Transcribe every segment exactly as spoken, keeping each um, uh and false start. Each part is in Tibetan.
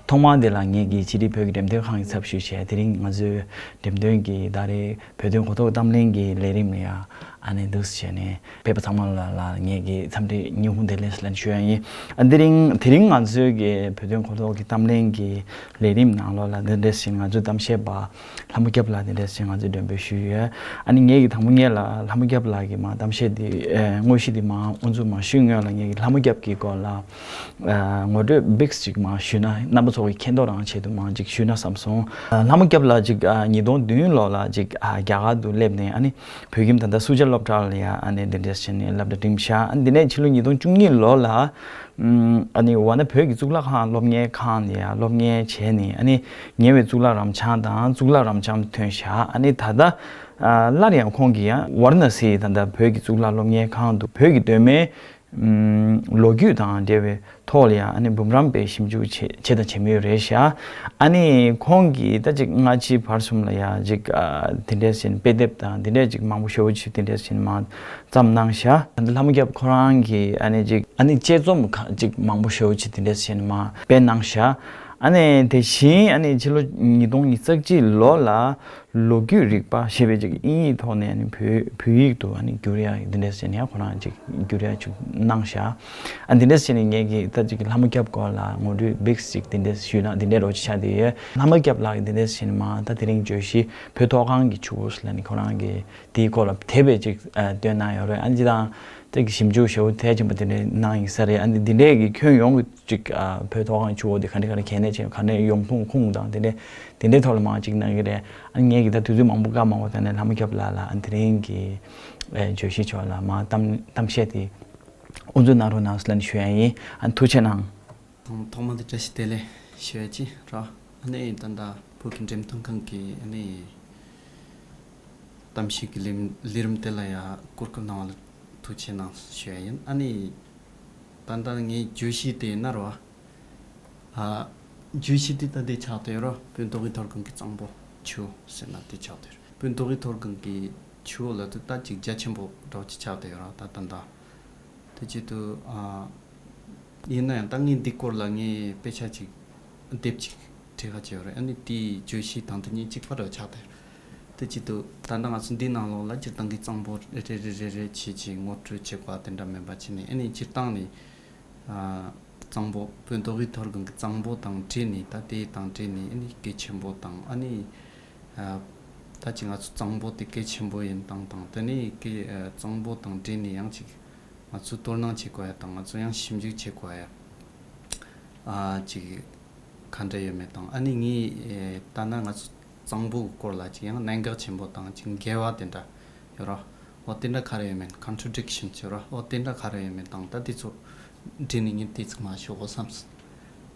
ཐོག་མར་དེ་ལ་ངེད་ཀྱི་ཕྱི་དྲིལ་བོད་ཀྱི་འགྲེམས་སྟོན་ཁང་གི་ཚབ་ཞུས་བྱས། དེ་རིང་ང་ཚོའི་འགྲེམས་སྟོན་གྱི་ད་རེས་བོད་དོན་གོ་རྟོགས་གཏམ་གླེང་གི་ལས་རིམ་ལ་ཡ་ཨ་ནི་འདུག་སེ་བྱས་ནས་ཕེབས་པ་ཚང་མ་ལ་ལ་ངེད་ཀྱི་འཚམས་འདྲི་སྙིང་ཁུང་བདེ་ལེགས་ལན་ཞུ་ཡ་ཡིན། ཨ་དེ་རིང་དེ་རིང་ང་ཚོའི་གི་བོད་དོན་གོ་རྟོགས་ཀྱི་གཏམ་གླེང་གི་ལས་རིམ་ནང་ལོགས་ལ་འདི་འདྲ་ཞིག་ང་ཚོའི་གཏམ་བཤད་པ་ལྷ་མོ་སྐྱབས་ལགས་འདི་འདྲ་ཞིག་ང་ཚོས་མགྲོན་འབོད་ཞུས་ཡོད། ཨ་ནི་ངེད་ཀྱི་དང་པོ་ངེད་ལ་ལྷ་མོ་སྐྱབས་ལགས་ཀྱི་མ་གཏམ་བཤད་འདི་ཨ་དངོས་གཞི་འདི་མ་དབུ་འཛུགས་མ་ཞུས་སྔོན་ལ་ངེད་ཀྱི་ལྷ་མོ་སྐྱབས་ཀྱི་སྐོར་ལ་ཨ་ངོ་སྤྲོད་བིགས་ཅིག་མ་ཞུས་ན། རྣམ་པ་ཚོ་གི་མཁྱེན་རྟོགས་རང་ཆེད་དུ་མ་ཅིག་ཞུས་ན་བསམ་སོང་། ཨ་ལྷ་མོ་སྐྱབས་ལགས་ཅིག་ཨ་ཉིས་སྟོང་བདུན་ལོ་ལ་ཅིག་ཨ་རྒྱ་གར་དུ་སླེབས་ནས། ཨ་ནི་བོད་ཁྱིམ་ད་ལྟ་སུ་ཇཱ་སློབ་གྲྭ་ལ་ཡ་ཨ་ནི་འདི་འདྲ་བྱས་ནས་སློབ་གྲྭ་འགྲིམས་ཤག་ཨ་ནི་འདི་ནས་ཕྱི་ལོ་ཉིས་སྟོང་བཅུ་གཉིས་ལོ་ལ་ཨ་ནི་ཝ་ན་བོད་ཀྱི་གཙུག་ལག་ཁང་སློབ་གཉེར་ཁང་ལ་ཡ་སློབ་གཉེར་བྱས་ནས། ཨ་ནི་ཉེ་བའི་གཙུག་ལག་རབ་འབྱམས་དང་གཙུག་ལག་རབ་འབྱམས་ཐོན་ཤག་ཨ་ནི་ད་ལྟ་ཨ་སླར་ཡང་ཁོང་གིས་ཡང་ཝཱ་ར་ཎ་སིའི་ད་ལྟ་བོད་ཀྱི་གཙུག་ལག་སློབ་གཉེར་ཁང་དུ་བོད་ཀྱི་གདོད་མའི་ཨམ་ལོ་རྒྱུས་དང་འབྲེལ་བའི་ཐོག་ལ་ཡང་ཨ་ནི་འབུམ་རམས་པའི་ཞིབ་འཇུག་བྱེད་བྱེད་དང་བྱེད་མུས་རེད་ཤག་ཨ་ནི་ཁོང་གིས་ད་ཅིག་སྔ་ཕྱི་བར་གསུམ་ལ་ཡང་ཅིག་ཨ་དེ་འདྲས་ཞིག་དཔེ་དེབ་དང་དེ་འདྲས་ཅིག་མང་པོ་ཞེ་པོ་ཅིག་དེ་འདྲས་ཞིག་མ་བརྩམས་གནང་ཤག་ཨ་ནི་ལྷ་མོ་སྐྱབས་ཁོ་རང་གིས་ཨ་ནི་ཅིག་ཨ་ནི་དཔྱད་རྩོམ་ཁག་ཅིག་མང་པོ་ཞེ་པོ་ཅིག་དེ་འདྲས་ཞིག་མ་སྤེལ་གནང་ཤག་ཨ་ནི་དེ་བཞིན་ཨ་ནི་ཕྱི་ལོ་ཉིས་སྟོང་ཉི་ཤུ་རྩ་གཅིག་ལོ་ལ། ལོ་རྒྱུས་རིག་པ་ཞེས་པའི་ཅིག་དབྱིན་ཡིག་ཐོག་ནས་ནི་བོད་བོད་ཡིག་ཏུ་ཨ་ནི་བསྒྱུར་ཡ་འདི་འདྲས་བྱས་ནས་ཡང་ཁོ་རང་ཅིག་བསྒྱུར་ཡ་ཅིག་གནང་ཤག་ཨ་འདི་འདྲས་བྱས་ནས་ངས་ཀྱི་ད་ཅིག་ལྷ་མོ་སྐྱབས་སྐོར་ལ་ངོ་སྤྲོད་བིགས་ཅིག་འདི་འདྲས་ཞུས་ན་འདི་འདྲས་རོ་ཅིག་ཆགས་བསྡད་ཡོད། ལྷ་མོ་སྐྱབས་ལགས་ཀྱིས་འདི་འདྲས་བྱས་ནས་མ་ད་དེ་རིང་བརྗོད་གཞི་བོད་མཐོ་སྒང་གི་ཆུ་བོ་ཟེར་ལ་ནི་ཁོ་རང་གིས་དེའི་སྐོར་ལ་དེ་བས་ཅིག་ཨ་སྟོན་གནང་ཡོད་རེད། ཨ་ནི་ཅི་དང་ད་ཀྱི་ཞིབ་འཇུག་ཞེ་པོ་གལ་ཆེན་པོ་དེ་འདྲས་གནང་ཡིན་ས་རེད། ཨ་ནི་འདི་འདྲས་ཀྱི་ཁྱོན་ཡོངས་ཀྱི་ཅིག་ཨ་བོད་མཐོ་སྒང་ཆུ་བོ་དེ་ག་འདྲ་ག་འདྲ་གལ་གནད་ཆེ་ག་འདྲ་ཡོང་ཁུངས་ཁུངས་དང་དེ་འདྲས་དེ་འདྲའི་ཐོག་ལ་མང་ཅིག་གནང་གི་རེད། ཨ་ངས་ཀྱི་ད་དུས་ཚོད་མང་པོ་བཀག་མ་འོ་ད་ནས་ལྷ་མོ་སྐྱབས་ལགས་ལ་ཨ་དེ་རིང་གི་ཨེ་བརྗོད་གཞི་ཕྱོགས་ལ་མ་གཏམ་གཏམ་བཤད་དེ་དབུ་འཛུགས་གནང་རོགས་གནང་ཟེར་ལན་ཞུ་ཡ་ཡིན། ཨ་ཐུགས་རྗེ་གནང་། ཐོག་མ་དེ་བཀྲ་ཤིས་བདེ་ལེགས་ཞུ་ཡ་ཅི་ར། ཨ་ནི་ད་ལྟ་བོད་ཀྱི་འགྲེམས་སྟོན་ཁང་གི་ཨ་ནི་གཏམ་བཤད་ཀྱི་ལས་ལས་རིམ་དེ་ལ་ཡ་གོ་སྐབས་གནང་བ་ལ་ཐུགས་རྗེ་གནང་ཞུ་ཡ་ཡིན། ཨ་ནི་ད་ལྟ་ངའི་བརྗོད་གཞི་དེ་ཡིན་ན་ར། ཨ། བརྗོད་གཞི་དེ་ད་དེ་ཆགས་བསྡད་ཡོད་ར། བོད་མདོ་དབུས་མཐོ་སྒང་གི་གཙང་པོ་ཆུ་ཟེར་ན་དེ་ཆགས་བསྡད་ཡོད་ར། བོད་མདོ་དབུས་མཐོ་སྒང་གི་ཆུ་ལ་དུ་ད་ཅིག་རྒྱ་ཆེན་པོ་འདྲ་བོ་ཅིག་ཆགས་བསྡད་ཡོད་ར། ད་ད་ད་དེ་བྱེད་དུ་ཨ། ཡིན་ན་ཡང་ད་ངས་འདི་སྐོར་ལ་ངས་དཔེ་ཆ་ཅིག་དེབ་ཅིག་བྲིས་ཁ་བྱས་ཡོད་རེད། ཨ་ནི་དེའི་བརྗོད་གཞི་དང་དེ་གཉིས་གཅིག་པ་འདྲ་བོ་ཆགས་བསྡད་ཡོད་ར། དེ་བྱེད་དུ་ད་ལྟ་ང་ཚོ་འདི་ནང་ལོགས་ལ་སྤྱིར་བཏང་གི་གཙང་པོ་རེ་རེ་རེ་རེ་བྱེད་ཅིག་ངོ་སྤྲོད་བྱེད་དགོས་པ་དེ་འདྲ་མིན་པ་བྱས་ནས། ཨ་ནི་སྤྱིར་བཏང་ནས། ཨ། གཙང་པོ་བོད་མདོ་དབུས་མཐོ་སྒང་གི་གཙང་པོ་དང་འབྲེལ་ནས། ད་དེ་དང་འབྲེལ་ནས་ཨ་ནི་གལ་ཆེན་པོ་དང་། ཨ་ནི་ཨ། ད་ཅི་ང་ཚོ་གཙང་པོ་དེ་གལ་ཆེན་པོ་ཡིན་སྟངས་དང་། དེ་ནས་གལ་ཨ། གཙང་པོ་དང་འབྲེལ་ནས་ཡང་ཅིག་ང་ཚོས་དོ་སྣང་བྱེད་དགོས་ཡ་དང་། ང་ཚོས་ཡང་ཞིབ་འཇུག་བྱེད་དགོས་ཡ་ཨ། ཅིག་ག་འདྲ་ཡོད་མེད་དང་། ཨ་ནི་ངས་ཨེ། ད་ནི་ང་ཚོ་གཙང་པོ་གི་སྐོར་ལ་ཅིག་ཡང་གནད་འགག་ཆེན་པོ་དང་ཅིག་འགལ་བ་དེ་འདྲ་ཡོད་ར། འོ་དེ་འདྲ་ག་རེ་ཡོད་མེད། ཀོན་ཊྲ་ཌིག་ཤན་ཡོད་ར། འོ་དེ་འདྲ་ག་རེ་ཡོད་མེད་དང་། ད་དེ་ཚོ་འདྲི་ནས་ངས་དེ་ཚིག་མ་ཤོག་གོ་བསམས།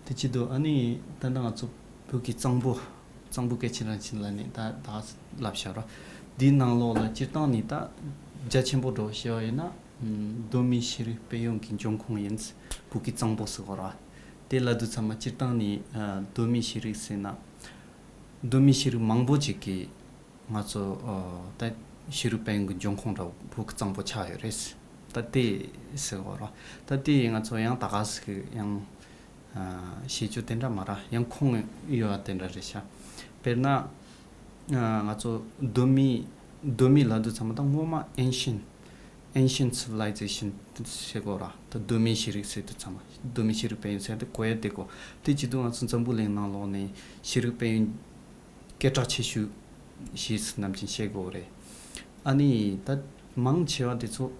དེ་བྱེད་དུ་ཨ་ནི་ད་ནི་ང་ཚོ་བོད་ཀྱི་གཙང་པོ་གཙང་པོ་གལ་ཆེན་རང་ཆེན་ལ་ནི་ད་ད་ལབ་བྱ་ར། དེའི་ནང་ལོགས་ལ་སྤྱིར་བཏང་ནས་ད་རྒྱ་ཆེན་པོ་འདྲ་བོ་བཤད་པ་ཡིན་ན། ཨ། གདོད་མའི་ཤེས་རིག་དཔལ་ཡོན་གྱི་འབྱུང་ཁུངས་ཡིན། བོད་ཀྱི་གཙང་པོ་ཟེར་གོ་ར། དེ་ལ་དུ་ཚང་མ་སྤྱིར་བཏང་ནས་ཨ། གདོད་མའི་ཤེས་རིག་ཟེར་ན། གདོད་མའི་ཤེས་རིག་མང་པོ་ཅིག་གིས་ང་ཚོ་ཨ། ད་ཤེས་རིག་དཔལ་ཡོན་གྱི་འབྱུང་ཁུངས་འདྲ་བོ་བོད་ཀྱི་གཙང་པོ་ཆགས་ཡོད་རེད། ད་དེ་ཟེར་གོ་ར། ད་དེ་ང་ཚོ་ཡང་ད་ག་ཟེ་གི་ཡང་ཨ། ཤེས་རྒྱུ་དེ་འདྲ་མ་ར། ཡང་ཁུངས་ཡོད་པ་དེ་འདྲ་རེད་ཤག་དཔེར་ན། ཨ། ང་ཚོ་གདོད་མའི་གདོད་མའི་ལབ་དུས་ཚང་མ་ད་སྔོན་མ་ཨེན་ཤན་ཨེན་ཤན་སི་ཝི་ལའི་ཛེ་ཤན་ཟེར་གོ་ར། ད་གདོད་མའི་ཤེས་རིག་ཟེར་དུས་ཚང་མ་གདོད་མའི་ཤེས་རིག་དཔལ་ཡོན་ཟེར་དེ་གོ་ཡ་དེ་གོ། དེ་བྱེད་དུས་ང་ཚོ་འཛམ་བུ་གླིང་ནང་ལོགས་ནས་ཤེས་རིག་དཔལ་ཡོན་སྐད་གྲགས་ཆེ་ཤོས་ཞེས་ནམ་རྒྱུན་བཤད་གོ་རེད། ཨ་ནི་ད་མང་ཆེ་བ་དེ་ཚོ་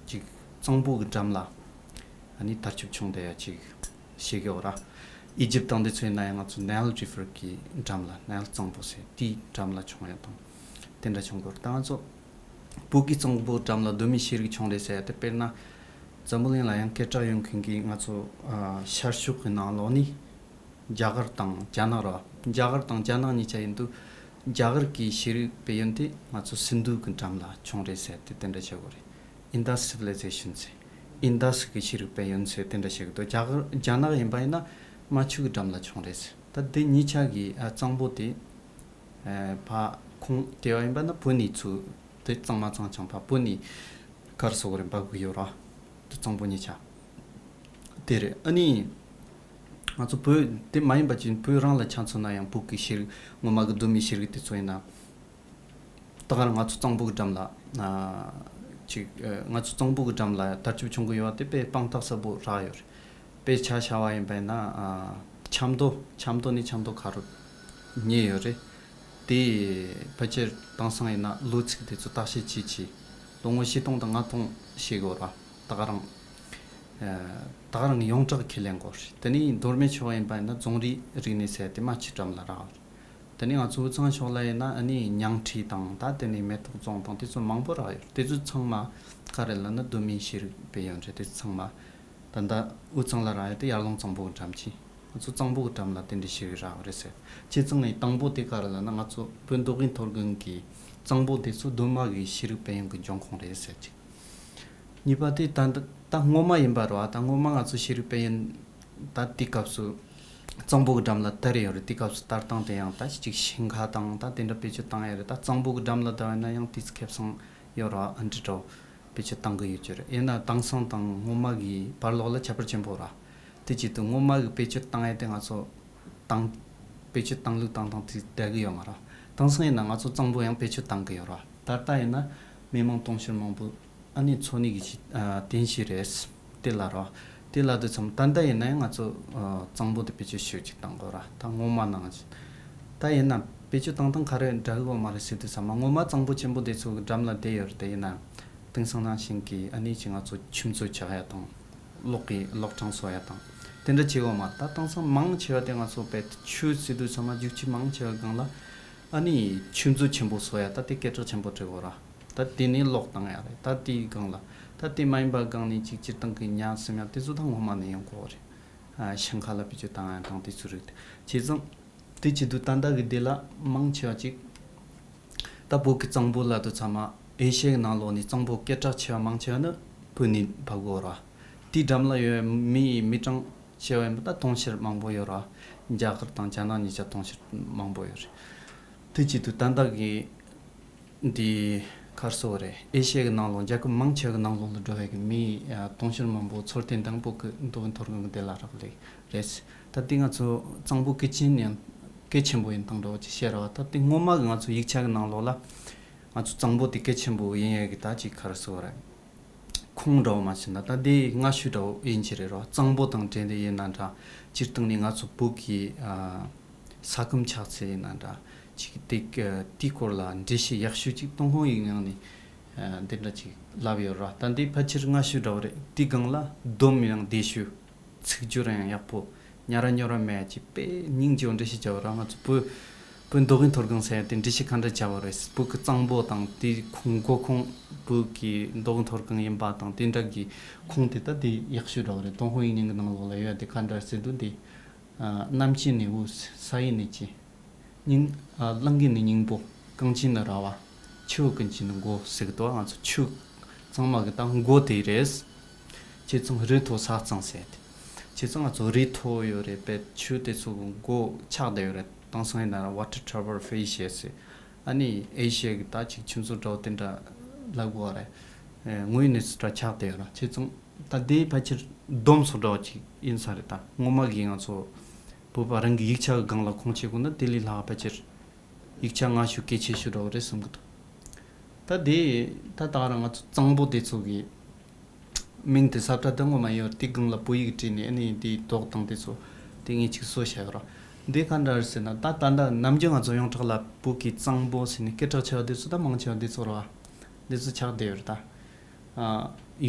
ཅིག་གཙང་པོ་གི་འགྲམ་ལ་ཨ་ནི་དར་ཁྱབ་བྱུང་བསྡད་ཡ་ཅིག་ཤེས་གི་ཡོད་ར། ཨི་ཇིབ་དང་དེ་ཚོའི་ནང་ཡང་ང་ཚོ་ནའིལ་རི་ཝར་གི་འགྲམ་ལ། ནའིལ་གཙང་པོ་ཟེར་དེའི་འགྲམ་ལ་བྱུང་ཡ་དང་དེ་འདྲ་བྱུང་གི་ཡོད་རེད། ད་ང་ཚོ་བོད་ཀྱི་གཙང་པོ་འགྲམ་ལ་གདོད་མའི་ཤེས་རིག་བྱུང་རེད་ཟེར་ཡ་དེ་དཔེར་ན་འཛམ་བུ་གླིང་ལ་ཡང་སྐད་གྲགས་ཡོད་མཁན་གྱི་ང་ཚོ་ཨ། ཤར་ཕྱོགས་ཀྱི་ནང་ལོགས་ནས་རྒྱ་གར་དང་རྒྱ་ནག་ར། རྒྱ་གར་དང་རྒྱ་ནག་གཉིས་ཆ་ཡིན་དུས་རྒྱ་གར་གྱི་ཤེས་རིག་དཔལ་ཡོན་དེ་ང་ཚོ་སིན་དྷུ་གི་འགྲམ་ལ་བྱུང་རེད་ཟེར་དེ་དེ་འདྲ་བྱེད་དགོས་རེད། ཨིན་དཱས་སི་ཝི་ལའི་ཛེ་ཤན་ཟེར། ཨིན་དཱས་ཀྱི་ཤེས་རིག་དཔལ་ཡོན་ཟེར་དེ་འདྲ་བྱེད་གི་འདུག་རྒྱ་གར་རྒྱ་ནག་ཡིན་པ་ཡིན་ན་རྨ་ཆུ་གི་འགྲམ་ལ་བྱུང་རེད་ཟེར། ད་དེ་གཉིས་ཆ་གི་ཨ། གཙང་པོ་དེ་ཨ། ཕ་ཁོངས་དེ་བ་ཡིན་པ་ན་བོད་ནས་ཚུར་དེ་གཙང་མ་གཙང་རྐྱང་ཕ་བོད་ནས་གར་སོགས་རིམ་པ་དགོས་ཡོད་ར། དེ་གཙང་པོ་གཉིས་ཆ་དེ་རེད། ཨ་ནི་ ང་ཚོ་བོད་དེ་མ་ཡིན་པ་ཅིག་བོད་རང་ལ་ཆ་མཚོན་ན་ཡང་བོད་ཀྱི་ཤེས་རིག་སྔོན་མ་གི་གདོད་མའི་ཤེས་རིག་དེ་ཚོ་ཡིན་ན། ད་ག་རང་ང་ཚོ་གཙང་པོ་གི་འགྲམ་ལ་ཨ་ཅིག་ཨ་ང་ཚོ་གཙང་པོ་གི་འགྲམ་ལ་དར་ཁྱབ་བྱུང་གི་ཡོད་པ་དེ་དཔེ་དཔང་རྟགས་གསལ་པོ་རག་ཡོད་རེད། དཔེ་ཆ་བཞག་པ་ཡིན་པ་ཡིན་ན་ཨ་ཆབ་མདོ་ཆབ་མདོ་ནས་ཆབ་མདོ་ཁ་རུ་ཉེ་ཡོད་རེད། དེ་ཕལ་ཆེར་དེང་སང་ཡིན་ན་ལོ་ཚིགས་དེ་ཚོ་བརྟག་དཔྱད་བྱེད་ཆེད་ལོ་ངོ་བཞི་སྟོང་དང་ལྔ་སྟོང་ཞིག་འགོར་བ། ད་ག་རང་ཨ་ད་ག་རང་ཡོངས་གྲགས་ཁས་ལེན་དགོས་རེད། དེ་ནས་མདོ་སྨད་ཕྱོགས་ཡིན་པ་ཡིན་ན་རྫོང་རིག་རིག་གནས་ཟེར་དེ་རྨ་ཆུ་འགྲམ་ལ་རག་རེད། དེ་ནས་ང་ཚོ་དབུས་གཙང་ཕྱོགས་ལ་ཡིན་ན་ཨ་ནི་ཉང་ཁྲི་དང་ད་དེ་ནས་མེ་ཏོག་རྫོང་དང་དེ་ཚོ་མང་པོ་རག་ཡོད། དེ་ཚོ་ཚང་མ་ག་རེ་ལབ་ན་གདོད་མའི་ཤེས་རིག་དཔལ་ཡོན་རེད། དེ་ཚོ་ཚང་མ་ད་ལྟ་དབུས་གཙང་ལ་རག་ཡོད་དེ་ཡར་ཀླུང་གཙང་པོ་གི་འགྲམ་གྱི་ང་ཚོ་གཙང་པོ་གི་འགྲམ་ལ་དེ་འདྲའི་ཤེས་རིག་རག་རེད་ཟེར། བྱས་ཙང་ངས་དང་པོ་དེ་ག་རེ་ལབ་ན་ང་ཚོ་བོད་མདོ་དབུས་མཐོ་སྒང་གི་གཙང་པོ་དེ་ཚོ་གདོད་མ་གི་ཤེས་རིག་དཔལ་ཡོན་གྱི་འབྱུང་ཁུངས་རེད་ཟེར་གྱི། གཉིས་པ་དེ་ད་ད་སྔོན་མ་ཡིན་པ་རེད་བ། ད་སྔོན་མ་ང་ཚོ་ཤེས་རིག་དཔལ་ཡོན་ད་དེའི་སྐབས་སུ་གཙང་པོ་གི་འགྲམ་ལ་དར་ཡོད་རེད། དེའི་སྐབས་སུ་དར་སྟངས་དེ་ཡང་ད་ཅིག་ཞིང་ཁ་དང་ད་དེ་འདྲ་བེད་སྤྱོད་བཏང་ཡ་རེད། ད་གཙང་པོ་གི་འགྲམ་ལ་དར་བ་ན་ཡང་དེ་ཚོ་ཁེ་བཟང་ཡོད་རེད་བ། ཨ་འདྲ་འདྲ་བོ་བེད་སྤྱོད་བཏང་གི་ཡོད་རྒྱུ་རེད། ཡིན་ན་དེང་སང་དང་སྔོན་མ་གི་བར་ལོགས་ལ་ཁྱད་པར་ཆེན་པོ་རེད། དེ་བྱེད་དུས་སྔོན་མ་གི་བེད་སྤྱོད་བཏང་ཡ་དེ་ང་ཚོ་བཏང་བེད་སྤྱོད་བཏང་ལུགས་བཏང་སྟངས་དེ་འདྲ་གི་ཡོད་མ་རེད། དེང་སང་ཡིན་ན་ང་ཚོ་གཙང་པོ་ཡང་བེད་སྤྱོད་བཏང་གི་ཡོད་རེད། ད་ལྟ་ཡིན་ན་མི་མང་དུང་ཕྱུར་མང་པོ་ཨ་ནི་འཚོ་གནས་ཀྱི་ཆེད་ཨ་རྟེན་གཞི་རེད། དེ་ལ་རོ། དེ་ལ་དུས་ཙམ་ད་ལྟ་ཡིན་ན་ཡང་ང་ཚོ་ཨ་གཙང་པོ་དེ་བེད་སྤྱོད་ཞེ་པོ་ཅིག་བཏང་དགོས་ར། ད་སྔོན་མ་ནང་བཞིན། ད་ཡིན་ན་བེད་སྤྱོད་བཏང་སྟངས་ག་རེ་འདྲ་གི་ཡོད་མ་རེད་ཟེར་དུས་ཙམ་མ་སྔོན་མ་གཙང་པོ་ཆེན་པོ་དེ་ཚོ་གི་འགྲམ་ལ་བསྡད་ཡོད་རེད། དེ་ཡིན་ན་དེང་སང་ནང་བཞིན་གྱི་ཨ་ནི་ཅིག་ང་ཚོ་ཆུ་མཛོད་ཆགས་ཡ་དང་། གློག་གི་གློག་གྲང་བཟོ་ཡ་དང་། དེ་འདྲ་བྱེད་ཡོད་མ་རེད། ད་དེང་སང་མང་ཆེ་བ་དེ་ང་ཚོ་བེད་ཆུ་ཟེར་དུས་ཙམ་མ་རྒྱུག་ཆུ་མང་ཆེ་བ་སྒང་ལ་ཨ་ནི་ཆུ་མཛོད་ཆེན་པོ་བཟོ་ཡ་ད་དེ་སྐད་གྲགས་ཆེན་པོ་བྲིས་དགོས་ར། ད་དེ་ནས་གློག་བཏང་ཡ་རེད། ད་དེའི་སྒང་ལ་ད་དེ་མ་ཡིན་པ་སྒང་ནས་ཅིག་སྤྱིར་བཏང་གི་ཉ་སྲིན་ཡ་དེ་ཚོ་ད་སྔོན་མ་ནས་ཡོང་གི་ཡོད་རེད། ཨ་ཞིང་ཁ་ལ་བེད་སྤྱོད་བཏང་ཡ་དང་དེ་ཚོ་རིགས་དེ། བྱས་ཙང་དེ་བྱེད་དུས་ད་ལྟ་གི་དེ་ལ་མང་ཆེ་བ་ཅིག་ད་བོད་ཀྱི་གཙང་པོ་ལབ་དུས་ཙམ་མ་ཨེ་ཤི་ཡའི་ནང་ལོགས་ནས་གཙང་པོ་སྐད་གྲགས་ཆེ་བ་མང་ཆེ་བ་ནི་བོད་ནས་བབས་ཡོད་ར། དེའི་འགྲམ་ལ་ཡོད་མི་ཡི་མི་གྲངས་ཆེ་བ་ཡིན་པ་ད་དུང་ཕྱུར་མང་པོ་ཡོད་ར། རྒྱ་གར་དང་རྒྱ་ནག་གཉིས་ཆ་དུང་ཕྱུར་མང་པོ་ཡོད་རེད། དེ་བྱེད་དུས་ད་ལྟ་གི་འདི་ག་རེ་ཟེར་དགོས་རེད། ཨེ་ཤི་ཡ་གི་ནང་ལོགས་རྒྱལ་ཁབ་མང་ཆེ་བ་གི་ནང་ལོགས་ལ་འགྲོ་བའི་གི་མི་ཡ་དུང་ཕྱུར་མང་པོ་ཚོར་ཏན་དང་པོ་གི་མདོ་དབུས་མཐོ་སྒང་གི་དེ་ལ་རག་ལས་རེད། ད་དེ་ང་ཚོ་གཙང་པོ་གལ་ཆེན་ཡང་གལ་ཆེན་པོ་ཡིན་སྟངས་འདྲ་བོ་ཅིག་བཤད་ར་བ། ད་དེ་སྔོན་མ་གི་ང་ཚོ་ཡིག་ཆ་གི་ནང་ལོགས་ལ་ང་ཚོ་གཙང་པོ་དེ་གལ་ཆེན་པོ་ཡིན་ཡ་གི་ད་ཅིག་ག་རེ་ཟེར་དགོས་རེད། ཁུངས་འདྲ་བོ་མ་བྱས་ན་ད་དེ་སྔ་ཤོས་འདྲ་བོ་ཡིན་གྱི་རེད་རོ། གཙང་པོ་དང་འབྲེལ་ཏེ་ཡིན་ན་འདྲ། སྤྱིར་བཏང་ནས་ང་ཚོ་བོད་ཀྱི་ཨ་ས་ཁམས་ཆགས་ཚུལ་ཡིན་ན་འདྲ། ཅིག་དེ་དེའི་སྐོར་ལ་འགྲེལ་བཤད་ཡག་ཤོས་ཅིག་ཏུན་ཧོང་ཡིག་རྙིང་ནས་ཨ་འདི་འདྲ་ཅིག་ལབ་ཡོད་ར། ད་འདི་ཕལ་ཆེར་སྔ་ཤོས་འདྲ་བོ་རེད། དེའི་སྒང་ལ་སྡོམ་ཡང་བདེ་ཤོས། ཚིག་སྦྱོར་ཡང་ཡག་པོ། ཉ་ར་ཉོ་ར་མེད་ཅིག་དཔེ་སྙིང་རྗེ་བོ་འགྲེལ་བཤད་བྱ་བ་ར། ང་ཚོ་བོད་བོད་མདོ་དབུས་མཐོ་སྒང་ཟེར་ཡ་དེ་འགྲེལ་བཤད་ག་འདྲ་བྱ་བ་རེད། བོད་ཀྱི་གཙང་པོ་དང་དེའི་ཁུངས་མགོ་ཁུངས་བོད་ཀྱི་མདོ་དབུས་མཐོ་སྒང་ཡིན་པ་དང་དེ་འདྲ་གི་ཁུངས་དེ་ད་དེ་ཡག་ཤོས་འདྲ་བོ་རེད། ཏུན་ཧོང་ཡིག་རྙིང་གི་ནང་ལོགས་ལ་ཡོད་ཡ་དེ་ག་འདྲ་ཟེར་དུས་དེ། ཨ་གནམ་གྱི་ནི་དབུས། ས་ཡི་ནི་སྤྱི། སྙིང་། ཨ་གླིང་གི་ནི་སྙིང་པོ། གངས་ཀྱི་ནི་ར་བ། ཆུ་བོ་ཀུན་གྱི་ནི་མགོ་ཟེར་གི་འདུག་ང་ཚོ་ཆུ་ཚང་མ་གི་ད་མགོ་དེ་རེད། བྱས་ཙང་རི་མཐོ་ས་གཙང་ཟེར་ཏེ། བྱས་ཙང་ང་ཚོ་རི་མཐོ་ཡོད་རེད་པས། ཆུ་དེ་ཚོ་གི་མགོ་ཆགས་བསྡད་ཡོད་རེད། དེང་སང་ཡིན་ན་Water Tower Fallacious ཟེར། ཨ་ནི་ཨེ་ཤི་ཡ་གི་ད་ཅིག་ཆུ་མཛོད་འདྲ་བོ་དེ་འདྲ་ལབ་དགོས་རེད། ཨེ་དངོས་ཡོད་གནས་སུ་འདྲ་ཆགས་བསྡད་ཡོད་ར། བྱས་ཙང་ད་དེ་ཕལ་ཆེར་སྡོམ་སོགས་འདྲ་བོ་ཅིག་ཡིན་ས་རེད། ད་སྔོན་མ་གི་ང་ཚོ་བོད་པ་རང་གི་ཡིག་ཆ་གི་སྒང་ལ་ཁུངས་བྱེད་དགོས་ན་དེ་ལས་ལྷག་ཕལ་ཆེར་ཡིག་ཆ་སྔ་ཤོས་གལ་ཆེ་ཤོས་འདྲ་བོ་རེད་བསམ་གི་འདུག་ད་དེ་ད་ད་ག་རང་ང་ཚོ་གཙང་པོ་དེ་ཚོ་གི་མིང་དེ་ས་ཁྲ་དེ་ངོ་མ་ཡོད་དེ་སྒང་ལ་བོད་ཡིག་བྲིས་ནས་ཨ་ནི་དེའི་རྡོག་དང་དེ་ཚོ་དེ་ངས་ཅིག་བཟོས་བཞག་ཡོད་ར། འདི་ག་འདྲ་རེད་ཟེར་ན་ད་ད་ལྟ་ནམ་རྒྱུན་ང་ཚོ་ཡོངས་གྲགས་ལ་བོད་ཀྱི་གཙང་པོ་ཟེར་ནས་སྐད་གྲགས་ཆེ་བ་དེ་ཚོ་ད་མང་ཆེ་བ་འདི་ཚོ་རེད་བ། འདི་ཚོ་ཆགས་བསྡད་ཡོད་རེད་ད། ཨ་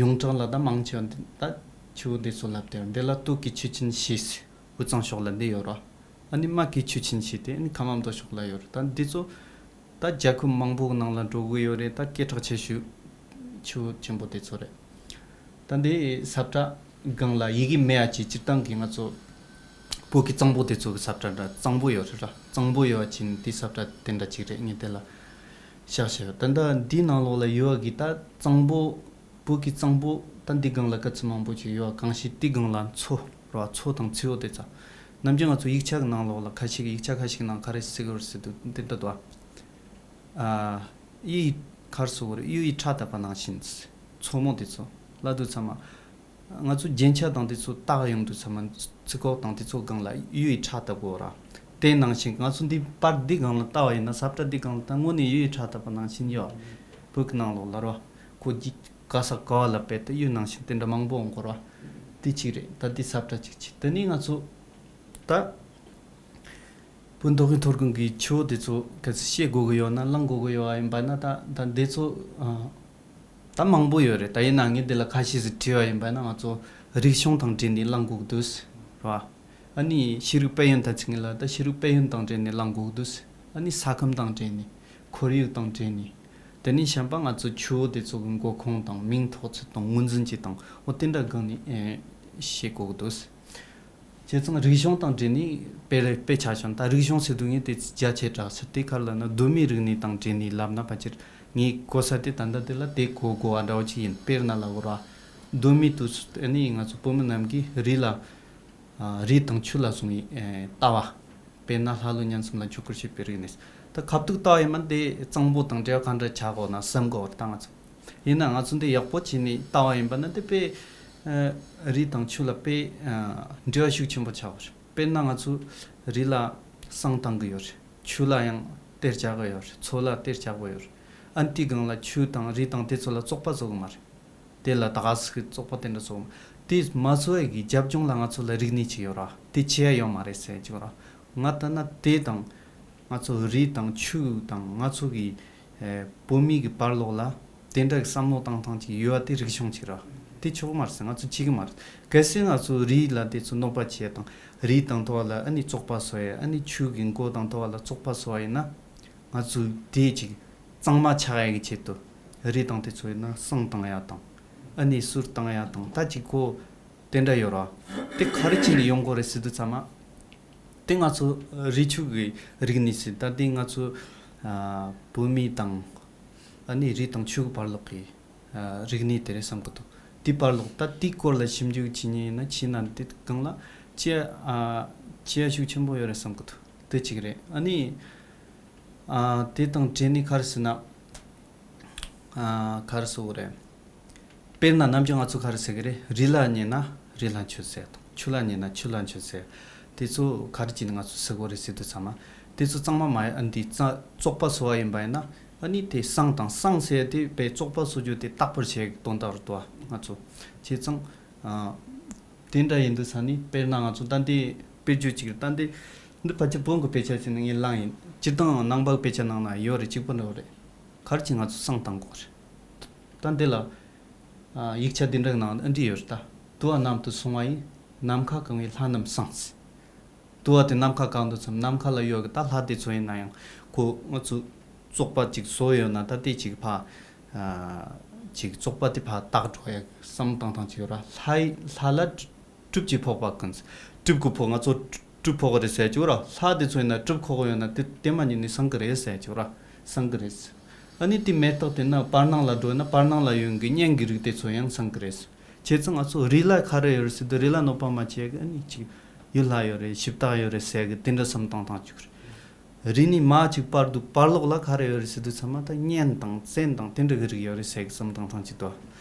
ཡོངས་གྲགས་ལ་ད་མང་ཆེ་བ་འདི་ད་ཆུ་བོ་འདི་ཚོ་ལབ་བསྡད་ཡོད། འདི་ལ་སྟོད་ཀྱི་ཆུ་ཆེན་བཞི་ཟེར། དབུས་གཙང་ཕྱོགས་ལ་འདི་ཡོད་ར། ཨ་ནི་སྨད་ཀྱི་ཆུ་ཆེན་བཞི་དེ་ཨ་ནི་ཁམས་མདོ་ཕྱོགས་ལ་ཡོད་རེད། ད་འདི་ཚོ་ད་རྒྱལ་ཁབ་མང་པོ་གི་ནང་ལ་འགྲོ་གི་ཡོད་རེད། ད་སྐད་གྲགས་ཆེ་ཤོས་ཆུ་བོ་ཆེན་པོ་དེ་ཚོ་རེད། ད་འདི་ས་ཁྲ་སྒང་ལ་ཡི་གེ་མེད་ཡ་ཅིག་སྤྱིར་བཏང་གི་ང་ཚོ་བོད་ཀྱི་གཙང་པོ་དེ་ཚོ་གི་ས་ཁྲ་འདྲ་གཙང་པོ་ཡོད་རེད་ར། གཙང་པོ་ཡོད་པ་ཅིག་འདི་ས་ཁྲ་དེ་འདྲ་ཅིག་རེད། ངས་དེ་ལ་བཞག་བཞག་ཡོད། ད་ལྟ་འདིའི་ནང་ལོགས་ལ་ཡོད་པ་གི་ད་གཙང་པོ། བོད་ཀྱི་གཙང་པོ་ད་འདི་སྒང་ལ་ག་ཚོད་མང་པོ་ཅིག་ཡོད་པ། གང་ཞིག་དེའི་སྒང་ལ་མཚོ་ར་བ། མཚོ་དང་མཚེའུ་དེ་ཚོ། ནམ་རྒྱུན་ང་ཚོ་ཡིག་ཆ་གི་ནང་ལོགས་ལ་ཁ་ཤས་ཀྱི་ཡིག་ཆ་ཁ་ཤས་ཀྱི་ནང་ག་རེ་ཟེར་གི་ཡོད་རེད་ཟེར་དུས་འདི་ལྟ་དུ་ཨ་གཡུ་ཡི་ག་རེ་ཟེར་གི་རེད། གཡུ་ཡི་ཕྲ་བཏབ་པ་ནང་བཞིན། མཚོ་མོ་དེ་ཚོ་ལབ་དུས་ཚང་མ། ང་ཚོ་རྒྱན་ཆ་དང་དེ་ཚོ་བཏགས་ཡོང་དུས་ཚང་མ་ཚིག་ཁོག་དང་དེ་ཚོ་སྒང་ལ་གཡུ་ཡི་ཁྲ་བཏབ་དགོས་ར། དེ་ནང་བཞིན་ང་ཚོ་འདི་པར་འདི་སྒང་ལ་བལྟ་བ་ཡིན་ན། ས་བཀྲ་འདི་སྒང་ལ་བལྟ། དངོས་གནས་གཡུ་ཡི་ཁྲ་བཏབ་པ་ནང་བཞིན་ཡོད། བོད་ཀྱི་ནང་ལོགས་ལ་ར། ཁོ་རྒྱུ་ག་ས་ག་བ་ལ་དཔེ་ད་གཡུ་ནང་བཞིན་དེ་འདྲ་མང་པོ་འོང་གོ་ར། དེ་གཅིག་རེད། ད་དེ་ས་བཀྲ་གཅིག་བྱས། དེ་ནས་ང་ཚོ་ད་བོད་མདོ་དབུས་མཐོ་སྒང་གི་ཆུ་བོ་དེ་ཚོ་གལ་སྲིད་ཤེས་དགོས་ཀྱི་ཡོད་ན། བླང་དགོས་ཀྱི་ཡོད་པ་ཡིན་པ་ན། ད་ད་འདི་ཚོ་ཨ། ད་མང་པོ་ཡོད་རེད། ད་ཡིན་ན་ངས་འདི་ལ་ཁ་ཤས་ཤིག་བྲིས་པ་ཡིན་པ་ན། ང་ཚོ་རིག་གཞུང་དང་འབྲེལ་ནས་བླང་དགོས་ཀྱི་འདུག་རེད་བ། ཨ་ནི་ཤེས་རིག་དཔལ་ཡོན་ད་ཅིག་ངེད་ལ་ད་ཤེས་རིག་དཔལ་ཡོན་དང་འབྲེལ་ནས་བླང་དགོས་ཀྱི་འདུག་ཨ་ནི་ས་ཁམས་དང་འབྲེལ་ནས། ཁོར་ཡུག་དང་འབྲེལ་ནས། དེ་ནས་གཞན་པ་ང་ཚོ་ཆུ་བོ་དེ་ཚོ་གི་འགོ་ཁུངས་དང་མིང་ཐོགས་ཚུལ་དང་ངོས་འཛིན་བྱེད་སྟངས། འོ་དེ་འདྲ་སྒང་ནས་ཨེ་ཤེས་དགོས་ཀྱི་འདུག་བྱས་ཙང་རིག་གཞུང་དང་འབྲེལ་ནས་དཔེ་དཔེ་ཆ་བཞག་ན། ད་རིག་གཞུང་ཟེར་དུས་ངས་དེ་རྒྱ་ཆེ་དྲགས་ཟེར། དེ་ག་རེ་ལབ་ན་གདོད་མའི་རིག་གནས་དང་འབྲེལ་ནས་ལབ་ན། ཕལ་ཆེར་ངས་གོ་ས་དེ་ད་ལྟ་དེ་ལ་དེ་གོ་དགོས་པ་འདྲ་བོ་ཅིག་ཡིན། དཔེར་ན་ལབ་དགོས་ར། གདོད་མའི་དུས་སུ་ཨ་ནི་ང་ཚོ་བོད་མི་རྣམས་ཀྱིས་རི་ལ་ཨ་རི་དང་ཆུ་ལ་བཟུང་བའི་ཨེ་ལྟ་བ། དཔེར་ན་ལྷ་ཀླུ་གཉན་གསུམ་ལ་མཆོད་བཀུར་བྱེད་པའི་རིག་གནས། ད་ཁ་ཐུག་ལྟ་བ་ཡིན་ན་དེ་གཙང་པོ་དང་འབྲེལ་བ་ག་འདྲ་ཆགས་དགོས་ན་བསམ་དགོས་པ་རེད་ད་ང་ཚོ། ཡིན་ན་ང་ཚོ་འདི་ཡག་པོ་བྱས་ནས་ལྟ་བ་ཡིན་པ་ན། དེ་དཔེ་ཨ་རི་དང་ཆུ་ལ་དཔེ་ཨ་འབྲེལ་བ་ཤུགས་ཆེན་པོ་ཆགས་པ་རེད། དཔེར་ན་ང་ཚོ་རི་ལ་བསང་བཏང་གི་ཡོད་རེད། ཆུ་ལ་ཡང་གཏེར་རྒྱག་གི་ཡོད་རེད། མཚོ་ལ་གཏེར་རྒྱག་གི་ཡོད་རེད། ཨ་ནི་དེའི་སྒང་ལ་ཆུ་དང་རི་དང་དེ་ཚོ་ལ་བཙོག་པ་བཟོ་གི་མ་རེད། དེ་ལ་ད་ག་ཟིག་བཙོག་པ་དེ་འདྲ་བཟོ་གི་མ། དེ་མ་བཟོ་ཡ་གི་རྒྱབ་ལྗོངས་ལ་ང་ཚོ་ལ་རིག་གནས་ཅིག་ཡོད་ར། དེ་ཆེ་ཡ་ཡོད་མ་རེད་ཟེར་གྱི་ཡོད་ར། ང་ལྟ་ན་དེ་དང་ང་ཚོ་རི་དང་ཆུ་དང་ང་ཚོ་གི་ཨེ་བོད་མི་གི་བར་ལོགས་ལ་དེ་འདྲ་གི་བསམ་བློ་བཏང་སྟངས་ཅིག་ཡོད་པ་དེ་རིག་གཞུང་ཅིག་ར། དེ་ཆོག་གི་མ་རེད་ཟེར། ང་ཚོ་བྱེད་གི་མ་རེད། གལ་སྲིད་ང་ཚོ་རི་ལ་དེ་ཚོ་གནོད་པ་བྱེད་ཡ་དང་། རི་དང་དེ་བ་ལ་ཨ་ནི་བཙོག་པ་བཟོ་ཡ། ཨ་ནི་ཆུ་གི་མགོ་དང་དེ་བ་ལ་བཙོག་པ་བཟོ་བ་ཡིན་ན། ང་ཚོས་དེ་ཅིག་གཙང་མ་ཆགས་ཡ་གི་ཆེད་དུ་རི་དང་དེ་ཚོ་ཡིན་ན་བསང་བཏང་ཡ་དང་། ཨ་ནི་གསུར་བཏང་ཡ་དང་། ད་ཅིག་གོ་དེ་འདྲ་ཡོད་ར། དེ་ག་རེ་བྱས་ནས་ཡོང་དགོས་རེད་ཟེར་དུས་ཚང་མ། དེ་ང་ཚོ་རི་ཆུ་གི་རིག་གནས་ཟེར། ད་དེ་ང་ཚོ་ཨ་བོད་མི་དང་ཨ་ནི་རི་དང་ཆུ་གི་བར་ལོགས་ཀྱི་ཨ་རིག་གནས་དེ་རེད་བསམ་གི་འདུག་དེའི་བར་ལོགས་ད་དེའི་སྐོར་ལ་ཞིབ་འཇུག་བྱེད་མཁན་ཡིན་ན། བྱས་ན་དེ་སྒང་ལ་ཆེ་ཨ་ཆེ་ཤུགས་ཆེན་པོ་ཡོད་རེད་བསམ་གི་འདུག་དེ་གཅིག་རེད། ཨ་ནི་ཨ་དེ་དང་འབྲེལ་ནས་ག་རེ་ཟེར་ན། ཨ་ག་རེ་ཟེར་དགོས་རེད། དཔེར་ན་ནམ་རྒྱུན་ང་ཚོ་ག་རེ་ཟེར་གི་རེད། རི་ལ་ཉེ་ན་རི་ལ་མཆོད་ཟེར་དང་། ཆུ་ལ་ཉེ་ན་ཆུ་ལ་མཆོད་ཟེར། དེ་ཚོ་ག་རེ་བྱས་ནས་ང་ཚོ་ཟེར་དགོས་རེད་ཟེར་དུས་ཚང་མ། དེ་ཚོ་གཙང་མ་མ་ཡིན། ཨ་འདི་རྩ་བཙོག་པ་བཟོ་བ་ཡིན་པ་ཡིན་ན། ཨ་ནི་དེ་བསང་དང་། བསང་ཟེར་དེ་དཔེ་བཙོག་པ་བཟོ་རྒྱུ་དེ་དག་པར་བྱེད་དོན་དག་རེད་དོ། ང་ཚོ་བྱས་ཙང་ཨ་དེ་འདྲ་ཡིན་དུས་ས་ནི། དཔེར་ན་ང་ཚོ་ད་འདི་དཔེར་བརྗོད་ཅིག་རེད། ད་འདི་འདི་ཕལ་ཆེར་བོད་གི་དཔེ་ཆ་ཞིག་ནས་ངས་བླངས་ཡིན། སྤྱིར་བཏང་ནང་པ་གི་དཔེ་ཆ་ནང་ན་ཡོད་རེད། གཅིག་པ་འདྲ་བོ་རེད། ག་རེ་བྱས་ང་ཚོ་བསང་བཏང་དགོས་རེད། ད་འདི་ལ་ཨ་ཡིག་ཆ་འདི་འདྲ་གི་ནང་ཨ་འདི་ཡོད་རེད། ད་དུ་བ་ནམ་དུ་སོང་བ་ཡིན། ནམ་མཁའ་གང་བའི་ལྷ་རྣམས་བསང་ཟེར། དུ་བ་དེ་ནམ་མཁའ་གང་དུ་སོང་། ནམ་མཁའ་ལ་ཡོད་གི་ད་ལྷ་དེ་ཚོ་ཡིན་ན་ཡང་། ཁོ་ང་ཚོ་བཙོག་པ་ཅིག་བཟོས་ཡོད་ན། ད་དེ་ཅིག་ཕ་ཨ་ཅིག་བཙོག་པ་དེ་ཕ་དག་འགྲོ་ཡ་བསམ་བཏང་སྟངས་ཅིག་ཡོད་ར། ལྷ་ཡི་ལྷ་ལ་གྲུབ་ཀྱི་ཕོག་པ་ཀུན། གྲུབ་ཀྱི་ཕོག་ང་ཚོ་གྲུབ་ཕོག་རེད་ཟེར་གྱི་ར། ལྷ་དེ་ཚོ་ཡིན་ན་གྲུབ་ཁོག་ཡོད་ན་དེ་དེ་མ་ཉིད་ནས་བསང་གི་རེད་ཟེར་གྱི་ར། བསང་གི་རེད། ཨ་ནི་དེ་མེ་སྟག་དེ་ན་བར་སྣང་ལ་འགྲོ་ན། བར་སྣང་ལ་ཡོད་གི་གཉན་གྱི་རིགས་དེ་ཚོ་ཡང་བསང་གི་རེད། བྱས་ཙང་ང་ཚོ་རི་ལ་ག་རེ་ཡོད་རེད་ཟེར་དུས། རི་ལ་གནོད་པ་མ་བྱེད་གི་ཨ་ནི་ཅིག་ཡུལ་ལྷ་ཡོད་རེད། ཞིབ་བཏགས་ཡོད་རེད་ཟེར་གི་དེ་འདྲ་བསམ་བཏང་བཏང་བཅུག་རེད། རི་ནས་མར་ཅིག་བར་དུ་བར་ལོགས་ལ་ག་རེ་ཡོད་རེད་ཟེར་དུས་ཚང་མ་ད་གཉན་དང་བཙན་དང་དེ་འདྲ་གི་རིགས་ཡོད་རེད་ཟེར་གི་བསམ་བཏང་བཏང་བཅུག་དོ།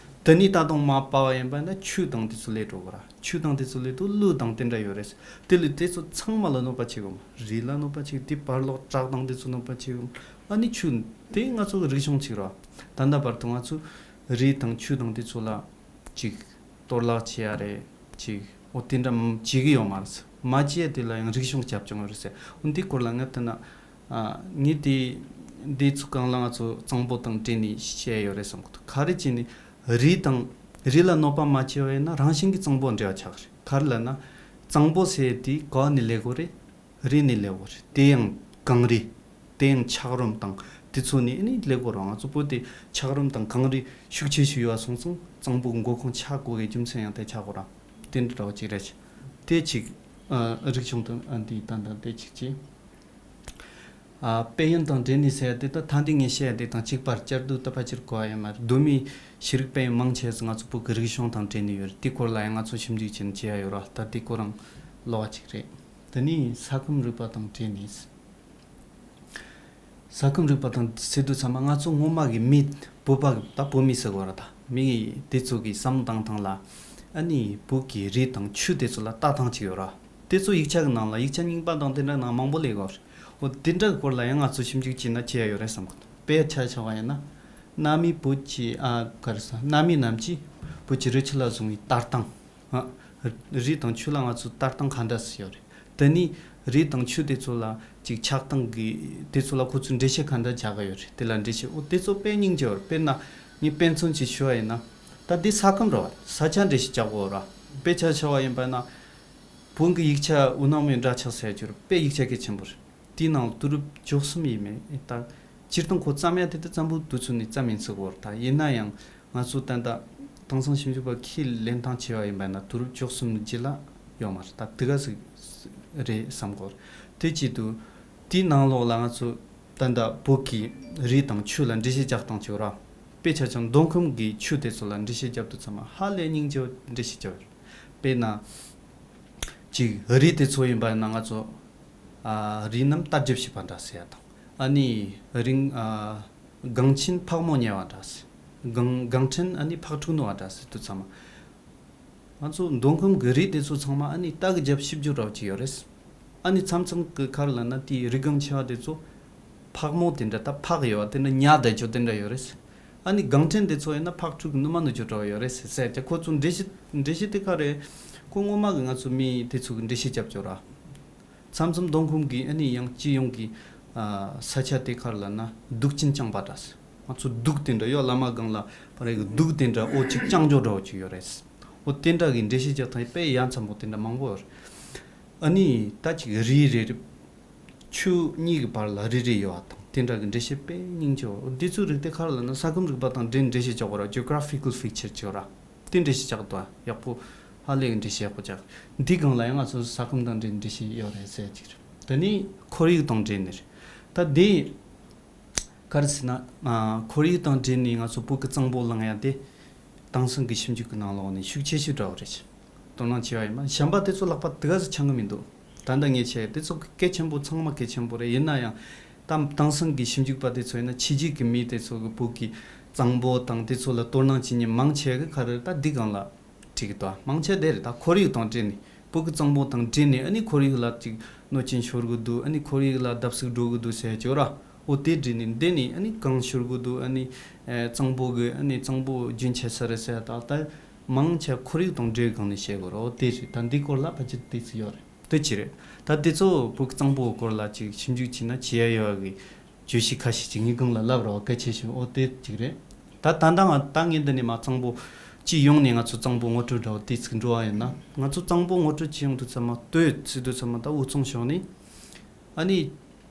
དེ་ནས་ད་དུང་མར་བབས་པ་ཡིན་པ་ན་ཆུ་དང་དེ་ཚོ་སླེབས་འགྲོ་གི་ར། ཆུ་དང་དེ་ཚོ་སླེབས་དུས་ཀླུ་དང་དེ་འདྲ་ཡོད་རེད། དེ་ལས་དེ་ཚོ་ཚང་མ་ལ་གནོད་པ་བྱེད་གོ། རི་ལ་གནོད་པ་བྱེད། དེ་བར་ལོགས་བྲག་དང་དེ་ཚོ་གནོད་པ་བྱེད་གོ། ཨ་ནི་ཆུ་དེ་ང་ཚོ་གི་རིག་གཞུང་ཅིག་ར། ད་ལྟ་བར་དུ་ང་ཚོ་རི་དང་ཆུ་དང་དེ་ཚོ་ལ་ཅིག་གཏོར་བརླག་བྱེད་ཡ་རེད། ཅིག་འོ་དེ་འདྲ་བྱེད་གི་ཡོད་མ་རེད། མ་བྱེད་ཡ་དེ་ལ་ཡང་རིག་གཞུང་རྒྱབ་ལྗོངས་ཡོད་རེད་ཟེར། འོ་འདི་སྐོར་ལ་ངས་བལྟས་ན། ཨ་ངས་དེ་འདི་ཚོ་སྒང་ལ་ང་ཚོ་གཙང་པོ་དང་འབྲེལ་ནས་བཤད་ཡོད་རེད་བསམ་གི་འདུག་ག་རེ་བྱས་ནས་རི་དང་རི་ལ་གནོད་པ་མ་བྱས་པ་ཡིན་ན་རང་བཞིན་གྱིས་གཙང་པོ་འབྲེལ་བ་ཆགས་རེད། ག་རེ་ལབ་ན། གཙང་པོ་ཟེར་དེ་ག་ནས་སླེབས་དགོས་རེད། རི་ནས་སླེབས་དགོས་རེད། དེ་ཡང་གངས་རི། དེ་ཡང་འཁྱགས་རོམ་དང་དེ་ཚོ་ནས་ཨ་ནི་སླེབས་དགོས་རེད། ང་ཚོ་བོད་དེ་འཁྱགས་རོམ་དང་གངས་རི་ཤུགས་ཆེ་ཤོས་ཡོད་པ་སོང་ཙང་གཙང་པོ་གི་འགོ་ཁུངས་ཆགས་དགོས་པའི་རྒྱུ་མཚན་ཡང་དེ་ཆགས་དགོས་རེད། དེ་འདྲ་འདྲ་བོ་ཅིག་རེད། དེ་ཅིག་ཨ་རིག་གཞུང་དང་ཨ་འདི་ད་ལྟ་དེ་ཅིག་བྱས། ཨ་དཔལ་ཡོན་དང་འབྲེལ་ནས་ཟེར་ཡ་དེ་ད་ད་འདི་ངས་བཤད་ཡ་དེ་དང་གཅིག་པ་རེད། བསྐྱར་ཟློས་ད་ཕལ་ཆེར་གོ་བ་ཡོད་མ་རེད། གདོད་མའི་ཤེས་རིག་དཔལ་ཡོན་མང་ཆེ་ཟིག་ང་ཚོ་བོད་ཀྱི་རིག་གཞུང་དང་འབྲེལ་ནས་ཡོད་རེད། དེ་སྐོར་ལ་ཡང་ང་ཚོ་ཞིབ་འཇུག་བྱེད་ནས་བྱེད་ཡ་ཡོད་ར། ད་དེ་ཁོ་རང་ཀློག་པ་ཅིག་རེད། དེ་ནས་ས་ཁམས་རིག་པ་དང་འབྲེལ་ནས། ས་ཁམས་རིག་པ་དང་ཟེར་དུས་ཚང་མ་ང་ཚོ་སྔོན་མ་གི་མི་བོད་པ་གི་ད་བོད་མི་ཟེར་དགོས་ར། ད་མི་གི་དེ་ཚོ་གི་བསམ་བཏང་སྟངས་ལ་ ཨ་ནི་བོད་ཀྱི་རི་དང་ཆུ་དེ་ཚོ་ལ་ལྟ་སྟངས་ཅིག་ཡོད་ར། དེ་ཚོ་ཡིག་ཆ་གི་ནང་ལ་ཡིག་ཆ་རྙིང་པ་དང་དེ་འདྲ་ནང་མང་པོ་སླེབས་ཡོད་རེད། འོ་དེ་འདྲ་གི་སྐོར་ལ་ཡང་ང་ཚོ་ཞིབ་འཇུག་བྱས་ན་ཅི་ཡ་ཡོད་རེད་བསམ་གི་འདུག་དཔེ་ཆ་ཆ་བ་ཡིན་ན། གནའ་མིས་བོད་ཀྱི་ཨ་ག་རེ་ཟ་གནའ་མི་རྣམས་ཀྱིས་བོད་ཀྱི་རི་ཆུ་ལ་བཟུང་བའི་ལྟ་སྟངས། ཨ། རི་དང་ཆུ་ལ་ང་ཚོ་ལྟ་སྟངས་ག་འདྲ་ཞིག་ཡོད་རེད། དེ་ནས་རི་དང་ཆུ་དེ་ཚོ་ལ་ཅིག་ཆགས་སྟངས་ཀྱི་དེ་ཚོ་ལ་ཁོ་ཚོས་འགྲེལ་བཤད་ག་འདྲ་རྒྱག་གི་ཡོད་རེད། དེ་ལ་འགྲེལ་བཤད་འོ་དེ་ཚོ་དཔེ་སྙིང་རྗེ་བ་རེད། དཔེར་ན་ངས་དཔེ་མཚོན་ཅིག་ཞུ་བ་ཡིན་ན། ད་འདི་ས་ཁམས་རེད་བ། ས་ཆ་འགྲེལ་བཤད་རྒྱག་དགོས་ར། དཔེ་ཆ་ཆ་བ་ཡིན་པ་ན། བོན་གྱི་ཡིག་ཆ་འུ་ནག་མའི་འདྲ་ཆགས་ཟེར་རྒྱུ་རེད། དཔེ་ཡིག་ཆ་གལ་ཆེན་པོ་རེད། དེའི་ནང་ལ་དུས་རབས་བཅུ་གསུམ་ཡིན་མིན་ད། སྤྱིར་བཏང་ཁོ་བརྩམས་ཡ་དེ་དུས་བཙན་པོའི་དུས་ཚོད་ནས་བརྩམས་ཡིན་ཟེར་གོ་ར། ད་ཡིན་ན་ཡང་ང་ཚོ་ད་ལྟ་དེང་སང་ཞིབ་འཇུག་པ་ཁས་ལེན་སྟངས་བྱས་པ་ཡིན་པ་ན་དུས་རབས་བཅུ་གསུམ་རྗེས་ལ་ཡོད་མ་རེད། ད་དེ་ག་ཟིག་རེད་བསམ་གོ་ར། དེ་བྱེད་དུས་དེའི་ནང་ལོགས་ལ་ང་ཚོ་ད་ལྟ་བོད་ཀྱི་རི་དང་ཆུ་ལ་འགྲེལ་བཤད་རྒྱག་སྟངས་བྱེད་ར། དཔེ་ཆ་ཆ་མདོ་ཁམས་ཀྱི་ཆུ་དེ་ཚོ་ལ་འགྲེལ་བཤད་རྒྱབ་དུས་ཚང་མ་ཧ་ལས་སྙིང་རྗེ་བ་འགྲེལ་བཤད་རྒྱབ་ཡོད་རེད། དཔེར་ན། གཅིག་རི་དེ་ཚོ་ཡིན་པ་ན་ང་ཚོ། ཨ། རི་རྣམས་བརྟག་དཔྱད་བྱེད་པ་འདྲ་ཟེར་ཡ་དང་། ཨ་ནི་རིང་། ཨ། གངས་ཆེན་ཕག་མོ་ཉལ་བ་འདྲ་ཟེར། གངས་གངས་ཕྲན་ཨ་ནི་ཕག་ཕྲུག་ནུ་བ་འདྲ་ཟེར་དུས་ཚང་མ། ང་ཚོ་མདོ་ཁམས་ཀྱི་རི་དེ་ཚོ་ཚང་མ་ཨ་ནི་རྟ་གི་རྒྱབ་ཕྱི་བསྒྱུར་འདྲ་བོ་ཅིག་ཡོད་རེད། ཨ་ནི་མཚམས་མཚམས་ཀྱི་ཁར་ལ་ན་དེའི་རི་སྒང་ཆེ་བ་དེ་ཚོ། ཕག་མོ་དེ་འདྲ་ད་ཕག་ཡོད་བ་དེ་འདྲ་ཉལ་བསྡད་རྒྱུ་དེ་འདྲ་ཡོད་རེད། ཨ་ནི་གངས་ཕྲན་དེ་ཚོ་ཡིན་ན་ཕག་ཕྲུག་གི་ནུ་མ་ནུ་རྒྱུ་འདྲ་བོ་ཡོད་རེད་ཟེར་ཟེར་ཀྱང་ཁོ་ཚོ་འགྲེལ་བཤད་འགྲེལ་བཤད་དེ་ག་རེད། ཁོ་སྔོན་མ་གི་ང་ཚོ་མི་དེ་ཚོ་གི་འགྲེལ་བཤད་རྒྱབ་ཆོག་ར། མཚམས་མཚམས་མདོ་ཁམས་ཀྱི་ཨ་ནི་ཡང་སྤྱི་ཡོངས་ཀྱི་ཨ་ས་ཆ་དེ་གར་ལ་ན་སྡུག་ཅན་རྐྱང་པ་འདྲ་ཟེར། ང་ཚོ་སྡུག་དེ་འདྲ་ཡོད་བླ་མ་སྒང་ལ་པ་རེད་གི་སྡུག་དེ་འདྲ་འོ་ཅིག་རྐྱང་འཇོག་འདྲ་བོ་ཅིག་ཡོད་རེད། འོ་དེ་འདྲ་གི་འགྲེལ་བཤད་རྒྱག་སྟངས་དཔེ་ཡ་མཚན་པོ་དེ་འདྲ་མང་པོ་ཡོད་རེད། ཨ་ནི་ད་ཅིག་རི་རེ་རེ། ཆུ་གཉིས་ཀྱི་བར་ལ་རི་རེ་ཡོད་པ་དང་དེ་འདྲ་གི་འགྲེལ་བཤད་དཔེ་སྙིང་རྗེ་བ། འདི་ཚོའི་རིགས་དེ་ག་རེ་ལབ་ན་ས་ཁམས་རིག་པ་དང་འབྲེལ་འགྲེལ་བཤད་རྒྱག་དགོས་ར། Geographical feature ཅིག་ཡོད་ར། དེ་འགྲེལ་བཤད་རྒྱག་དགོས་ཡག་པོ། ཧ་ལས་ཀྱི་འགྲེལ་བཤད་ཡག་པོ་རྒྱག་འདི་སྒང་ལ་ཡང་ང་ཚོ་ས་ཁམས་དང་འབྲེལ་འགྲེལ་བཤད་ཡོད་རེད་ཟེར་ཅིག་རེད། དེ་ནི་ཁོར་ཡུག་དང་འབྲེལ་ནས་རེད། ད་དེ། ག་རེ་ཟེར་ན། ཨ། ཁོར་ཡུག་དང་འབྲེལ་ནས་ང་ཚོ་བོད་ཀྱི་གཙང་པོ་བླངས་ཡ་དེ། དེང་སང་གི་ཞིབ་འཇུག་གི་ནང་ལོགས་ནས་ཤུགས་ཆེ་ཤོས་འདྲ་བོ་རེད། དོ་སྣང་ཆེ་བ་ཡིན་ན་གཞན་པ་དེ་ཚོ་ལག་པ་དེ་ག་ཚོད་འཆང་གི་མི་འདུག་ད་ལྟ་ངས་བྱས་དེ་ཚོ་གལ་ཆེན་པོ་ཚང་མ་གལ་ཆེན་པོ་རེད། ཡིན་ན་ཡང་། ད་དེང་སང་གི་ཞིབ་འཇུག་པ་དེ་ཚོ་ཡིན་ན་ཕྱི་རྒྱལ་གྱི་མི་དེ་ཚོ་གི་བོད་ཀྱི་གཙང་པོ་དང་དེ་ཚོ་ལ་དོ་སྣང་བྱེད་མཁན་མང་ཆེ་གི་ག་རེ་ད་འདི་སྒང་ལ། བྲིས་ཀྱི་འདུག་མང་ཆེ་དེ་རེད། ད་ཁོར་ཡུག་དང་འབྲེལ་ནས་བོད་ཀྱི་གཙང་པོ་དང་འབྲེལ་ནས་ཨ་ནི་ཁོར་ཡུག་ལ་ཅིག་གནོད་སྐྱོན་ཤོར་གི་འདུག་ཨ་ནི་ཁོར་ཡུག་ལ་བརྡབ་གསིག་འགྲོ་གི་འདུག་ཟེར་ཅིག་ཡོད་ར། འོ་དེ་བྲིས་ནས་འདི་ནས་ཨ་ནི་གངས་ཤོར་གི་འདུག་ཨ་ནི་ཨེ་གཙང་པོ་གི་ཨ་ནི་གཙང་པོ་རྒྱུན་ཆད་ས་རེད་ཟེར། ད་ལྟ་མང་ཆེ་ཁོར་ཡུག་དང་འབྲེལ་བའི་སྒང་ནས་བཤད་དགོས་ར། འོ་དེ་རེད། ད་འདི་སྐོར་ལ་ཕལ་ཆེར་དེ་ཚོ་ཡོད་རེད། དེ་ཅི་རེད། ད་དེ་ཚོ་བོད་ཀྱི་གཙང་པོའི་སྐོར་ལ་ཅིག་ཞིབ་འཇུག་བྱས་ན་བྱེད་ཡ་ཡོད་གི་བརྗོད་གཞི་ཁ་ཤས་ཅིག་ངས་གོང་ལ་ལབ་རོགས། གལ་ཆེ་ཤོས་འོ་དེ་གཅིག་རེད། ད་ད་ལྟ་ང་ད་ངས་འདི་ནས་མ་གཙང་པོ་སྤྱི་ཡོངས་ནས་ང་ཚོ་གཙང་པོ་ངོ་སྤྲོད་འདྲ་བོ་དེ་ཚིག་འགྲོ་བ་ཡིན་ན། ང་ཚོ་གཙང་པོ་ངོ་སྤྲོད་བྱེད་ཡོང་དུས་ཙམ་མ་ལྟོས་ཚིག་དུས་ཙམ་མ་ད་དབུས་གཙང་ཕྱོགས་ནས་ཨ་ནི་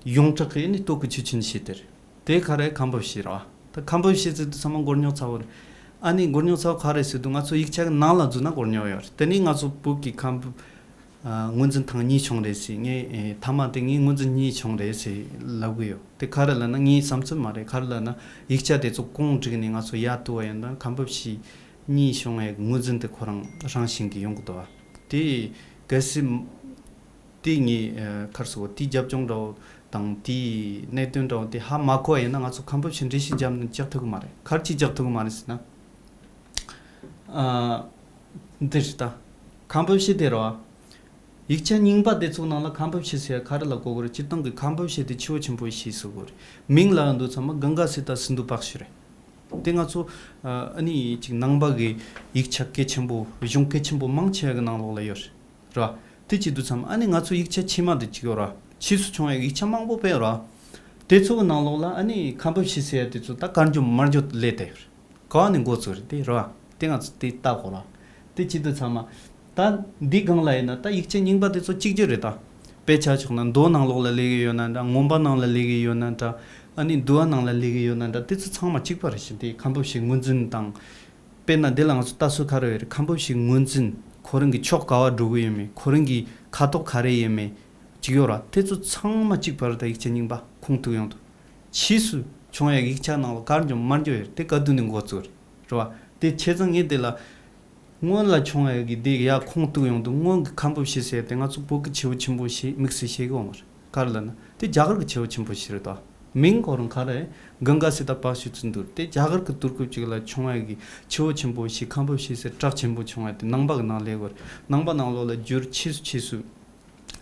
ཡོངས་གྲགས་ཀྱི་ཨ་ནི་སྟོད་ཀྱི་ཆུ་ཆེན་ཞེས་དེ་རེད། དེ་ག་རེ་ཁམས་པ་བྱེད་ར། ད་ཁམས་པ་བྱེད་ཚིག་དུས་ཙམ་མ་མགོ་རྙོག་ཚ་བོ་རེད། ཨ་ནི་མགོ་རྙོག་ཚ་བོ་ག་རེ་ཟེར་དུས་ང་ཚོ་ཡིག་ཆ་གི་ནང་ལ་འཛུལ་ན་མགོ་རྙོག་ཡོད་རེད། དེ་ནས་ང་ཚོ་བོད་ཀྱི་ཁམས་པ། ཨ། ངོས་འཛིན་ཐེངས་གཉིས་བྱུང་རེད་ཟེར། ངས་ཨེ་མཐའ་མ་དེ་ངས་ངོས་འཛིན་གཉིས་བྱུང་རེད་ཟེར་ལབ་གི་ཡོད། དེ་ག་རེ་ལབ་ན་ངའི་བསམ་ཚུལ་མ་རེད། ག་རེ་ལབ་ན་ཡིག་ཆ་དེ་ཚོ་གོང་བསྒྲིགས་ནས་ང་ཚོ་ཡར་བཏུ་བ་ཡིན་ན་ཁམས་པ་བྱེད་གཉིས་བྱུང་བའི་ངོས་འཛིན་དེ་ཁོ་རང་རང་བཞིན་གྱིས་ཡོང་གི་འདུག་བ། དེ་གལ་སྲིད་དེ་ངས་ཨ་ག་རེ་ཟེར་བ་དེའི་རྒྱབ་ལྗོངས་འདྲ་བོ་དང་དེའི་གནད་དོན་འདྲ་བོ་དེ་ཧ་མ་གོ་བ་ཡིན་ན་ང་ཚོ་ཁམས་པ་བྱེད་འགྲེལ་བཤད་རྒྱབ་ན་རྒྱག་ཐུབ་གི་མ་རེད། ག་རེ་བྱས་རྒྱག་ཐུབ་གི་མ་རེད་ཟེར་ན། ཨ། འདི་རེད་ད། ཁམས་པ་བྱེད་དེ་རེད་བ། ཡིག་ཆ་རྙིང་པ་དེ་ཚོ་ནང་ལ་ཁམས་པ་བྱེད་ཟེར་ཡ་ག་རེ་ལ་གོ་དགོས་རེད། སྤྱིར་བཏང་གི་ཁམས་པ་བྱེད་དེ་ཆེ་བོ་ཆེན་པོ་ཞེས་ཟེར་དགོས་རེད། མིང་ལ་འདུག་ཚང་མ་གངྒཱ་སི་ཏཱ་སིནྡྷུ་པཀྵི་རེད། དེ་ང་ཚོ་ཨ་ནི་ཅིག་ནང་པ་གི་ཡིག་ཆ་གལ་ཆེན་པོ་གཞུང་གལ་ཆེན་པོ་མང་ཆེ་བ་གི་ནང་ལོགས་ལ་ཡོད་རེད། རེད་བ། དེ་བྱེད་དུས་ཙམ་ཨ་ནི་ང་ཚོ་ཡིག་ཆ་ཕྱི་མ་དེ་ཅིག་ཡོད་ར། ཕྱིས་སུ་བྱུང་བའི་ཡིག་ཆ་མང་པོ་དཔེ་ཡོད་ར། དེ་ཚོ་གི་ནང་ལོགས་ལ་ཨ་ནི་ཁམས་པ་བྱེད་ཟེར་ཡ་དེ་ཚོ་ད་གར་འགྱོ་མར་འགྱོ་སླེབས་བསྡད་ཡོད་རེད། ག་བ་ནས་འགོ་བཙུགས་རེད་དེ་རེད་བ། དེ་ང་ཚོ་དེ་ལྟ་དགོས་ར། དེ་བྱེད་དུས་ཚང་མ། ད་འདི་སྒང་ལ་ཡིན་ན་ད་ཡིག་ཆ་རྙིང་པ་དེ་ཚོ་གཅིག་གྱུར་རེད་ད། དཔེ་ཆ་ཆོག་ན་མདོ་ནང་ལོགས་ལ་སླེབས་ཀྱི་ཡོད་ན་འདྲ། མངོན་པ་ནང་ལ་སླེབས་ཀྱི་ཡོད་ན་འདྲ། ཨ་ནི་འདུལ་བ་ནང་ལ་སླེབས་ཀྱི་ཡོད་ན་འདྲ། དེ་ཚོ་ཚང་མ་གཅིག་པ་རེད་ཤག་དེ་ཁམས་པ་བྱེད་ངོས་འཛིན་དང་། དཔེར་ན་འདི་ལ་ང་ཚོ་ལྟ་སྲོལ་ག་རེ་ཡོད་རེད། ཁམས་པ་བྱེད་ངོས་འཛིན། ཁོ་རང་གི་ཕྱོགས་ག་བ་འགྲོ་གི་ཡོད་མེད། ཁོ་རང་གི་ཁ་དོག་ག་རེ་ཡོད་མེད། ཅིག་ཡོད་ར། དེ་ཚོ་ཚང་མ་གཅིག་པ་རེད་ད། ཡིག་ཆ་རྙིང་པ་ཁུངས་གཏུགས་ཡོང་དུས། ཕྱིས་སུ་བྱུང་ཡག་ཡིག་ཆ་ནང་ལ་གར་འགྱོ་མར་འགྱོ་ཡོད་རེད། དེ་ག་དུས་ནས་འགོ་བཙུགས་རེད། རེད་བ། དེ་བྱས་ཙང་ངས་དེ་ལ། སྔོན་ལ་བྱུང་ཡག་གི་དེ་ཡར་ཁུངས་གཏུགས་ཡོང་དུས་སྔོན་གྱི་ཁམས་པ་བྱེད་ཟེར་དེ་ང་ཚོ་བོད་ཀྱི་ཆེ་བོ་ཆེན་པོ་ཞིག་དམིགས་བསལ་བཤད་གི་ཡོད་མ་རེད། ག་རེ་ལབ་ན་དེ་རྒྱ་གར་གྱི་ཆེ་བོ་ཆེན་པོ་ཞིག་རེད་དོ། མིང་ཁོ་རང་ག་རེ། གངྒཱ་སི་ཏ་བག་ཤུལ་ཙི་འདུལ་དེ་རྒྱ་གར་གྱི་དུས་སྐབས་ཅིག་ལ་བྱུང་བ་གི་ཆུ་བོ་ཆེན་པོ་ཞིག་ཁམ་བུ་ཤི་ཟེར་བྲག་ཆེན་པོ་བྱུང་བ་དེ་ནང་པ་གི་ནང་ལས་གོ་རེད། ནང་པ་ནང་ལོགས་ལ་འགྱུར་ཆེ་སུ་ཆེ་སུ།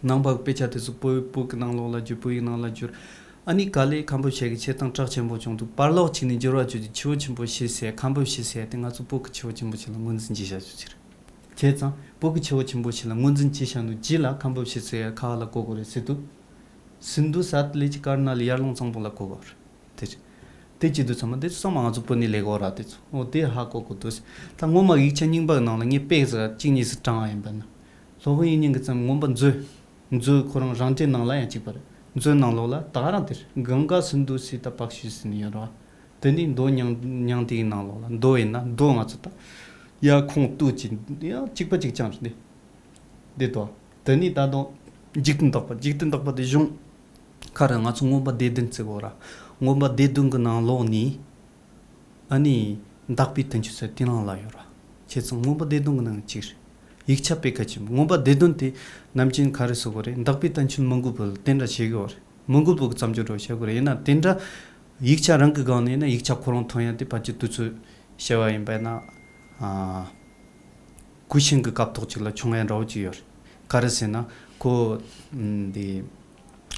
ནང་པ་གི་དཔེ་ཆ་དེ་ཚོ་བོད་བོད་ཀྱི་ནང་ལོགས་ལ་འགྱུར། བོད་ཡིག་ནང་ལ་འགྱུར། ཨ་ནི་ག་ལེ་ཁམ་བུ་ཤི་གི་ཆེ་ཐང་བྲག་ཆེན་པོ་བྱུང་འདུག་པར་ལོག་ཅིག་ནས་འགྱུར་བ་བྱུང་རྗེས་ཆུ་བོ་ཆེན་པོ་ཤི་ཟེར་ཁམ་བུ་ཤི་ཟེར་དེ་ང་ཚོ་བོད་ཀྱི་ཆུ་བོ་ཆེན་པོ་ཞིག་ལ་ངོས་འཛིན་བྱེད་བྱ་རྒྱུ་ཅིག་རེད། བྱས་ཙང་བོད་ཀྱི་ཆུ་བོ་ཆེན་པོ་ཞིག་ལ་ངོས་འཛིན་བྱེད་བྱ་འདུག་རྗེས་ལ་ཁམ་བུ་ཤི་ཟེར་ཁ་བ་ལ་གོ་དགོས་རེད་ཟེར་དུས། སིན་དྷུ་སཱཏ་ལས་ཀྱི་ཀར་ན་ལ་ཡར་ཀླུང་གཙང་པོ་ལ་གོ་དགོས་རེད། དེ་རེད། དེ་བྱེད་དུས་ཚང་མ་དེ་ཚང་མ་ང་ཚོ་བོད་ནས་ལས་གོ་ར་དེ་ཚོ་འོ་དེ་ཧ་གོ་གོ་དུས། ད་སྔོན་མ་ཡིག་ཆ་རྙིང་པ་གི་ནང་ལ་ངས་དཔེ་ཟ་གཅིག་གཉིས་སུ་དྲངས་པ་ཡིན་པ་ན། སློབ་དཔོན་དབྱིག་གཉེན་གྱི་བརྩམས་མངོན་པ་མཛོད། མཛོད་ཁོ་རང་རང་འགྲེལ་ནང་ལ་ཡང་གཅིག་པ་རེད། མཛོད་ནང་ལོགས་ལ་ད་ག་རང་དེར་གངྒཱ་སིན་དྷུ་སི་ཏ་བག་ཤུལ་ཟེར་ནས་ཡོད་ར། དེ་ནས་མདོ་མྱང་མྱང་འདས་ཀྱི་ནང་ལོགས་ལ་མདོ་ཡིན་ན་མདོ་ང་ཚོ་ད་ཡ་ཁོང་ལྟོས་ཀྱི་ཡ་གཅིག་པ་གཅིག་རྐྱང་རེད་འདི། འདི་དོ། དེ་ནས་ད་དུང་འཇིག་རྟེན་བདག་པོ། འཇིག་རྟེན་བདག་པོ་དེ་གཞུང་ཁ་ར་ང་ཚོ་མངོན་པ་སྡེ་བདུན་བརྩི་གོ་ར། མངོན་པ་སྡེ་བདུན་གྱི་ནང་ལོགས་ནས་ཨ་ནི་བདག་པོའི་དོན་བྱེད་ཚུལ་དེ་ནང་ལ་ཡོད་ར། བྱས་ཙང་མངོན་པ་སྡེ་བདུན་གྱི་ནང་གཅིག་རེད། ཡིག་ཆ་དཔེ་གལ་ཆེན་པོ། མངོན་པ་སྡེ་བདུན་དེ་ནམ་རྒྱུན་ག་རེ་ཟེར་གོ་རེད། བདག་པོའི་དོན་བྱེད་མི་འགུལ་བུ་ལ་དེ་འདྲ་བྱེད་གོ་རེད། མི་འགུལ་བུ་གི་བརྩམས་ཆོས་འདྲ་བོ་བྱེད་གོ་རེད། ཡིན་ན་དེ་འདྲ་ཡིག་ཆ་རང་གི་སྒང་ནས་ཡིན་ན་ཡིག་ཆ་ཁོ་རང་ཐོན་ཡ་དེ་ཕལ་ཆེར་དུས་ཚོད་བྱ་བ་ཡིན་པ་ན། ཨ། གུས་ཤིན་གྱི་སྐབས་ཐོག་ཅིག་ལ་བྱུང་ཡ་འདྲ་བོ་ཅིག་ཡོད་རེད། ག་རེ་ཟེར་ན་ཁོ་འདི་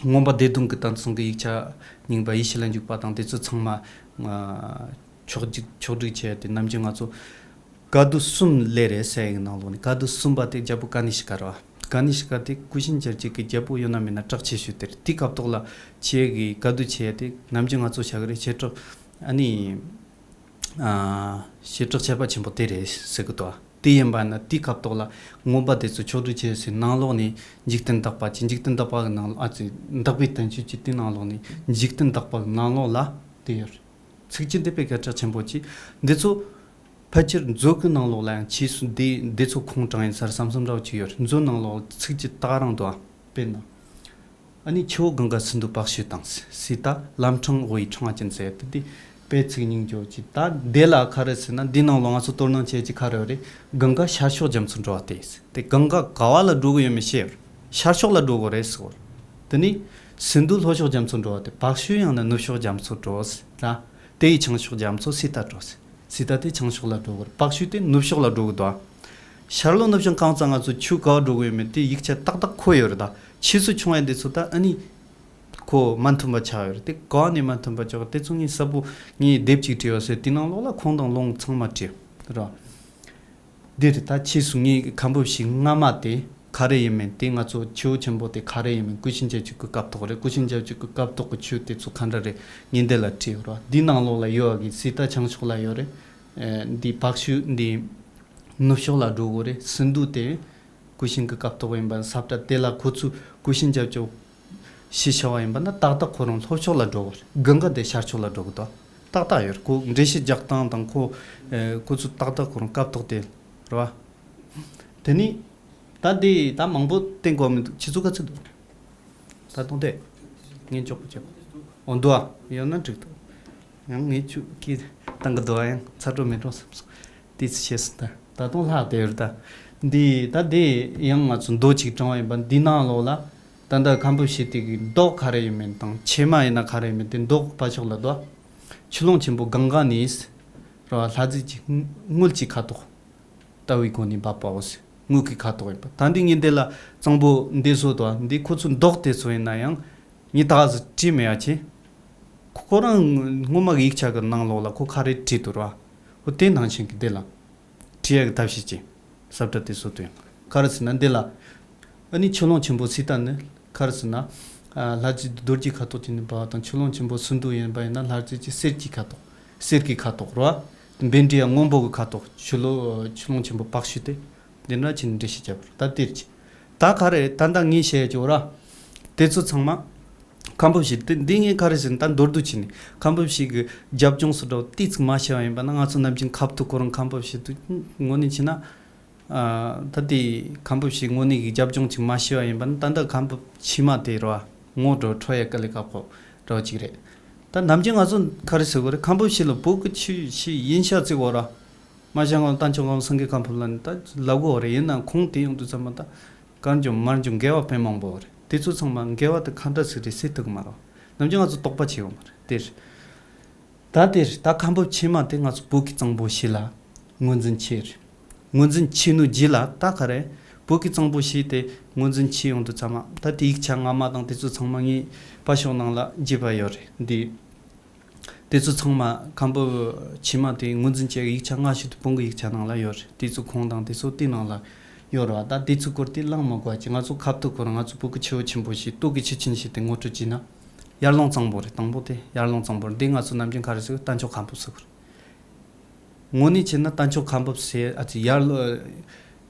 མངོན་པ་སྡེ་བདུན་གྱི་དོན་ཚན་གྱི་ཡིག་ཆ་རྙིང་པ་ཡེ་ཤེས་ལ་འཇུག་པ་དང་དེ་ཚོ་ཚང་མ་ཕྱོགས་བསྒྲིགས་ཕྱོགས་བསྒྲིགས་བྱས་ཏེ་ནམ་རྒྱུན་ང་ཚོ་བཀའ་བསྡུ་གསུམ་ལས་རེད་ཟེར་ཡག་ནང་ལོགས་ནས་བཀའ་བསྡུ་གསུམ་པ་དེ་རྒྱལ་པོ་ཀ་ནི་ཤི་ཀ་རེད་བ། ཀ་ནི་ཤི་ཀ་དེ་གུས་ཤིན་རྒྱལ་བྱེད་ཀྱི་རྒྱལ་པོ་ཡོད་ན་མེད་ན་གྲགས་ཆེ་ཤོས་དེ་རེད། དེའི་སྐབས་ཐོག་ལ་བྱས་ཡག་གི་བཀའ་བསྡུ་བྱས་ཏེ་ནམ་རྒྱུན་ང་ཚོ་བྱ་གི་རེད། བྱེ་བྲག་ཨ་ནི། ཨ། བྱེ་བྲག་ཁྱད་པར་ཆེན་པོ་དེ་རེད་ཟེར་གི་འདུག་དེ་ཡིན་པ་ན་དེའི་སྐབས་ཐོག་ལ་མངོན་པ་སྡེ་ཚོ་ཕྱོགས་བསྒྲིགས་བྱས་ཟིན་ནང་ལོགས་ནས་འཇིག་རྟེན་བདག་པོ་ཅིག་འཇིག་རྟེན་བདག་པོ་གི་ནང་ལ་ཨ་ཙི་བདག་པོའི་དོན་བྱེད་ཀྱི་དེ་ནང་ལོགས་ནས་འཇིག་རྟེན་བདག་པོ་གི་ནང་ལོགས་ལ་དེ་ཡོད་རེད། ཚིགས་བཅད་འདི་དཔེ་སྐད་གྲགས་ཆེན་པོ་ཅིག་འདི་ཚོ་ཕལ་ཆེར་མཛོད་ཀྱི་ནང་ལོགས་ལ་ཡང་ཕྱིས་སུ་འདི་འདི་ཚོ་ཁུངས་དྲངས་ཡིན་ས་རེད་བསམ་བསམ་འདྲ་བོ་ཅིག་ཡོད་རེད། མཛོད་ནང་ལོགས་ཚིགས་བཅད་ད་ག་རང་འདུག་དཔེར་ན། ཨ་ནི་ཆུ་བོ་གངྒཱ་སིན་དྷུ་བག་ཤུལ་དང་། སི་ཏཱ་ལམ་འཕྲང་དབུས་འཕྲེང་བ་ཅན་ཟེར་ཏེ་འདི་དཔེ་ཚིག་སྙིང་བརྗོད་ཅིག་ད་འདི་ལ་ག་རེ་ཟེར་ན་འདི་ནང་ལོགས་ང་ཚོ་དོ་སྣང་བྱེད་ཀྱི་ག་རེ་རེད། གངྒཱ་ཤར་ཕྱོགས་རྒྱ་མཚོར་འགྲོ་བ་སྟེ། དེ་གངྒཱ་ག་བ་ལ་འགྲོ་གི་ཡོད་མེད་ཤེས་ཡོད། ཤར་ཕྱོགས་ལ་འགྲོ་གི་རེད་ཟེར་བ། དེ་ནི་སིན་དྷུ་ལྷོ་ཕྱོགས་རྒྱ་མཚོར་འགྲོ་བ་སྟེ། བག་ཤུལ་ཡང་ན་ནུབ་ཕྱོགས་རྒྱ་མཚོར་འགྲོ་ཟེར་ད། དེ་ཡི་བྱང་ཕྱོགས་རྒྱ་མཚོ་སི་ཏཱ་འགྲོ་ཟེར། སི་ཏཱ་དེ་བྱང་ཕྱོགས་ལ་འགྲོ་གི་རེད། བག་ཤུལ་དེ་ནུབ་ཕྱོགས་ལ་འགྲོ་གི་འདུག་ཤར་ལྷོ་ནུབ་བྱང་གང་ཙམ་ང་ཚོ་ཆུ་ག་བ་འགྲོ་གི་ཡོད་མེད་དེ་ཡིག་ཆ་ཏག་ཏག་འཁོད་ཡོད་རེད། ད་ཕྱིས་སུ་བྱུང་བའི་འདི་ཚོ་ད་ཨ་ནི་ཁོ་མ་མཐུན་པ་ཆགས་ཡོད་རེད། དེ་ག་བ་ནས་མ་མཐུན་པ་ཆགས་དེ་ཚོ་ངས་གསལ་པོ་ངས་དེབ་ཅིག་བྲིས་ཡོད་ཟེར། དེ་ནང་ལོགས་ལ་ཁུངས་དང་ལུང་ཚང་མ་བྲིས་ཡོད་རེད། འདི་རེད། ད་ཕྱིས་སུ་ངས་ཁམ་བུ་ཤི་སྔ་མ་དེ་ག་རེ་ཡིན་མིན་དེ་ང་ཚོ་ཆུ་བོ་ཆེན་པོ་དེ་ག་རེ་ཡིན་མིན་ཀུ་ཤུ་འཇབ་ཅིག་གི་སྐབས་ཐོག་རེད། ཀུ་ཤུ་འཇབ་ཅིག་གི་སྐབས་ཐོག་གི་ཆུ་དེ་ཚོ་ག་འདྲ་རེད་ངས་འདི་ལ་བྲིས་ཡོད་རེད། འདི་ནང་ལོགས་ལ་ཡོད་པ་གི་སི་ཏཱ་བྱང་ཕྱོགས་ལ་ཡོད་རེད། ཨེ། འདི་བག་ཤུལ་འདི་ནུབ་ཕྱོགས་ལ་འགྲོ་དགོས་རེད། སིན་དྷུ་དེ་ཀུ་ཤུ་གི་སྐབས་ཐོག་ཡིན་པ་ས་བཀྲ་དེ་ལ་ཁོ་ཚོས་ཀུ་ཤུ་འཇབ་ཅིག་ཤི་ཤ་བ་ཡིན་པ་ན་ཏག་ཏག་ཁོ་རང་ལྷོ་ཕྱོགས་ལ་འགྲོ་གི་རེད། གངྒཱ་དེ་ཤར་ཕྱོགས་ལ་འགྲོ་གི་འདུག་ཏག་ཏག་ཡོད་རེད། ཁོ་འགྲེལ་བཤད་རྒྱག་སྟངས་དང་ཁོ་ཨེ། ཁོ་ཚོ་ཏག་ཏག་ཁོ་རང་སྐབས་ཐོག་དེ་རེད་བ། དེ་ནི་ད་འདི་ད་མང་པོ་བསྟན་དགོས་མི་འདུག་ཁྱེད་ཚོ་ག་ཚོད་འདུག་ད་དུང་དེ་ངས་འཇོག་པ་བྱེད་འོ་འདུག་ཨ། ཡོད་ན་འགྲིག་འདུག་ཡང་ངས་ཆུ་ཁྱི་བཏང་གི་འདུག་ཨ། ཡང་ཚ་དྲོད་མེད་འགྲོ་བསམ་སོང་། དེ་ཚོ་བྱས་སོང་། ད་ད་དུང་ལྷག་བསྡད་ཡོད་རེད། ད་འདི་ད་འདི་ཡང་ང་ཚོ་མདོ་ཅིག་དྲངས་པ་ཡིན་པ་འདི་ནང་ལོགས་ལ་ད་ལྟ་ཁམ་བུ་ཤི་དེ་གི་མདོག་ག་རེ་ཡིན་མིན་དང་ཕྱེ་མ་ཡིན་ན་ག་རེ་ཡིན་མིན་དེ་མདོག་ཕར་ཕྱོགས་ལ་འདུག་ཆུ་ཀླུང་ཆེན་པོ་གངྒཱ་ནས་རེད་བ། ལྷ་རྫས་ཀྱི་དངུལ་གྱི་ཁ་དོག་ལྟ་བུའི་སྒོ་ནས་འབབ་པའོ་ཟེར། དངུལ་གྱི་ཁ་དོག་ཡིན་པ། ད་འདི་ངས་འདི་ལ་གཙང་པོ་འདི་བཟོ་དོ། འདི་ཁོ་ཚོའི་མདོག་དེ་ཚོ་ཡིན་ན་ཡང་ངས་ད་ག་ཟེ་བྲིས་མེད་ཡ་ཆེ། ཁོ་ཁོ་རང་སྔོན་མ་གི་ཡིག་ཆ་གི་ནང་ལོགས་ལ་ཁོ་ག་རེ་བྲིས་འདུག་ར། ཁོ་དེ་ནང་བཞིན་གྱི་འདི་ལ་བྲིས་ཡ་གི་ཐབས་ཤེས་ཀྱི་ས་བཀྲ་དེ་བཟོ་དོ་ཡང་ག་རེ་ཟེར་ན་འདི་ལ། ཨ་ནི་ཆུ་ཀླུང་ཆེན་པོ་སི་ཏཱ་ནི་ག་རེ་ཟེར་ན། ཨ། ལྷ་རྫས་རྡོ་རྗེ་ཁ་དོག་ཅིག་ནས་འབབ་པ་དང་ཆུ་ཀླུང་ཆེན་པོ་སིན་དྷུ་ཡིན་པ་ཡིན་ན་ལྷ་རྫས་ཀྱི་གསེར་གྱི་ཁ་དོག་གསེར་གྱི་ཁ་དོག་རེད་བ། བཻ་ཌཱུརྱ་སྔོན་པོ་གི་ཁ་དོག་ཆུ་ལོ་ཆུ་ཀླུང་ཆེན་པོ་བག་ཤུལ་དེ། འདི་འདྲ་ཅིག་འགྲེལ་བཤད་བརྒྱབ་པ་རེད། ད་དེར་ཅི། ད་ག་རེ་ད་ལྟ་ངས་བཤད་ཡ་ཅིག་ཡོད་ར། དེ་ཚོ་ཚང་མ། ཁམ་བུ་ཤི་དེ་འདི་ངས་ག་རེ་ཟེར་ན་ད་མདོར་བསྡུས་བྱས་ནས་ཁམ་བུ་ཤི་གི་རྒྱབ་ལྗོངས་སུ་འགྲོ་ཏོག་ཙམ་མ་ཤེས་པ་ཡིན་པ་ན་ང་ཚོ་ནམ་རྒྱུན་ཁ་ཐུག་ཁོ་རང་ཁམ་བུ་ཤི་དུ་དངོས་གནས་བྱས་ན། ཨ། ད་དེ་ཁམ་བུ་ཤི་དངོས་གནས་ཀྱི་རྒྱབ་ལྗོངས་ཅིག་མ་ཤེས་པ་ཡིན་པ་ན་ད་ལྟ་ཁམ་བུ་ཤི་མ་དེ་རེད་བ། ངོ་འགྲོ་ཁྲོ་ཡ་དཀའ་ལས་ཁག་པོ་འདྲ་བོ་ཅིག་རེད། ད་ནམ་རྒྱུན་ང་ཚོ་ག་རེ་ཟེར་དགོས་རེད། ཁམ་བུ་ཤི་ལ་བོད་ཀྱི་ཆོས་ཤིག་ཡིན་ཤག་ཟེར་དགོས་ར། མ་ཤ་ངོ་ལྟ་མཆོག་གམ་སེང་གེ་ཁམ་བུ་ལ་ནི་ད་ལབ་དགོས་རེད། ཡིན་ནའང་ཁུངས་དེ་ཡོང་དུས་ཙམ་པ་ད་གར་འཇོམས་མར་འཇོམས་འགལ་བ་དཔེ་མང་པོ་རེད། དེ་ཚོ་ཚང་མ་འགལ་བ་དེ་ག་འདྲ་ཟིག་རེད་ཟེར་ཐུབ་ཀྱི་མ་རེད། ནམ་རྒྱུན་ང་ཚོ་དོགས་པ་བྱེད་ཡོད་མ་རེད་དེ་རེད། ད་དེར་ད་ཁམས་བབ་ཆེན་མ་དེ་ང་ཚོ་བོད་ཀྱི་གཙང་པོ་ཞིག་ལ་ངོས་འཛིན་བྱས་རེད། ངོས་འཛིན་བྱས་ནོ་རྗེས་ལ་ད་ག་རེ། བོད་ཀྱི་གཙང་པོ་ཞིག་དེ་ངོས་འཛིན་བྱས་ཡོང་དུས་ཚང་མ་ད་དེ་ཡིག་ཆ་སྔ་མ་དང་དེ་ཚོ་ཚང་མ་ངས་པ་ཤོག་ནང་ལ་བརྗེས་པ་ཡོད་རེད་འདི། དེ་ཚོ་ཚང་མ་ཁམས་བབ་ཆེན་མ་དེ་ངོས་འཛིན་བྱས་ཡིག་ཆ་སྔ་ཤོས་དེ་བོད་ཀྱི་ཡིག་ཆ་ནང་ལ་ཡོད་རེད། དེ་ཚོ་ཁུངས་དང་དེ་ཚོ་དེ་ནང་ལ་ཡོད་རེད་བ། ད་དེ་ཚོའི་སྐོར་དེ་གླེང་མ་དགོས་ཀྱི་ང་ཚོ་ཁ་ཐུག་ཁོ་རང་ང་ཚོ་བོད་ཀྱི་ཆེ་བ་ཆེན་པོ་ཞིག་སྟོད་ཀྱི་ཆུ་ཆེན་ཞིག་དེ་ངོ་སྤྲོད་བྱས་ན། ཡར་ཀླུང་གཙང་པོ་རེད། དང་པོ་དེ་ཡར་ཀླུང་གཙང་པོ་རེད། འདི་ང་ཚོ་ནམ་རྒྱུན་ག་རེ་ཟེར་རྟ་མཆོག་ཁམས་བབ་ཟེར་གི་རེད། དངོས་གནས་བྱས་ན་རྟ་མཆོག་ཁམས་བབ་ཟེར་ཨ་ཙི་ཡར་ཀླུང་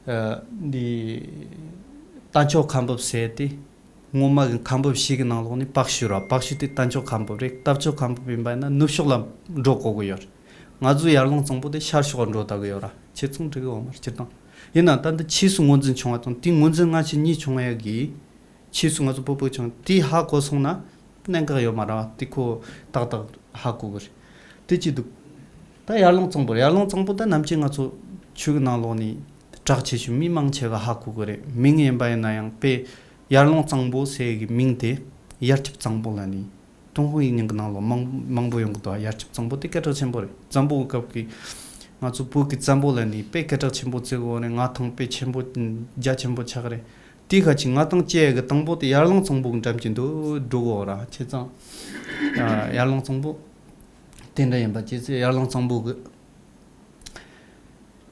ཨ་འདི་རྟ་མཆོག་ཁམས་བབ་ཟེར་དེ་སྔོན་མ་གི་ཁམས་བབ་བཞི་གི་ནང་ལོགས་ནས་པག་ཤུ་ར། པག་ཤུ་དེ་རྟ་མཆོག་ཁམས་བབ་རེད། རྟ་མཆོག་ཁམས་བབ་ཡིན་པ་ཡིན་ན་ནུབ་ཕྱོགས་ལ་འགྲོ་དགོས་ཀྱི་ཡོད་རེད། ང་ཚོ་ཡར་ཀླུང་གཙང་པོ་དེ་ཤར་ཕྱོགས་ལ་འགྲོ་བསྡད་ཀྱི་ཡོད་ར། ཁྱེད་ཚང་འགྲིག་གི་ཡོད་མ་རེད་སྤྱིར་བཏང་། ཡིན་ན་ད་འདི་ཕྱིས་སུ་ངོས་འཛིན་བྱུང་བ་དང་དེ་ངོས་འཛིན་སྔ་ཕྱི་གཉིས་བྱུང་ཡ་གི། ཕྱིས་སུ་ང་ཚོ་བོད་བོད་ཆུང་དེ་ཧ་གོ་སོང་ན་གནད་འགག་ཡོད་མ་རེད་བ། དེ་ཁོ་ཏག་ཏག་ཧ་གོ་གི་རེད། དེ་ཅི་འདུག་ད་ཡར་ཀླུང་གཙང་པོ་རེད། ཡར་ཀླུང་གཙང་པོ་ད་ནམ་རྒྱུན་ང་ཚོ་ཆོས་ཀྱི་ནང་ལོགས་ནས་གྲགས་ཆེ་ཤོས་མི་མང་ཆེ་ག་ཧ་གོ་གི་རེད། མིང་ཡིན་པ་ཡིན་ན་ཡང་དཔེ་ཡར་ཀླུང་གཙང་པོ་ཟེར་གི་མིང་དེ་ཡར་ཁྱབ་གཙང་པོ་ལ་ནི། ཏུན་ཧོང་ཡིག་རྙིང་གི་ནང་ལོགས་མང་མང་པོ་ཡོང་གི་འདུག་ཡར་ཁྱབ་གཙང་པོ་དེ་སྐད་གྲགས་ཆེན་པོ་རེད། འཛམ་བུ་གི་སྐབས་ཀྱི་ང་ཚོ་བོད་ཀྱི་བཙན་པོ་ལ་ནི་དཔེ་སྐད་གྲགས་ཆེན་པོ་བརྩི་གི་ཡོད་རེད། མངའ་ཐང་དཔེ་ཆེན་པོ་རྒྱ་ཆེན་པོ་ཆགས་ཀྱི་རེད། དེའི་ཁ་ཅིག་མངའ་ཐང་བཅད་ཡ་གི་དང་པོ་དེ་ཡར་ཀླུང་གཙང་པོ་གི་འགྲམ་གྱི་འདུག་འགྲོ་གི་ཡོད་ར། བྱས་ཙང་ཨ་ཡར་ཀླུང་གཙང་པོ་དེ་འདྲ་ཡིན་པ་བྱས་ཙང་ཡར་ཀླུང་གཙང་པོ་གི་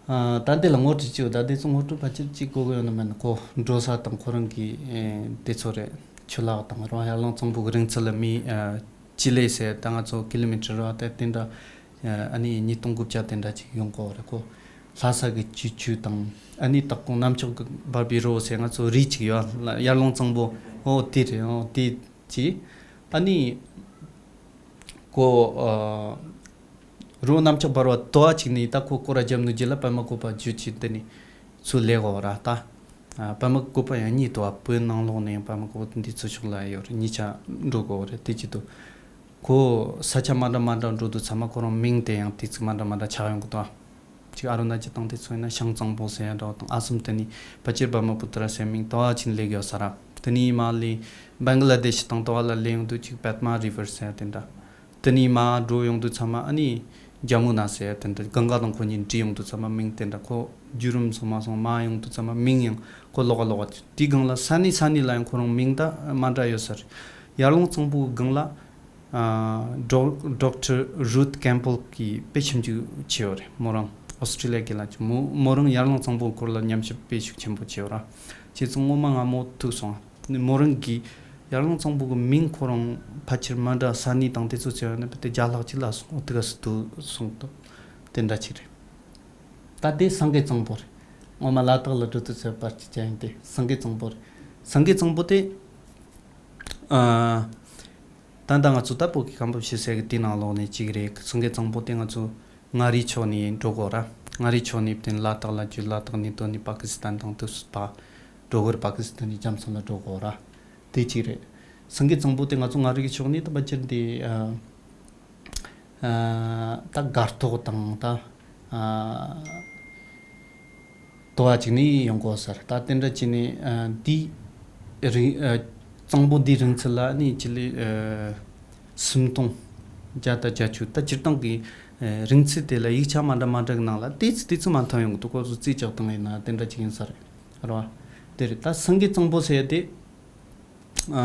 ཨ་ད་འདི་ལ་ངོ་སྤྲོད་བྱེད་འོ། ད་འདི་ཚོ་ངོ་སྤྲོད་ཕལ་ཆེར་གཅིག་གོ་གི་ཡོད་ན་མེད་ན་ཁོ་འགྲོ་ས་དང་ཁོ་རང་གི་ཨེ་དེ་ཚོ་རེད། ཆུ་ལག་དང་རང་ཡར་ཀླུང་གཙང་པོ་གི་རིང་ཚད་ལ་མི་ཨ་ཅི་ལེ་ཟེར་ད་ང་ཚོ་ཀི་ལོ་མི་ཊར་ར་ད་དེ་འདྲ་ཨ་ནི་ཉིས་སྟོང་དགུ་བརྒྱ་དེ་འདྲ་ཅིག་ཡོང་གི་ཡོད་རེད། ཁོ་ལྷ་ས་གི་ཆུ་ཆུ་དང་ཨ་ནི་སྟག་གོང་གནམ་ལྕགས་གི་འབར་བའི་རོ་ཟེར་ང་ཚོ་རི་ཅིག་ཡོད། ཡར་ཀླུང་གཙང་པོ་ཨོ་དེ་རེད། ཨོ་དེ་ཅི་ཨ་ནི། ཁོ་ཨ་རོ་གནམ་ལྕགས་འབར་བ་དོ་བ་ཅིག་ནི་ད་ཁོ་སྐོར་ར་རྒྱབ་ནུ་རྗེས་ལ་པདྨ་བཀོད་པ་བརྒྱུད་ཅིག་དེ་ནི་ཚུར་ལེགས་འོ་ར་ད། ཨ་པདྨ་བཀོད་པ་ཡང་གཉིས་དོ་བ་བོད་ནང་ལོགས་ནས་ཡང་པདྨ་བཀོད་པ་འདི་ཚོ་ཕྱོགས་ལ་ཡོད་རེད། གཉིས་ཆ་འགྲོ་དགོས་རེད། དེ་ཅི་དུ་ཁོ་ས་ཆ་མ་འདྲ་མ་འདྲ་འགྲོ་དུས་ཚང་མ་ཁོ་རང་མིང་དེ་ཡང་དེ་ཚིག་མ་འདྲ་མ་འདྲ་ཆགས་ཡོང་གི་འདུག་ཅིག་ཨ་རུ་ན་ཅལ་དང་དེ་ཚོ་ཡིན་ན་ཤང་གཙང་པོ་ཟེར་ཡ་འདྲ་བ་དང་ཨ་སམ་དེ་ནི་པ་ཅིར་བ་མ་པུ་ཏྲ་ཟེར་མིང་དོ་བ་ཅིན་ལེགས་ཡོད་ས་ར། དེ་ནི་མ་ལི་བང་ལ་དེ་ཤི་དང་དོ་བ་ལ་ལེ་ཡོང་དུས་ཅིག་པད་མ་རི་ཝར་ཟེར་ཡ་དེ་འདྲ། དེ་ནི་མ་འགྲོ་ཡོང་དུས་ཚང་མ་ཨ་ནི་ཇ་མུ་ན་ཟེར་ཡ་དེ་འདྲ། གངྒཱ་དང་ཁོ་གཉིས་འདྲེས་ཡོང་དུས་ཚང་མ་མིང་དེ་འདྲ། ཁོ་བརྒྱུད་རིམ་སོང་མ་སོང་མ་ཡོང་དུས་ཚང་མ་མིང་ཡང་ཁོ་ལོག་ག་ལོག་ག་དེའི་སྒང་ལ་ས་གནས་ས་གནས་ལ་ཡང་ཁོ་རང་མིང་ད་མ་འདྲ་ཡོད་ས་རེད། ཡར་ཀླུང་གཙང་པོའི་སྒང་ལ། ཨ་ཌོག་ཌོག་ཊར་རུཐ་ཀེམ་པལ་གྱིས་དཔེ་ཞིབ་འཇུག་བྱས་ཡོད་རེད། མོ་རང་ཨོ་སི་ཀྲི་ལི་ཡ་གི་ལ་ཅིག་མོ་མོ་རང་ཡར་ཀླུང་གཙང་པོའི་སྐོར་ལ་ཉམས་ཞིབ་དཔེ་ཤུགས་ཆེན་པོ་བྱས་ཡོད་ར། བྱས་ཙང་སྔོན་མ་ང་མོ་ཐུག་སོང་། མོ་རང་གིས་ཡར་ཀླུང་གཙང་པོ་གི་མིང་ཁོ་རང་ཕལ་ཆེར་མ་འདྲ་ས་གནས་དང་དེ་ཚོ་བྱས་ཡོད་ན་དཔེ་དེ་བརྒྱ་ལྷག་ཅིག་ལ་སོང་། དེ་ག་སུ་ཐུག་སོང་དུ་དེ་འདྲ་ཅིག་རེད། ད་དེ་སེང་གེ་གཙང་པོ་རེད། སྔོན་མ་ལ་དྭགས་ལ་འགྲོ་དུས་ཚོད་པར་ཅིག་ཅན་དེ་སེང་གེ་གཙང་པོ་རེད། སེང་གེ་གཙང་པོ་དེ་ཨ། ད་ལྟ་ང་ཚོ་ད་བོད་ཀྱི་ཁམས་བབ་ཞེས་ཟེར་གི་དེའི་ནང་ལོགས་ནས་གཅིག་རེད། སེང་གེ་གཙང་པོ་དེ་ང་ཚོ་མངའ་རིས་ཕྱོགས་ནས་འགྲོ་དགོས་ར། མངའ་རིས་ཕྱོགས་ནས་བརྟེན་ལ་དྭགས་ལ་བརྒྱུད། ལ་དྭགས་ནས་དོན་ནི་པ་ཀི་སི་ཐན་དང་དུ་སུད་པ་འགྲོ་དགོས་ར། པ་ཀི་སི་ཐན་ནས་རྒྱ་མཚོ་ལ་འགྲོ་དགོས་ར། དེ་གཅིག་རེད། སེང་གེ་གཙང་པོ་དེ་ང་ཚོ་མངའ་རིས་ཕྱོགས་ནས་ད་ཕལ་ཆེར་འདི་ཨ་ཨ་ད་སྒར་ཐོག་དང་ད་ཨ། དོ་བ་ཅིག་ནི་ཡོང་གོ་ཟེར། ད་དེ་འདྲ་ཅིག་ནི་ཨ་འདི་རིང་ཨ་གཙང་པོ་འདི་རིང་ཚད་ལ་ནི་ཅི་ལི་ཨ་སུམ་སྟོང་བརྒྱ་དང་བརྒྱད་ཅུ། ད་སྤྱིར་བཏང་གི་ཨ་རིང་ཚད་དེ་ལ་ཡིག་ཆ་མ་འདྲ་མ་འདྲ་གི་ནང་ལ་ཏིས་ཏིས་མ་མཐོང་ཡོང་གི་འདུག་ཁོ་ཚོ་རྩིས་རྒྱག་སྟངས་ཡིན་ན་དེ་འདྲ་ཅིག་ཡིན་ས་རེད། རེད་བ། དེ་རེད། ད་སེང་གེ་གཙང་པོ་ཟེར་ཡ་དེ། ཨ་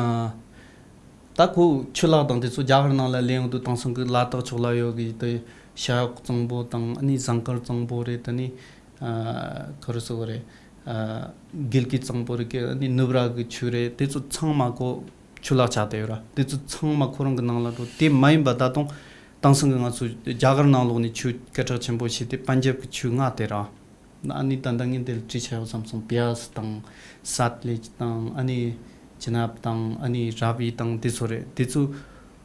ད་ཁོ་ཆུ་ལག་དང་དེ་ཚོ་རྒྱ་གར་ནང་ལ་ལེན་ཡོང་དུས་དེང་སང་གི་ལ་དྭགས་ཕྱོགས་ལ་ཡོད་གི་དེ་ཤ་གཡོག་གཙང་པོ་དང་ཨ་ནི་ཟངས་དཀར་གཙང་པོ་རེད། ད་ནི་ཨ་ག་རེ་ཟེར་དགོས་རེད། ཨ་དགེ་ལུགས་གཙང་པོ་རེད་གི་ཨ་ནི་ནུབ་ར་གི་ཆུ་རེད། དེ་ཚོ་ཚང་མ་ཁོ་ཆུ་ལག་ཆགས་བསྡད་ཡོད་ར། དེ་ཚོ་ཚང་མ་ཁོ་རང་གི་ནང་ལ་འགྲོ། དེ་མ་ཡིན་པ་ད་དུང་དེང་སང་གི་ང་ཚོ་རྒྱ་གར་ནང་ལོགས་ནས་ཆུ་སྐད་གྲགས་ཆེན་པོ་ཞིག་དེ་པན་ཇབ་གི་ཆུ་མངའ་དེ་ར། ཨ་ནི་ད་ལྟ་ངས་འདིར་བྲིས་བྱ་ཡོད་བསམ་སོང་། བྱ་ཡས་དང་སད་ལེཇ་དང་ཨ་ནི་ཅི་ནབ་དང་ཨ་ནི་ར་བི་དང་དེ་ཚོ་རེད། དེ་ཚོ་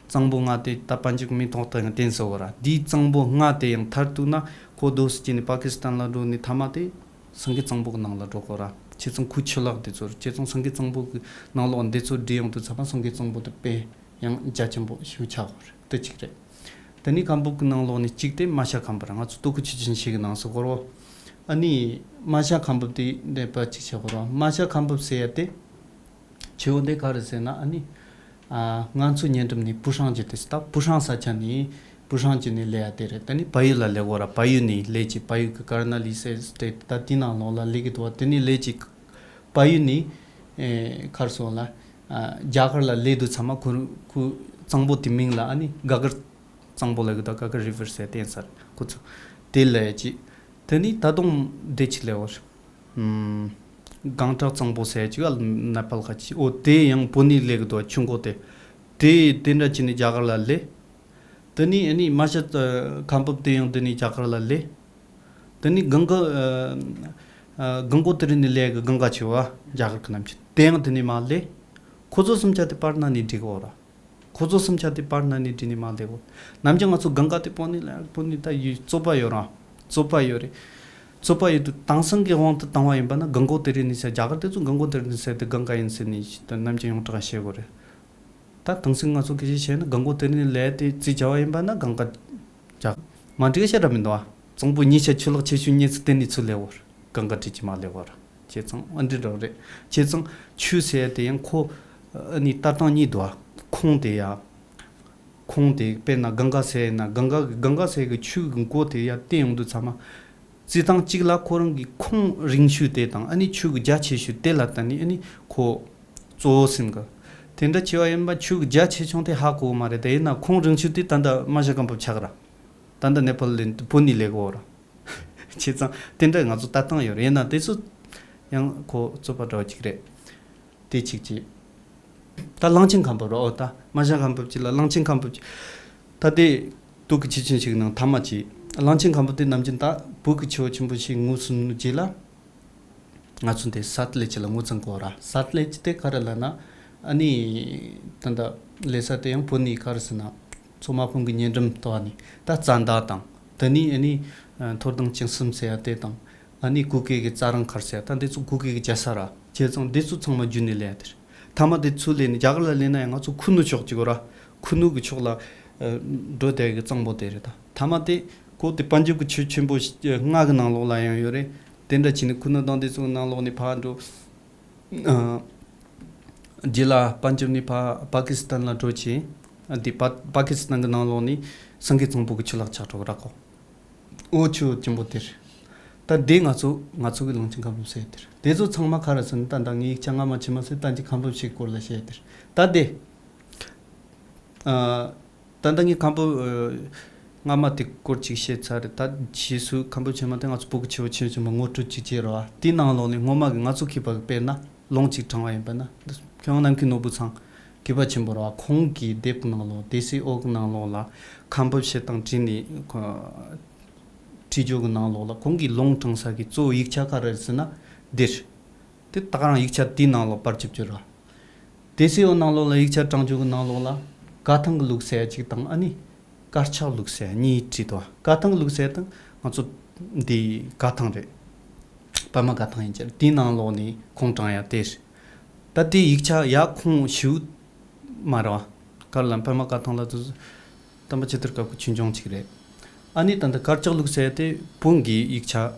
གཙང་པོ་མངའ་དེ་ད་པན་ཇབ་མི་ཐོག་ཏུ་ཡང་བསྟན་སོ་གོ་ར། དེའི་གཙང་པོ་མངའ་དེ་ཡང་མཐར་གཏུགས་ན་ཁོ་རྡོ་སི་ཅི་ནི་པ་ཀི་སི་ཐན་ལ་འགྲོ་ནི་ཐ་མ་དེ་སེང་གེ་གཙང་པོ་གི་ནང་ལ་འགྲོ་གོ་ར། བྱས་ཙང་ཁོའི་ཆུ་ལག་དེ་ཚོ་རེད། བྱས་ཙང་སེང་གེ་གཙང་པོ་གི་ནང་ལོགས་འདི་ཚོ་བསྒྲིལ་ཡོང་དུས་ཚང་མ་སེང་གེ་གཙང་པོ་དེ་དཔེ་ཡང་རྒྱ་ཆེན་པོ་ཞིག་ཆགས་ཡོད་རེད། དེ་གཅིག་རེད། དེ་ནས་ཁམས་བབ་ཀྱི་ནང་ལོགས་ནས་གཅིག་དེ་རྨ་བྱ་ཁམས་པ་རེད། ང་ཚོ་ལྟོ་གོས་ཆུ་ཆེན་ཞིག་གི་ནང་སུ་གོ་རོ། ཨ་ནི་རྨ་བྱ་ཁམས་བབ་དེ་འདྲ་པ་གཅིག་བྱ་གོ་རོ། རྨ་བྱ་ཁམས་བབ་ཟེར་ཡ་དེ་ཆེ་བོ་འདི་ག་རེ་ཟེར་ན་ཨ་ནི་ ཨ། ང་ཚོ་ཉེ་འགྲམ་ནས་པུ་ཧྲང་ཅི་དེ་ད་པུ་ཧྲང་ས་ཆ་ནས་པུ་ཧྲང་ཅི་ནས་ལས་ཡ་དེ་རེད། ད་ནི་བལ་ཡུལ་ལ་ལས་གོ་ར། བལ་ཡུལ་ནས་ལས་ཀྱི་བལ་ཡུལ་གི་ཀར་ན་ལི་སེ་སྟེ་ད་དེ་ནང་ལོགས་ལ་ལས་གི་འདུག་བ། དེ་ནས་ལས་ཀྱི་བལ་ཡུལ་ནས་ཨེ་གར་སོང་ལ། ཨ། རྒྱ་གར་ལ་ལས་དུས་ཚང་མ་ཁོ་ཁོ་གཙང་པོ་དེ་མིང་ལ་ཨ་ནི་ག་གར་གཙང་པོ་ལ་གི་ད་ག་གར་རི་ཝར་ཟེར་དེ་ཡིན་ས་རེད། ཁོ་ཚོ་དེ་ལས་ཀྱི་དེ་ནས་ད་དུང་བདེ་ཆི་ལས་བར། ཨམ། སྒང་དྲག་གཙང་པོ་ཟེར་ཅིག་ཨ་ནེ་པཱལ་ཁ་ཅིག་འོ་དེ་ཡང་བོད་ནས་ལས་གི་འདུག་ཆུ་མགོ་དེ། དེ་དེ་འདྲ་ཅི་ནས་རྒྱ་གར་ལ་ལས། དེ་ནས་ཨ་ནི་མ་ཤ་ཁམ་ཕུབ་དེ་ཡང་དེ་ནས་རྒྱ་གར་ལ་ལས། དེ་ནས་གང་ག་ཨ་གང་གོ་དེ་རིང་ནས་ལས་གི་གང་ག་ཆེ་བ་རྒྱ་གར་གི་ནམ་ཆེ་དེ་ཡང་དེ་ནས་མ་ལས། ཁོ་ཚོ་སུམ་ཆ་དེ་པར་ན་ནས་འགྲིག་འོ་ར། ཁོ་ཚོ་སུམ་ཆ་དེ་པར་ན་ནས་འགྲིག་ནས་མ་ལས་འོ། ནམ་རྒྱུན་ང་ཚོ་གང་ག་དེ་པོ་ནས་ལས་པོ་ནས་ད་ཡུལ་རྩོད་པ་ཡོད་ར། རྩོད་པ་ཡོད་རེད། རྩོད་པ་ཡོད་དུས་དེང་སང་གི་དབང་དུ་བཏང་བ་ཡིན་པ་ན་གང་གོ་དེ་རིང་ནས་ཟེར་རྒྱ་གར་དེ་ཚོ་གང་གོ་དེ་རིང་ནས་ཟེར་དེ་གང་ག་ཡིན་ཟེར་ནས་ད་ནམ་རྒྱུན་ཡོངས་གྲགས་བཤད་དགོས་རེད། ད་དེང་སང་ང་ཚོ་སྐད་ཆ་བཤད་ན་གང་གོ་དེ་རིང་ལས་དེ་རྩིས་བྱ་བ་ཡིན་པ་ན་གང་ག་ཇག་མ་འགྲིག་བཤད་ར་མི་འདུག་ཨ། གཙང་པོ་ཉིས་ཆ་ཆུ་ལག་ཆེ་ཤོས་གཉིས་སུ་བརྟེན་ནས་ཚུར་ལས་བོར་གང་ག་བྲིས་ཀྱི་མ་ལས་བོར་བྱས་ཙང་ཨ་འདྲི་རོགས་རེད། བྱས་ཙང་ཆུ་ཟེར་དེ་ཡང་ཁོ་ཨ་ནི་ལྟ་སྟངས་གཉིས་འདུག་ཨ། ཁོངས་དེ་ཡ། ཁོངས་དེ་དཔེར་ན་གང་ག་ཟེར་ན་གང་ག་གི་གང་ག་ཟེར་གི་ཆུ་གི་མགོ་དེ་ཡ་བརྟེན་ཡོང་དུས་ཚང་མ། རྩི་སྟངས་གཅིག་ལ་ཁོ་རང་གི་ཁོངས་རིང་ཤོས་དེ་དང་ཨ་ནི་ཆུ་གི་རྒྱ་ཆེ་ཤོས་དེ་ལ་ལྟ་ནས་ཨ་ནི་ཁོ་གཙོ་བོ་ཟིན་གི། དེ་འདྲ་བྱས་པ་ཡིན་པ་ཆུ་གི་རྒྱ་ཆེ་ཆུང་དེ་ཧ་གོ་གི་མ་རེད། དེ་ཡིན་ན་ཁོངས་རིང་ཤོས་དེ་ད་ལྟ་རྨ་བྱ་སྒམ་པོ་ཆགས་ར། ད་ལྟ་ནེ་པཱལ་ལ་བོད་ནས་ལས་གོ་ར། བྱས་ཙང་དེ་འདྲ་ང་ཚོ་ལྟ་སྟངས་ཡོད་རེད། ཡིན་ན་དེ་ཚོ་ཡང་ཁོ་རྩོད་པ་འདྲ་བ་ཅིག་རེད། དེ་གཅིག་བྱས། ད་གླང་ཆེན་ཁམ་ཕུབ་རོ། ཨོ་ད་རྨ་བྱ་སྒམ་པོ་གཅིག་ལ་གླང་ཆེན་ཁམ་ཕུབ་གཅིག་ད་དེ་སྟོད་ཀྱི་ཆུ་ཆེན་ཞིག་ནང་ཐ་མ་གཅིག་གླང་ཆེན་ཁམ་ཕུབ་དེ་ནམ་རྒྱུན་ད་བོད་ཀྱི་ཆུ་བོ་ཆེན་པོ་ཞིག་ངོས་བཟུང་རྗེས་ལ། ང་ཚོ་འདི་སཱ་ཏ་ལེ་ཅི་ལ་ངོས་འཛིན་དགོས་ར། སཱ་ཏ་ལེ་ཅི་དེ་ག་རེ་ལབ་ན། ཨ་ནི། ད་ལྟ་ལས་ས་དེ་ཡང་བོད་ནས་ག་རེ་ཟེར་ན། མཚོ་དམར་ཕུང་གི་ཉེ་འགྲམ་དུ་ཨ་ནི། ད་རྩ་མདའ་དང་། དེ་ནས་ཨ་ནི། མཐོ་ལྡིང་བཅུ་གསུམ་ཟེར་ཡ་དེ་དང་། ཨ་ནི་གུ་གེ་གི་རྩྭ་རང་མཁར་ཟེར་ཡ་ད་འདི་ཚོ་གུ་གེ་གི་རྒྱལ་ས་ར། བྱས་ཙང་འདི་ཚོ་ཚང་མ་བརྒྱུད་ནས་ལས་ཡ་དེ་རེད། ཐ་མ་དེ་ཚུར་ལས་ནས་རྒྱ་གར་ལ་ལས་ན་ཡང་ང་ཚོ་ཁུ་ནུ་ཕྱོགས་གཅིག་གོ་ར། ཁུ་ནུ་གི་ཕྱོགས་ལ། འགྲོ་བསྡད་གི་གཙང་པོ་དེ་རེད་ད། ཐ་མ་དེ། ཁོ་དེ་པན་ཇབ་གི་ཆུ་ཆེན་པོ་ཞིག་ལྔ་གི་ནང་ལོགས་ལ་ཡང་ཡོད་རེད། དེ་འདྲ་བྱས་ནས་ཁུ་ནུ་དང་དེ་ཚོ་གི་ནང་ལོགས་ནས་ཕར་འགྲོ། ཨ། རྗེས་ལ་པན་ཇབ་ནས་ཕར་པ་ཀི་སི་ཐན་ལ་འགྲོ་བྱས། ཨ། དེ་པ་པ་ཀི་སི་ཐན་གི་ནང་ལོགས་ནས་སེང་གེ་གཙང་པོ་གི་ཆུ་ལག་ཆགས་འགྲོ་གི་ར་ཁོ། འོ་ཆུ་ཆེན་པོ་དེར། ད་དེ་ང་ཚོ་ང་ཚོ་གི་གླང་ཆེན་ཁམ་ཕུབ་ཟེར་དེར། དེ་ཚོ་ཚང་མ་ག་རེ་ཟེར་ན་ད་ད་ངའི་ཡིག་ཆ་སྔ་མ་ཕྱི་མ་ཟེར་ད་འདི་ཁམ་ཕུབ་ཞིག་སྐོར་ལ་བཤད་དེར། ད་དེ། ཨ། ད་ལྟ་ངས་ཁམ་བུ། ཨ། སྔ་མ་དེ་སྐོར་ཅིག་བཤད་ཚར་རེད། ད་རྗེས་སུ་ཁམ་བུ་ཆེན་མ་དེ་ང་ཚོ་བོད་ཀྱི་ཆུ་བོ་ཆེན་ཆེན་མོ་ངོ་སྤྲོད་ཅིག་བྱས་རོགས། དེའི་ནང་ལོགས་ནས་སྔོན་མ་གི་ང་ཚོ་མཁས་པ་གི་དཔེར་ན་ལུང་ཅིག་དྲངས་པ་ཡིན་པ་ན། ཁྱོད་རང་ནམ་མཁའི་ནོར་བུ་ཚང་མཁས་པ་ཆེན་པོ་རོགས། ཁོང་གིས་དེབ་ནང་ལོགས་སྡེ་སྲིད་འོག་གི་ནང་ལོགས་ལ་ཁམ་བུ་བཤད་སྟངས་བྲིས་ནས་ཁོ། བྲིས་རྒྱུ་གི་ནང་ལོགས་ལ་ཁོང་གིས་ལུང་དྲངས་ས་གི་གཙོ་བོ་ཡིག་ཆ་ག་རེ་རེད་ཟེར་ན་འདིར། དེ་ད་ག་རང་ཡིག་ཆ་དེའི་ནང་ལོགས་པར་ཆིབས་ཀྱི་ར། དེ་སྲིད་འོ་ནང་ལོགས་ལ་ཡིག་ཆ་དྲང་རྒྱུ་གི་ནང་ལོགས་ལ་བཀའ་ཐང་གི་ལུགས་ཟེར་ཡ་གཅིག་དང་ཨ་ནི། དཀར་ཆག་ལུགས་ཟེར་ཡ་གཉིས་བྲིས་འདུག་བཀའ་ཐང་གི་ལུགས་ཟེར་ཡ་དང་ང་ཚོ་འདི་བཀའ་ཐང་རེད། པདྨ་བཀའ་ཐང་ཡིན་ཀྱང་དེའི་ནང་ལོགས་ནས་ཁུངས་དྲངས་ཡ་དེ་རེད། ད་དེ་ཡིག་ཆ་ཡ་ཁུངས་ཞིབ་མ་རེད་བ། དཀར་ལམ་པདྨ་བཀའ་ཐང་ལ་དུ། དམ་པ་ཆོས་དར་དཀར་པོ་ཆོས་འབྱུང་གཅིག་རེད། ཨ་ནི་ད་ལྟ་དཀར་ཆག་ལུགས་ཟེར་དེ་བོན་གྱི་ཡིག་ཆ།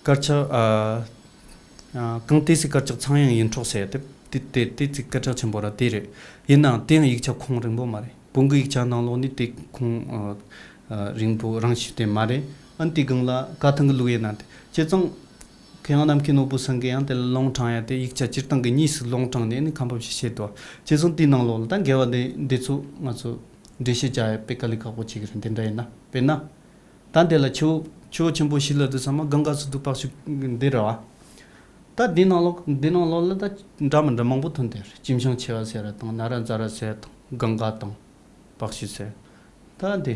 དཀར་ཆག་ཨ། ཨ། གངས་ཏི་སེ་དཀར་ཆག་ཚངས་དབྱངས་ཡིད་འཕྲོག་ཟེར་དེ་དེ་དེ་དེ་ཚིག་སྐད་གྲགས་ཆེན་པོ་ར་དེ་རེད། ཡིན་ནའང་དེ་ཡང་ཡིག་ཆ་ཁུངས་རིང་པོ་མ་རེད། བོན་གྱི་ཡིག་ཆ་ནང་ལོགས་ནི་དེ་ཁུངས་ཨ། ཨ། རིང་པོ་རང་བཞིན་དེ་མ་རེད། ཨ་ནི་དེ་གང་ལ་བཀའ་ཐང་གི་ལུགས་ཡིན་ན་དེ་བྱས་ཙང་། མཁས་དབང་ནམ་མཁའི་ནོར་བུ་ཚང་གིས་ཡང་དེ་ལ་ལུང་དྲངས་ཡ་དེ་ཡིག་ཆ་སྤྱིར་བཏང་གི་གཉིས་སུ་ལུང་དྲངས་ནས་ནི་ཁམས་པ་ཞིག་བཤད་དོ། བྱས་ཙང་དེའི་ནང་ལོགས་ལ་ད་འགལ་བ་འདི་འདི་ཚོ་ང་ཚོ་འགྲེལ་བཤད་རྒྱག་ཡ་དཔེ་དཀའ་ལས་ཁག་པོ་ཅིག་རེད། འདི་འདྲ་ཡིན་ན་དཔེར་ན། ད་འདི་ལ་ཆུ་བོ་ཆུ་བོ་ཆེན་པོ་བཞི་ལ་དུ་ཚང་མ་གང་ག་སུ་དུ་བག་ཤུ་འདི་ར་བ། ད་འདི་ནང་ལོགས་འདི་ནང་ལོགས་ལ་ད་འདྲ་མི་འདྲ་མང་པོ་ཐོན་དེ་རེད། ཅིམ་ཤང་ཆེ་བ་ཟེར་ར་དང་ན་ར་ཛ་ར་ཟེར་དང་གང་ག་དང་བག་ཤུ་ཟེར། ད་འདི།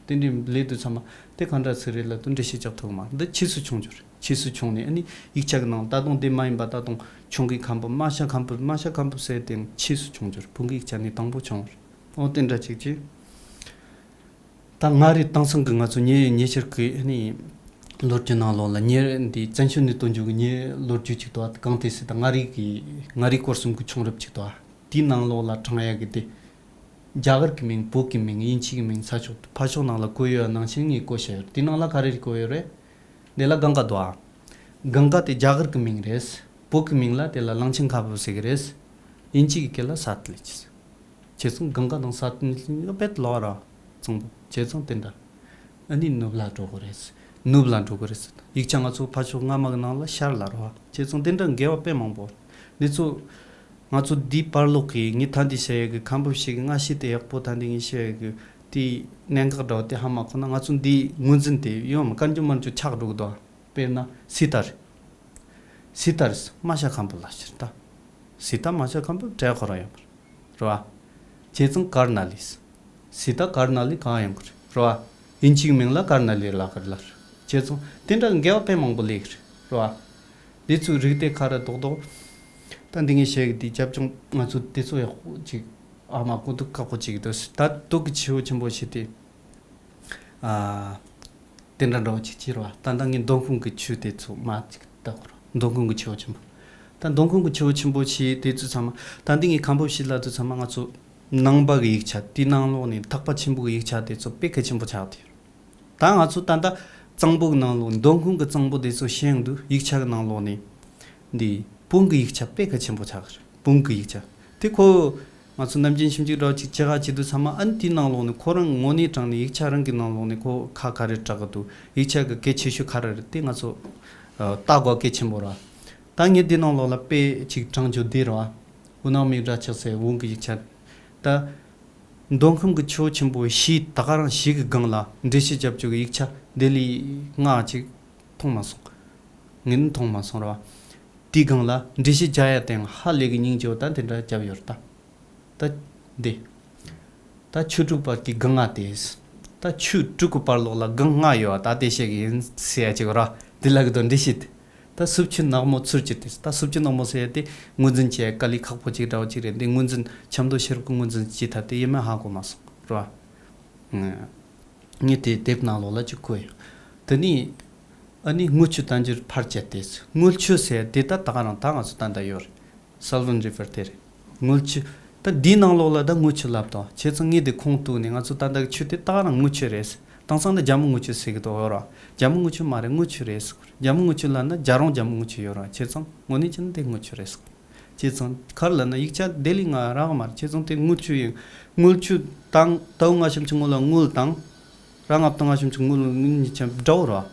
དེ་འདྲའི་ལས་དུ་ཚང་མ་དེ་གང་འདྲ་ཟིག་རེད་ལ་དུ་འགྲེལ་བཤད་རྒྱག་ཐུབ་མ་འདི་ཕྱིས་སུ་བྱུང་འགྱུར། ཕྱིས་སུ་བྱུང་ནས་ཨ་ནི་ཡིག་ཆ་གི་ནང་ད་དུང་དེ་མ་ཡིན་པ་ད་དུང་ཁྱུང་གི་ཁམས་པ་རྨ་བྱ་ཁམས་པ་རྨ་བྱ་ཁམས་པ་ཟེར་དེ་ཕྱིས་སུ་བྱུང་འགྱུར། བོན་གྱི་ཡིག་ཆ་ནི་དང་པོ་བྱུང་བར། འོ་དེ་འདྲ་ཅིག་ཅིག་ད་མངའ་རིས་དེང་སང་གི་ང་ཚོ་ཉེ་ཉེ་ཆར་གི་ཨ་ནི་ལོ་རྒྱུས་ནང་ལོགས་ལ་ཉེ་འདི་བཙན་བྱོལ་ནས་སྟོན་རྒྱུ་གི་ཉེ་ལོ་རྒྱུས་ཅིག་ཏུ་གང་དེ་སྲིད་ད་མངའ་རིས་ཀྱི་མངའ་རིས་སྐོར་གསུམ་གྱི་བྱུང་རབས་ཅིག་ཏུ་དེའི་ནང་ལོགས་ལ་དྲངས་ཡ་གི་དེ། རྒྱ་གར་གྱི་མིང་བོད་ཀྱི་མིང་དབྱིན་ཇི་གི་མིང་ས་ཕྱོགས་ཕར་ཕྱོགས་ནང་ལ་བཀོད་ཡོད་ནང་བཞིན་ངས་བཀོད་བཞག་ཡོད། དེ་ནང་ལ་ག་རེ་རེ་བཀོད་ཡོད་རེད། དེ་ལ་གངྒཱ་འདུག་ཨ། གངྒཱ་དེ་རྒྱ་གར་གྱི་མིང་རེད། བོད་ཀྱི་མིང་ལ་དེ་ལ་གླང་ཆེན་ཁ་བུབ་ཟེར་གི་རེད། དབྱིན་ཇི་གི་སྐད་ལ་སཱ་ཏ་ལེ་ཇི། བྱས་ཙང་གངྒཱ་དང་སཱ་ཏན་ལ་དཔེ་ལོག་ར་གཙང་པོ། བྱས་ཙང་དེ་འདྲ། ཨ་ནི་ནུབ་ལ་འགྲོ་དགོས་རེད། ནུབ་ལ་འགྲོ་དགོས་རེད། ཡིག་ཆ་ང་ཚོ་ཕར་ཕྱོགས་སྔ་མ་གི་ནང་ལ་ཤར་ལ་རོ། བྱས་ཙང་དེ་འདྲ་འགལ་བ་དཔེ་མང་པོ། འདི་ཚོ་ང་ཚོ་འདིའི་བར་ལོག་གི་ངས་ད་འདི་བཤད་ཡ་གི་ཁམས་པ་ཞིག་གི་སྔ་ཕྱི་དེ་ཡག་པོ་ད་འདི་ངས་བཤད་ཡ་གི་དེའི་གནད་འགག་འདྲ་བ་དེ་ཧ་མ་གོ་ན། ང་ཚོ་འདིའི་ངོས་འཛིན་དེ་ཡོད་མ་བཀར་འགྱུར་མར་འགྱུར་ཆགས་འགྲོ་གི་འདུག་དཔེར་ན་སི་ཏཱ་རེད། སི་ཏཱ་རེད། རྨ་བྱ་ཁམས་པ་ལ་ཕྱིར་ད། སི་ཏཱ་རྨ་བྱ་ཁམས་པ་བྲལ་ཁོ་རང་ཡོད་པ་རེད་བ། བྱས་ཙང་ཀར་ན་ལི། སི་ཏཱ་ཀར་ན་ལི་གང་ཡོང་གི་རེད་བ། དབྱིན་ཇིའི་མིང་ལ་ཀར་ན་ལི་ལབ་གི་རེད་ལ། བྱས་ཙང་དེ་འདྲ་འགལ་བ་དཔེ་མང་པོ་ལས་གི་རེད་བ། འདི་ཚོའི་རིགས་དེ་ཁ་ར་རྡོག་རྡོག་ད་འདི་ངས་བཤད་གི་དེ་རྒྱབ་ལྗོངས་ང་ཚོ་དེ་ཚོ་ཡག་པོ་ཅིག་ཨ་མ་གོ་འདུག་ཁག་པོ་ཅིག་འདུག་ད་སྟོད་ཀྱི་ཆུ་བོ་ཆེན་པོ་ཞིག་དེ། ཨ། དེ་འདྲ་འདྲ་བོ་ཅིག་ཅི་རེད་བ། ད་ལྟ་ངས་མདོ་ཁམས་ཀྱི་ཆུ་དེ་ཚོ་མ་ཅིག་ལྟ་གོ་ར། མདོ་ཁམས་ཀྱི་ཆུ་བོ་ཆེན་པོ། ད་མདོ་ཁམས་ཀྱི་ཆུ་བོ་ཆེན་པོ་ཞིག་དེ་ཚོ་ཚང་མ་ད་འདི་ངས་ཁམས་པ་ཞིག་ལ་དུ་ཚང་མ་ང་ཚོ་ནང་པ་གི་ཡིག་ཆ་དེའི་ནང་ལོགས་ནས་ཐེག་པ་ཆེན་པོ་གི་ཡིག་ཆ་དེ་ཚོ་དཔེ་གལ་ཆེན་པོ་ཆགས་ཏེ། ད་ང་ཚོ་ད་ལྟ་གཙང་པོ་གི་ནང་ལོགས་མདོ་ཁམས་ཀྱི་གཙང་པོ་དེ་ཚོ་ཤེས་ཡོང་དུས་ཡིག་ཆ་གི་ནང་ལོགས་ནས་འདི་བོན་གྱི་ཡིག་ཆ་དཔེ་གལ་ཆེན་པོ་ཆགས་ཀྱི་རེད། བོན་གྱི་ཡིག་ཆ་དེ་ཁོ་ང་ཚོ་ནམ་རྒྱུན་ཞིབ་འཇུག་འདྲ་བོ་ཅིག་བྱེད་ག་བྱེད་དུས་ཚང་མ་ཨ་ནི་དེའི་ནང་ལོགས་ནས་ཁོ་རང་ངོ་ནས་དྲངས་ནས་ཡིག་ཆ་རང་གི་ནང་ལོགས་ནས་ཁོ་ཁ་ག་རེ་གྲག་གི་འདུག་ཡིག་ཆ་གི་གལ་ཆེ་ཤོས་ག་རེ་རེད་དེ་ང་ཚོ་ལྟ་དགོས་གལ་ཆེན་པོ་རེད། ད་ངས་འདི་ནང་ལོགས་ལ་དཔེ་ཅིག་དྲངས་རྒྱུ་འདི་རེད་བ། ཝུ་ནང་མིག་དྲ་ཆགས་སའི་བོན་གྱི་ཡིག་ཆ། ད། མདོ་ཁམས་ཀྱི་ཆུ་བོ་ཆེན་པོ་བཞི་ད་ག་རང་བཞི་གི་སྒང་ལ་འགྲེལ་བཤད་རྒྱབ་རྒྱུ་གི་ཡིག་ཆ་དེ་ལས་ང་ཅིག་མཐོང་མ་སོང་། ངས་ནི་མཐོང་མ་སོང་ར་བ། དེའི་སྒང་ལ་འགྲེལ་བཤད་རྒྱག་ཡ་དེ་ཧ་ལས་གི་སྙིང་རྗེ་བོ་ད་དེ་འདྲ་རྒྱབ་ཡོད་རེད་ད། ད་འདི། ད་ཆོས་དྲུག་པར་གྱི་སྒང་ང་སྟེ། ད་ཆོས་དྲུག་གི་བར་ལོགས་ལ་སྒང་ང་ཡོད་ད་དེ་བཤད་གི་ཡིན་ཟེར་ཡ་ཅིག་ར། དེ་ལ་གི་དོན་འགྲེལ་བཤད་དེ། ད་སུབ་ཆུ་ནག་མོ་ཚུར་གྱུར་ཏེ། ད་སུབ་ཆུ་ནག་མོ་ཟེར་ཡ་དེ་ངོས་འཛིན་བྱེད་ཡ་དཀའ་ལས་ཁག་པོ་ཅིག་འདྲ་བོ་ཅིག་རེད། འདི་ངོས་འཛིན་ཆབ་མདོ་ཤེས་རབ་ཀྱི་ངོས་འཛིན་བྱེད་ཐབས་དེ་ཡིན་མིན་ཧ་གོ་མ་སོང་ར། ངས་དེ་དེབ་ནང་ལོགས་ལ་ཅིག་གོ་ཡོད། དེ་ནས་ཨ་ནི་དངུལ་ཆུ་བསྟན་འགྱུར་ཕར་བཅད་དེ། དངུལ་ཆུ་ཟེར་ཡ་དེ་ད་ད་ག་རང་ད་ང་ཚོ་ད་ལྟ་ཡོད་རེད། Salween River དེ་རེད། དངུལ་ཆུ། ད་འདིའི་ནང་ལོགས་ལ་ད་དངུལ་ཆུ་ལབ་དང་། བྱས་ཙང་ངས་དེ་ཁུངས་གཏུགས་ནས་ང་ཚོ་ད་ལྟ་གི་ཆུ་དེ་ད་ག་རང་དངུལ་ཆུ་རེད། དེང་སང་ད་རྒྱ་མི་དངུལ་ཆུ་ཟེར་གི་འདུག་ཡོད་ར། རྒྱ་མི་དངུལ་ཆུ་མ་རེད། དངུལ་ཆུ་རེད་ཟེར་གི་རེད། རྒྱ་མི་དངུལ་ཆུ་ལབ་ན་རྒྱ་རོང་རྒྱ་མི་དངུལ་ཆུ་ཡོད་ར། བྱས་ཙང་དངོས་གནས་བྱས་ན་དེ་དངུལ་ཆུ་རེད་ཟེར་གི་རེད། བྱས་ཙང་ག་རེ་ལབ་ན་ཡིག་ཆ་དེ་ལས་ང་རག་མ་རེད། བྱས་ཙང་དེ་དངུལ་ཆུ་ཡིན། དངུལ་ཆུ་དང་ད་ལྟ་ང་ཤམ་ཆུ་དངུལ་ལ་དངུལ་དང་། ར་ང་བཏང་ང་ཤམ་ཆུ་དངུལ་ལ་དངུལ་གཉིས་ཆ་འདྲ་བོ་ར།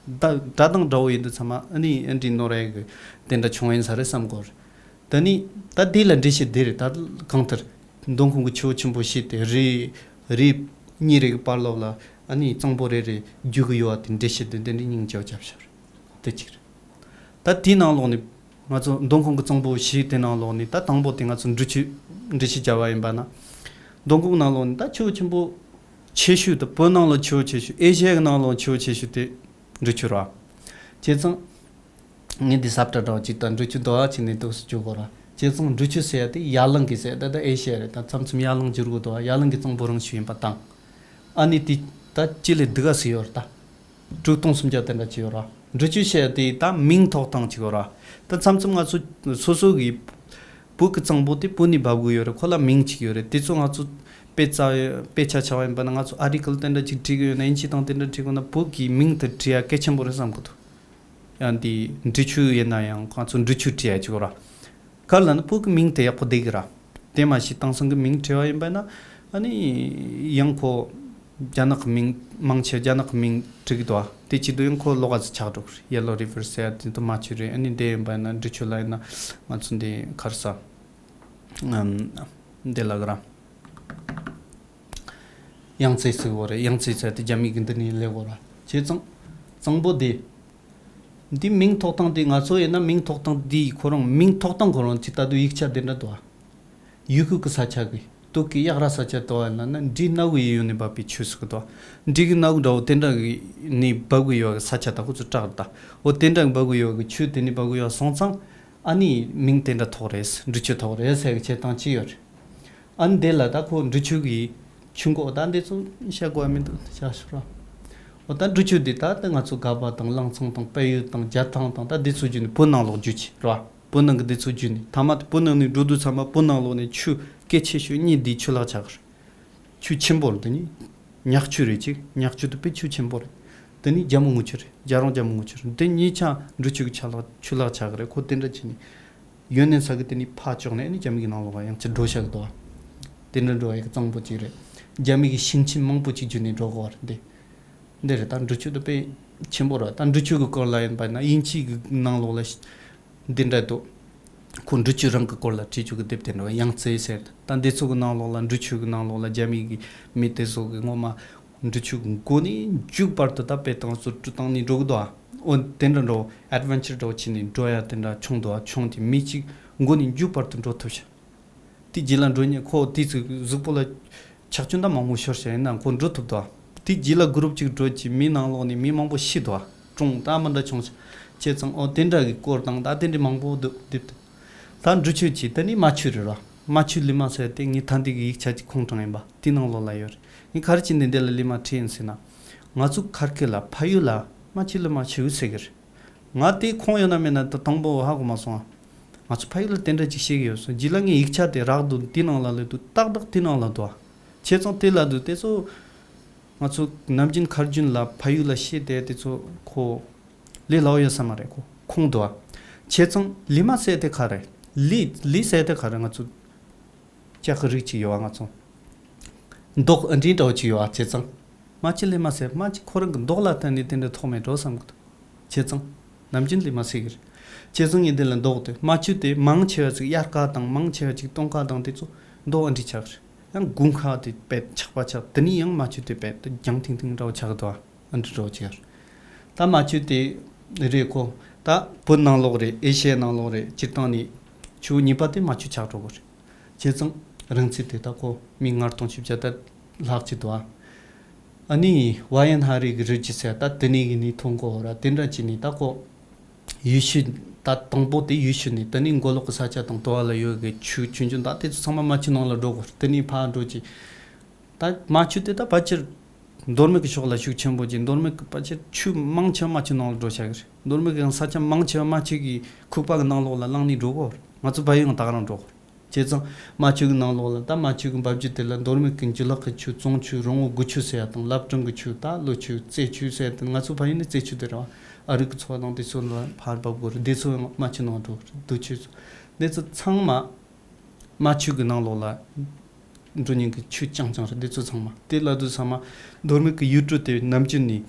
ད་སྒྲ་གདངས་འདྲ་བོ་ཡིན་དུས་ཚང་མ་ཨ་ནི་ཨ་འདྲི་ནོར་ཡ་གི་དེ་འདྲ་བྱུང་ཡིན་ས་རེད་བསམ་གོ་རེད། ད་ནི་ད་དེ་ལ་འགྲེལ་བཤད་དེ་རེད། ད་གང་ལྟར་མདོ་ཁམས་ཀྱི་ཆུ་བོ་ཆེན་པོ་བཞི་དེ་རི་རི་གཉིས་རེ་གི་བར་ལོགས་ལ་ཨ་ནི་གཙང་པོ་རེ་རེ་རྒྱུག་གི་ཡོད་པ་དེ་འགྲེལ་བཤད་དེ་དེ་འདྲའི་སྙིང་རྗེ་བོ་རྒྱབ་ཤར་དེ་གཅིག་རེད། ད་དེའི་ནང་ལོགས་ནས་ང་ཚོ་མདོ་ཁམས་ཀྱི་གཙང་པོ་བཞི་དེ་ནང་ལོགས་ནས་ད་དང་པོ་དེ་ང་ཚོ་འབྲི་ཆུ་འབྲི་ཆུ་རྒྱབ་པ་ཡིན་པ་ན། མདོ་ཁམས་ནང་ལོགས་ནས་ད་ཆུ་བོ་ཆེན་པོ་ཆེ་ཤོས་དང་བོད་ནང་ལ་ཆུ་བོ་ཆེ་ཤོས་ཨེ་ཤི་ཡ་གི་ནང་ལོགས་ཆུ་བོ་ཆེ་ཤོས་དེ་འབྲི་ཆུ་རེད། བྱས་ཙང་ངས་འདི་ས་བཀྲ་འདྲ་བོ་ཅིག་ད་འབྲི་ཆུ་འདུག་ཨ་ཅིག་ནས་འདུག་སེ་བརྗོད་དགོས་ར། བྱས་ཙང་འབྲི་ཆུ་ཟེར་ཡ་དེ་ཡ་གླིང་གི་ཟེར་ད་ད་ཨེ་ཤི་ཡ་རེད། ད་མཚམས་མཚམས་ཡ་གླིང་བསྒྱུར་དགོས་འདུག་ཨ། ཡ་གླིང་གི་གཙང་པོ་རང་ཤུགས་ཡིན་པ་དང་། ཨ་ནི་དེ་ད་ཅི་ལས་སྡུག་ག་སུ་ཡོད་རེད་ད། དྲུག་སྟོང་སུམ་བརྒྱ་དེ་འདྲ་ཅིག་ཡོད་ར། འབྲི་ཆུ་བཤད་དེ་ད་མིང་ཐོགས་སྟངས་ཅིག་ཡོད་ར། ད་མཚམས་མཚམས་ང་ཚོ་སོ་སོ་གི་བོད་ཀྱི་གཙང་པོ་དེ་བོད་ནས་འབབ་གི་ཡོད་རེད། ཁོ་ལ་མིང་ཅིག་ཡོད་རེད། དེ་ཚོ་ང་ཚོ་དཔེ་ཆ་དཔེ་ཆ་ཆ་བ་ཡིན་པ་ན་ང་ཚོ་ཨ་རི་ཀལ་དེ་འདྲ་ཅིག་བྲིས་གི་ཡོད་ན་ཨིན་ཇི་དང་དེ་འདྲ་བྲིས་གི་ཡོད་ན་བོད་ཀྱི་མིང་དེ་བྲིས་ཡ་གལ་ཆེན་པོ་རེད་བསམ་གི་འདུག་ཡང་དེ་འབྲི་ཆུ་ཡིན་ན་ཡང་ང་ཚོ་འབྲི་ཆུ་བྲིས་ཡ་ཅིག་ཡོད་ར། ག་རེ་ལབ་ན་བོད་ཀྱི་མིང་དེ་ཡག་པོ་བསྡད་གི་ར། དེ་མ་གཞི་དེང་སང་གི་མིང་བྲིས་པ་ཡིན་པ་ན་ཨ་ནི་ཡང་ཁོ་རྒྱ་ནག་གི་མིང་མང་ཆེ་རྒྱ་ནག་གི་མིང་བྲིས་གི་འདུག་ཨ། དེ་བྱེད་དུས་ཡང་ཁོ་ལོགས་ཀ་ཚོད་ཆགས་འགྲོ་གི་རེད། ཡེ་ལོ་རི་ཝར་ཟེར་ཡ་དེ་ཚོ་མ་བྱུང་རེད། ཨ་ནི་དེ་ཡིན་པ་ན་འབྲི་ཆུ་ལ་ཡིན་ན་ང་ཚོ་འདི་ག་རེ་ཟ་འདི་ལ་གི་ར། ཡང་ཙེ་ཟེར་གོ་རེད། ཡང་ཙེ་ཟེར་དེ་རྒྱ་མི་གི་འདི་ནས་ལས་གོ་ར། བྱས་ཙང་གཙང་པོ་དེ། འདི་མིང་ཐོགས་སྟངས་དེ་ང་ཚོ་ཡིན་ན་མིང་ཐོགས་སྟངས་དེ་ཁོ་རང་མིང་ཐོགས་སྟངས་ཁོ་རང་ཅིག་ལྟ་དུས་ཡིག་ཆ་དེ་འདྲ་འདུག་ཨ། ཡུལ་ཁུལ་གྱི་ས་ཆ་གི་སྟོད་ཀྱི་གཡག་ར་ས་ཆ་དུ་བ་ལ་ན་འབྲི་སྣ་བུ་ཡི་ཡུལ་ནས་འབབ་པའི་ཆུ་ཟེར་གི་འདུག་ཨ། འབྲི་གི་སྣ་བུ་འདྲ་བོ་དེ་འདྲ་གི་ནས་འབབ་གི་ཡོད་གི་ས་ཆ་དག་ཁོ་ཚོ་བཀྲག་ད། འོ་དེ་འདྲ་གི་འབབ་གི་ཡོད་གི་ཆུ་དེ་ནས་འབབ་གི་ཡོད་སོང་ཙང་ཨ་ནི་མིང་དེ་འདྲ་ཐོགས་རེད། འབྲི་ཆུ་ཐོགས་རེད་ཟེར་གི་བྱེད་སྟངས་ཅི་ཡོད་རེད། ཨ་ནི་དེ་ལ་ད་ཁོ་འབྲི་ཆུ་གི་ཆུ་འགོ་ད་འདི་ཚོ་བཤད་དགོས་མི་འདུག་བཤད་ཤོག་ར། འོ་ད་འབྲི་ཆུ་འདི་ད་ད་ང་ཚོ་དགའ་བ་དང་གླང་ཚང་དང་དཔལ་ཡུལ་དང་རྒྱ་ཐང་དང་ད་འདི་ཚོ་བརྒྱུད་ནས་བོད་ནང་ལོག་རྒྱུ་ཆེ་ར། བོད་ནང་གི་འདི་ཚོ་བརྒྱུད་ནས་ཐ་མ་དེ་བོད་ནང་ནས་འགྲོ་དུས་ཚང་མ་བོད་ནང་ལོག་ནས་ཆུ་གལ་ཆེ་ཤོས་གཉིས་འདི་ཆུ་ལག་ཆགས་གི་རེད། ཆུ་ཆེན་པོ་རེད། དེ་ནི་ཉག་ཆུ་རེད་ཅིག་ཉག་ཆུ་དེ་དཔེ་ཆུ་ཆེན་པོ་རེད། དེ་ནི་རྒྱ་མོ་དངུལ་ཆུ་རེད། རྒྱ་རོང་རྒྱ་མོ་དངུལ་ཆུ་རེད། དེ་གཉིས་ཆ་འབྲི་ཆུ་གི་ཆ་ལག་ཆུ་ལག་ཆགས་གི་རེད། ཁོ་དེ་འདྲ་བྱས་ནས་ཡོན་ནན་ས་གི་དེ་ནི་ཕར་ཕྱོགས་ནས་ཨ་ནི་རྒྱ་མི་གི་ནང་ལོགས་ལ་ཡང་ཅི་འགྲོ་བཞག་གི་འདུག་བ། དེ་འདྲ་འགྲོ་ཡག་གཙང་པོ་ཅིག་རེད། རྒྱ་མི་གི་ཤིང་ཆེན་མང་པོ་ཅིག་བརྒྱུད་ནས་འགྲོ་གི་ཡོད་རེད་འདི། འདི་རེད། ད་འབྲི་ཆུ་དེ་དཔེ་ཆེན་པོ་རེད། ད་འབྲི་ཆུ་གི་སྐོར་ལ་ཡིན་པ་ན་དབྱིན་ཇི་གི་ནང་ལོགས་ལ་འདི་འདྲ་འདུག་ཁོ་འབྲི་ཆུ་རང་གི་སྐོར་ལ་བྲིས་ཆོག་གི་དེབ་དེ་འདྲ་ཡང་རྩེ་ཟེར། ད་འདི་ཚོ་གི་ནང་ལོགས་ལ་འབྲི་ཆུ་གི་ནང་ལོགས་ལ་རྒྱ་མི་གི་མི་དེ་ཚོ་གི་ངོ་མ་འབྲི་ཆུ་གི་མགོ་ནས་མཇུག་བར་དུ་ད་དཔེ་བཏང་སོ་བཀྲུ་བཏང་ནས་འགྲོ་གི་འདུག་ཨ། འོ་དེ་འདྲ་འགྲོ་ཨེ་ཌི་ཝེན་ཅར་འདྲ་བོ་བྱས་ནས་འགྲོ་ཡ་དེ་འདྲ་བྱུང་འདུག་ཨ། བྱུང་དེ་མི་གཅིག་མགོ་ནས་མཇུག་བར་དུ་འགྲོ་ཐུབ་ཤག་དེ་རྗེས་ལ་འགྲོ་མཁན་ཁོ་དེ་ཚོའི་གཟུགས་པོ་ལ་ཆག་སྐྱོན་ད་མང་པོ་ཤོར་ཤག་ཡིན་ན་ཁོ་འགྲོ་ཐུབ་འདུག་དེ་རྗེས་ལ་གུ་རུབ་ཅིག་འགྲོ་གི་མི་ནང་ལོགས་ནས་མི་མང་པོ་ཤི་འདུག་གྲོངས་ད་མི་འདྲ་བྱུང་ཤག་བྱས་ཙང་ཨོ་དེ་འདྲ་གི་སྐོར་དང་ད་དེ་འདྲ་མང་པོ་འདུག་དེབ་དེ། ད་འབྲི་ཆུ་གཅིག་དེ་ནས་རྨ་ཆུ་རེད་ར། རྨ་ཆུ་ལི་མ་ཟེར་དེ་ངས་ད་འདི་གི་ཡིག་ཆ་གཅིག་ཁུངས་དྲངས་ཡིན་པ་དེ་ནང་ལོགས་ལ་ཡོད་རེད། ངས་ག་རེ་བྱས་ནས་འདི་ལ་ལི་མ་བྲིས་ཡིན་ཟེར་ན། ང་ཚོ་ཁ་སྐད་ལ་ཕ་ཡུལ་ལ་རྨ་ཆུ་ལི་མ་ཆུ་ཟེར་གི་རེད། ང་དེ་ཁུངས་ཡོད་ན་མེད་ན་ད་དང་པོ་ཧ་གོ་མ་སོང་ང་། ང་ཚོ་ཕ་ཡུལ་ལ་དེ་འདྲ་ཅིག་བཤད་གི་ཡོད་སོང་། རྗེས་ལ་ངས་ཡིག་ཆ་དེ་རག་འདུག་དེ་ནང་ལ་ལོས་འདུག་ཏག་ཏག་དེ་ནང་ལ་འདུག་ཨ། བྱས་ཙང་དེ་ལ་འདུག་དེ་ཚོ་ང་ཚོ་ནམ་རྒྱུན་ཁ་རྒྱུན་ལ་ཕ་ཡུལ་ལ་བཤད་དེ་དེ་ཚོ་ཁོ་ལས་སླ་བོ་ཡོད་ས་མ་རེད། ཁོ་ཁུངས་འདུག་ཨ། བྱས་ཙང་ལི་མ་ཟེར་དེ་ག་རེད། ལི་ལི་ཟེར་དེ་ག་རེད། ང་ཚོ་ལྕགས་ཀྱི་རིགས་ཅིག་ཡོད་ཨ། ང་ཚོ་མདོག་ཨ་འདྲའི་འདྲ་བོ་ཅིག་ཡོད་ཨ། བྱས་ཙང་རྨ་ཆུ་ལི་མ་ཟེར། རྨ་ཆུ་ཁོ་རང་གི་མདོག་ལ་བརྟེན་ནས་དེ་འདྲ་ཐོགས་མེད་འགྲོ་བསམ་གི་འདུག་བྱས་ཙང་ནམ་རྒྱུན་ལི་མ་ཟེར་གི་རེད། བྱས་ཙང་ངས་འདི་ལ་མདོག་དེ་རྨ་ཆུ་དེ་མང་ཆེ་བ་ཅིག་དབྱར་ཁ་དང་མང་ཆེ་བ་ཅིག་སྟོན་ཁ་དང་དེ་ཚོ་མདོག་ཨ་འདྲའི་ཆགས་གི་རེད། ཡང་དགུན་ཁ་དེ་དཔེ་ཆགས་པ་ཆགས། དེ་ནས་ཡང་རྨ་ཆུ་དེ་དཔེ་རྒྱང་ཐིང་ཐིང་འདྲ་བོ་ཆགས་གི་འདུག་ཨ། ཨ་འདྲ་འདྲ་བོ་ཅིག་རེད། ད་རྨ་ཆུ་དེ་རེད་ཁོ། ད་བོད་ནང་ལོགས་རེད། ཨེ་ཤི་ཡའི་ནང་ལོགས་རེད། སྤྱིར་བཏང་ནས་ཆུ་གཉིས་པ་དེ་རྨ་ཆུ་ཆགས་འགྲོ་གི་རེད། བྱས་ཙང་རིང་ཚད་དེ་ད་ཁོ་མི་ལྔ་སྟོང་བཞི་བརྒྱ་ད་ལྷག་ཅིག་འདུག་ཨ། ཨ་ནི་ཝ་ཡན་ཧ་རི་གི་རི་རྒྱུད་ཟེར་ད་དེ་ནས་གི་ནི་ཐོན་གོ་ར། དེ་འདྲ་བྱས་ནས་ད་ཁོ་ཡུལ་ཤུལ་ད་དང་པོ་དེ་ཡུལ་ཤུལ་ནས་དེ་ནས་མགོ་ལོག་གི་ས་ཆ་དང་དོ་བ་ལ་ཡོད་གི་ཆུ་ཆུང་ཆུང་ད་དེ་ཚོ་ཚང་མ་རྨ་ཆུ་ནང་ལ་འགྲོ་གོ་ར། དེ་ནས་ཕར་འགྲོ་ཅིག་ད་རྨ་ཆུ་དེ་ད་ཕལ་ཆེར་མདོ་སྨད་ཀྱི་ཕྱོགས་ལ་ཤུགས་ཆེན་པོ་ཅིག་མདོ་སྨད་ཀྱི་ཕལ་ཆེར་ཆུ་མང་ཆེ་བ་རྨ་ཆུ་ནང་ལ་འགྲོ་བཞག་གི་རེད། མདོ་སྨད་ཀྱི་ཡང་ས་ཆ་མང་ཆེ་བ་རྨ་ཆུ་གི་ཁུག་པ་གི་ནང་ལོགས་ལ་ལངས་ནས་འགྲོ་གོ། ང་ཚོ་བལ་ཡུལ་ཡང་ད་ག་རང་འགྲོ་གོ། བྱས་ཙང་རྨ་ཆུ་གི་ནང་ལོགས་ལ་ད་རྨ་ཆུ་གི་འབབ་རྒྱུད་དེ་ལ་མདོ་སྨད་ཀྱི་འཇུ་ལག་གི་ཆུ་བཙོང་ཆུ་རོང་བོ་དགུ་ཆུ་ཟེར་ཡ་དང་ལབ་ཀྲོང་གི་ཆུ་ད་ལོ་ཆུ་རྩེ་ཆུ་ཟེར་ཡ་དང་ང་ཚོ་བལ་ཡུལ་ནི་རྩེ་ཆུ་དེ་རེད་བ། ཨ་རིག་གི་ཚོ་དང་དེ་ཚོ་ལ་ཕར་འབབ་གོ་རེད། དེ་ཚོ་ཡང་རྨ་ཆུ་ནང་འགྲོ་གོ་རེད། དུ་ཆུ་ཚོ་དེ་ཚོ་ཚང་མ། རྨ་ཆུ་གི་ནང་ལོགས་ལ་འགྲོ་མཁན་གྱི་ཆུ་རྐྱང་རྐྱང་རེད། འདི་ཚོ་ཚང་མ་དེ་ལ་དུ་ཚང་མ་མདོ་སྨད་ཀྱི་ཡུལ་གྲུ་དེ་ནམ་རྒྱུན་ནས་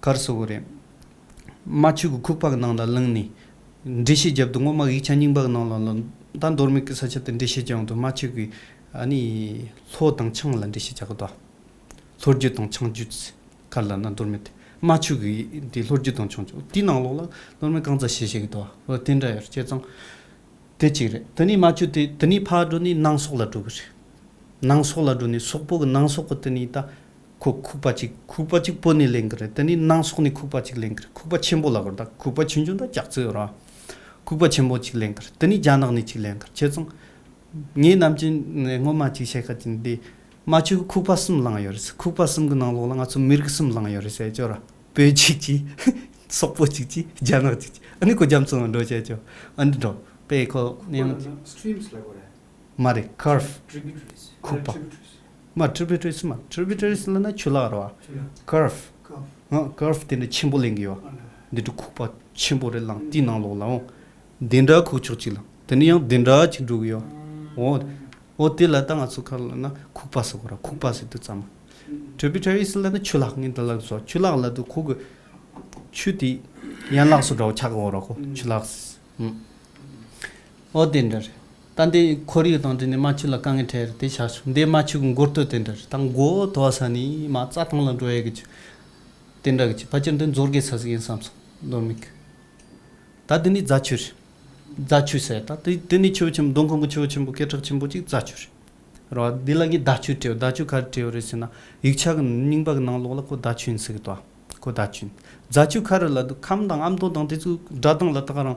ག་རེ་ཟེར་དགོས་རེད། རྨ་ཆུ་གི་ཁུག་པ་གི་ནང་ལ་ལངས་ནས་འགྲེལ་བཤད་རྒྱབ་འདུག་ངོ་མ་ཡིག་ཆ་རྙིང་པ་གི་ནང་ལ་ལ་ད་མདོ་སྨད་ཀྱི་ས་ཆ་དེ་འགྲེལ་བཤད་རྒྱབ་འདུག་རྨ་ཆུ་གི་ཨ་ནི་ལྷོ་དང་བྱང་ལ་འགྲེལ་བཤད་རྒྱག་གི་འདུག་ལྷོ་རྒྱུད་དང་བྱང་རྒྱུད་ག་ལ་ན་མདོ་སྨད་དེ་རྨ་ཆུ་གི་དེ་ལྷོ་རྒྱུད་དང་བྱང་རྒྱུད་དེའི་ནང་ལོགས་ལ་མདོ་སྨད་གང་ཙམ་བཤད་བཤད་གི་འདུག་འོ་དེ་འདྲ་ཡོད་རེད། བྱས་ཙང་། དེ་གཅིག་རེད། དེ་ནས་རྨ་ཆུ་དེ་དེ་ནས་ཕར་འགྲོ་ནས་ནང་སོག་ལ་འགྲོ་གི་རེད། ནང་སོག་ལ་འགྲོ་ནས་སོག་པོ་གི་ནང་སོག་གི་དེ་ནས་ད་ཁོ་ཁུག་པ་གཅིག་ཁུག་པ་གཅིག་བོད་ནས་ལེན་གི་རེད། དེ་ནས་ནང་སོག་ནས་ཁུག་པ་གཅིག་ལེན་གི་རེད། ཁུག་པ་ཆེན་པོ་ལ་གོ་ད་ཁུག་པ་ཆུང་ཆུང་ད་ལྕགས་ཚོད་ར། ཁུག་པ་ཆེན་པོ་གཅིག་ལེན་གི་རེད། དེ་ནས་རྒྱ་ནག་ནས་གཅིག་ལེན་གི་རེད། བྱས་ཙང་ངས་ནམ་རྒྱུན་སྔོན་མ་གཅིག་བཤད་ཁ་ཅིག་འདི་རྨ་ཆུ་གི་ཁུག་པ་གསུམ་བླངས་ཡོད་རེད། ཁུག་པ་གསུམ་གི་ནང་ལོགས་ལ་ང་ཚོ་མི་རིགས་གསུམ་བླངས་ཡོད་རེད་ཟེར་ཅོ་ར། བོད་གཅིག་གཅིག་སོག་པོ་གཅིག་གཅིག་རྒྱ་ནག་གཅིག་གཅིག་ཨ་ནི་ཁོ་རྒྱ་མཚོ་ནང་འགྲོ་བྱས་ཅོ། ཨ་འདི་འགྲོ་པས་ཁོ་ནི་ཡང་། Streams ལ་གོ་རེད། མ་རེད། Curve ཁུག་པ། Tributaries མ་tributaries མ་tributaries ལ་ན་ཆུ་ལག་རེད་བ། Curve ཨ་curve དེ་འདྲ་ཆེན་པོ་ལེན་གི་ཡོད། འདི་འདྲ་ཁུག་པ་ཆེན་པོ་རེད་ལང་དེའི་ནང་ལོགས་ལ་འོང་། འདི་འདྲ་ཁུག་ཆོག་ཅིག་ལ་དེ་ནི་ཡང་འདི་འདྲ་ཅིག་འགྲོ་གི་ཡོད། འོ། འོ་དེ་ལ་ད་ང་ཚོ་ཁ་ལ་ན་ཁུག་པ་ཟེར་གོ་ར། ཁུག་པ་ཟེར་དུས་ཙམ། Tributaries ལ་ན་ཆུ་ལག་ངས་འདི་ལ་སོ་ཆུ་ལག་ལ་དུ་ཁུག་གི་ཆུ་དེ་ཡན་ལག་སུ་འདྲ་བོ་ཆགས་གི་འོ་ར་ཁོ་ཆུ་ལག་ཟེར། འོ་དེ་འདྲ་རེད། ད་འདི་ཁོར་ཡུག་དང་འབྲེལ་ནས་རྨ་ཆུ་ལ་དཀའ་ངལ་འཕྲད་རེད་དེ་ཆགས་སོང་། འདི་རྨ་ཆུ་གི་མགོ་སྟོད་དེ་འདྲ་རེད། ད་མགོ་དོ་བ་ས་ནས་མ་རྩྭ་ཐང་ལ་འགྲོ་ཡ་གི་ཆུ། དེ་འདྲ་གི་ཆུ་ཕལ་ཆེར་འདི་མཛོར་གི་ས་ཟིག་ཡིན་བསམ་སོང་མདོ་སྨད་གི། ད་འདི་ནི་རྫ་ཆུ་རེད། རྫ་ཆུ་ཟེར་ད་འདི་འདི་ནི་ཆུ་བོ་ཆེན་པོ་མདོ་ཁམས་གི་ཆུ་བོ་ཆེན་པོ་སྐད་གྲགས་ཆེན་པོ་གཅིག་རྫ་ཆུ་རེད། རེད་བ། འདི་ལ་ངས་མདའ་ཆུ་བྲིས། མདའ་ཆུ་ག་རེ་བྲིས་རེད་ཟེར་ན་ཡིག་ཆ་གི་རྙིང་པ་གི་ནང་ལོགས་ལ་ཁོ་མདའ་ཆུ་ཡིན་ཟེར་གི་འདུག་ཁོ་མདའ་ཆུ་ཡིན། རྫ་ཆུ་ག་རེ་ལ་འདུག་ཁམས་དང་ཨ་མདོ་དང་དེ་ཚོའི་སྒྲ་གདངས་ལ་ད་ག་རང་།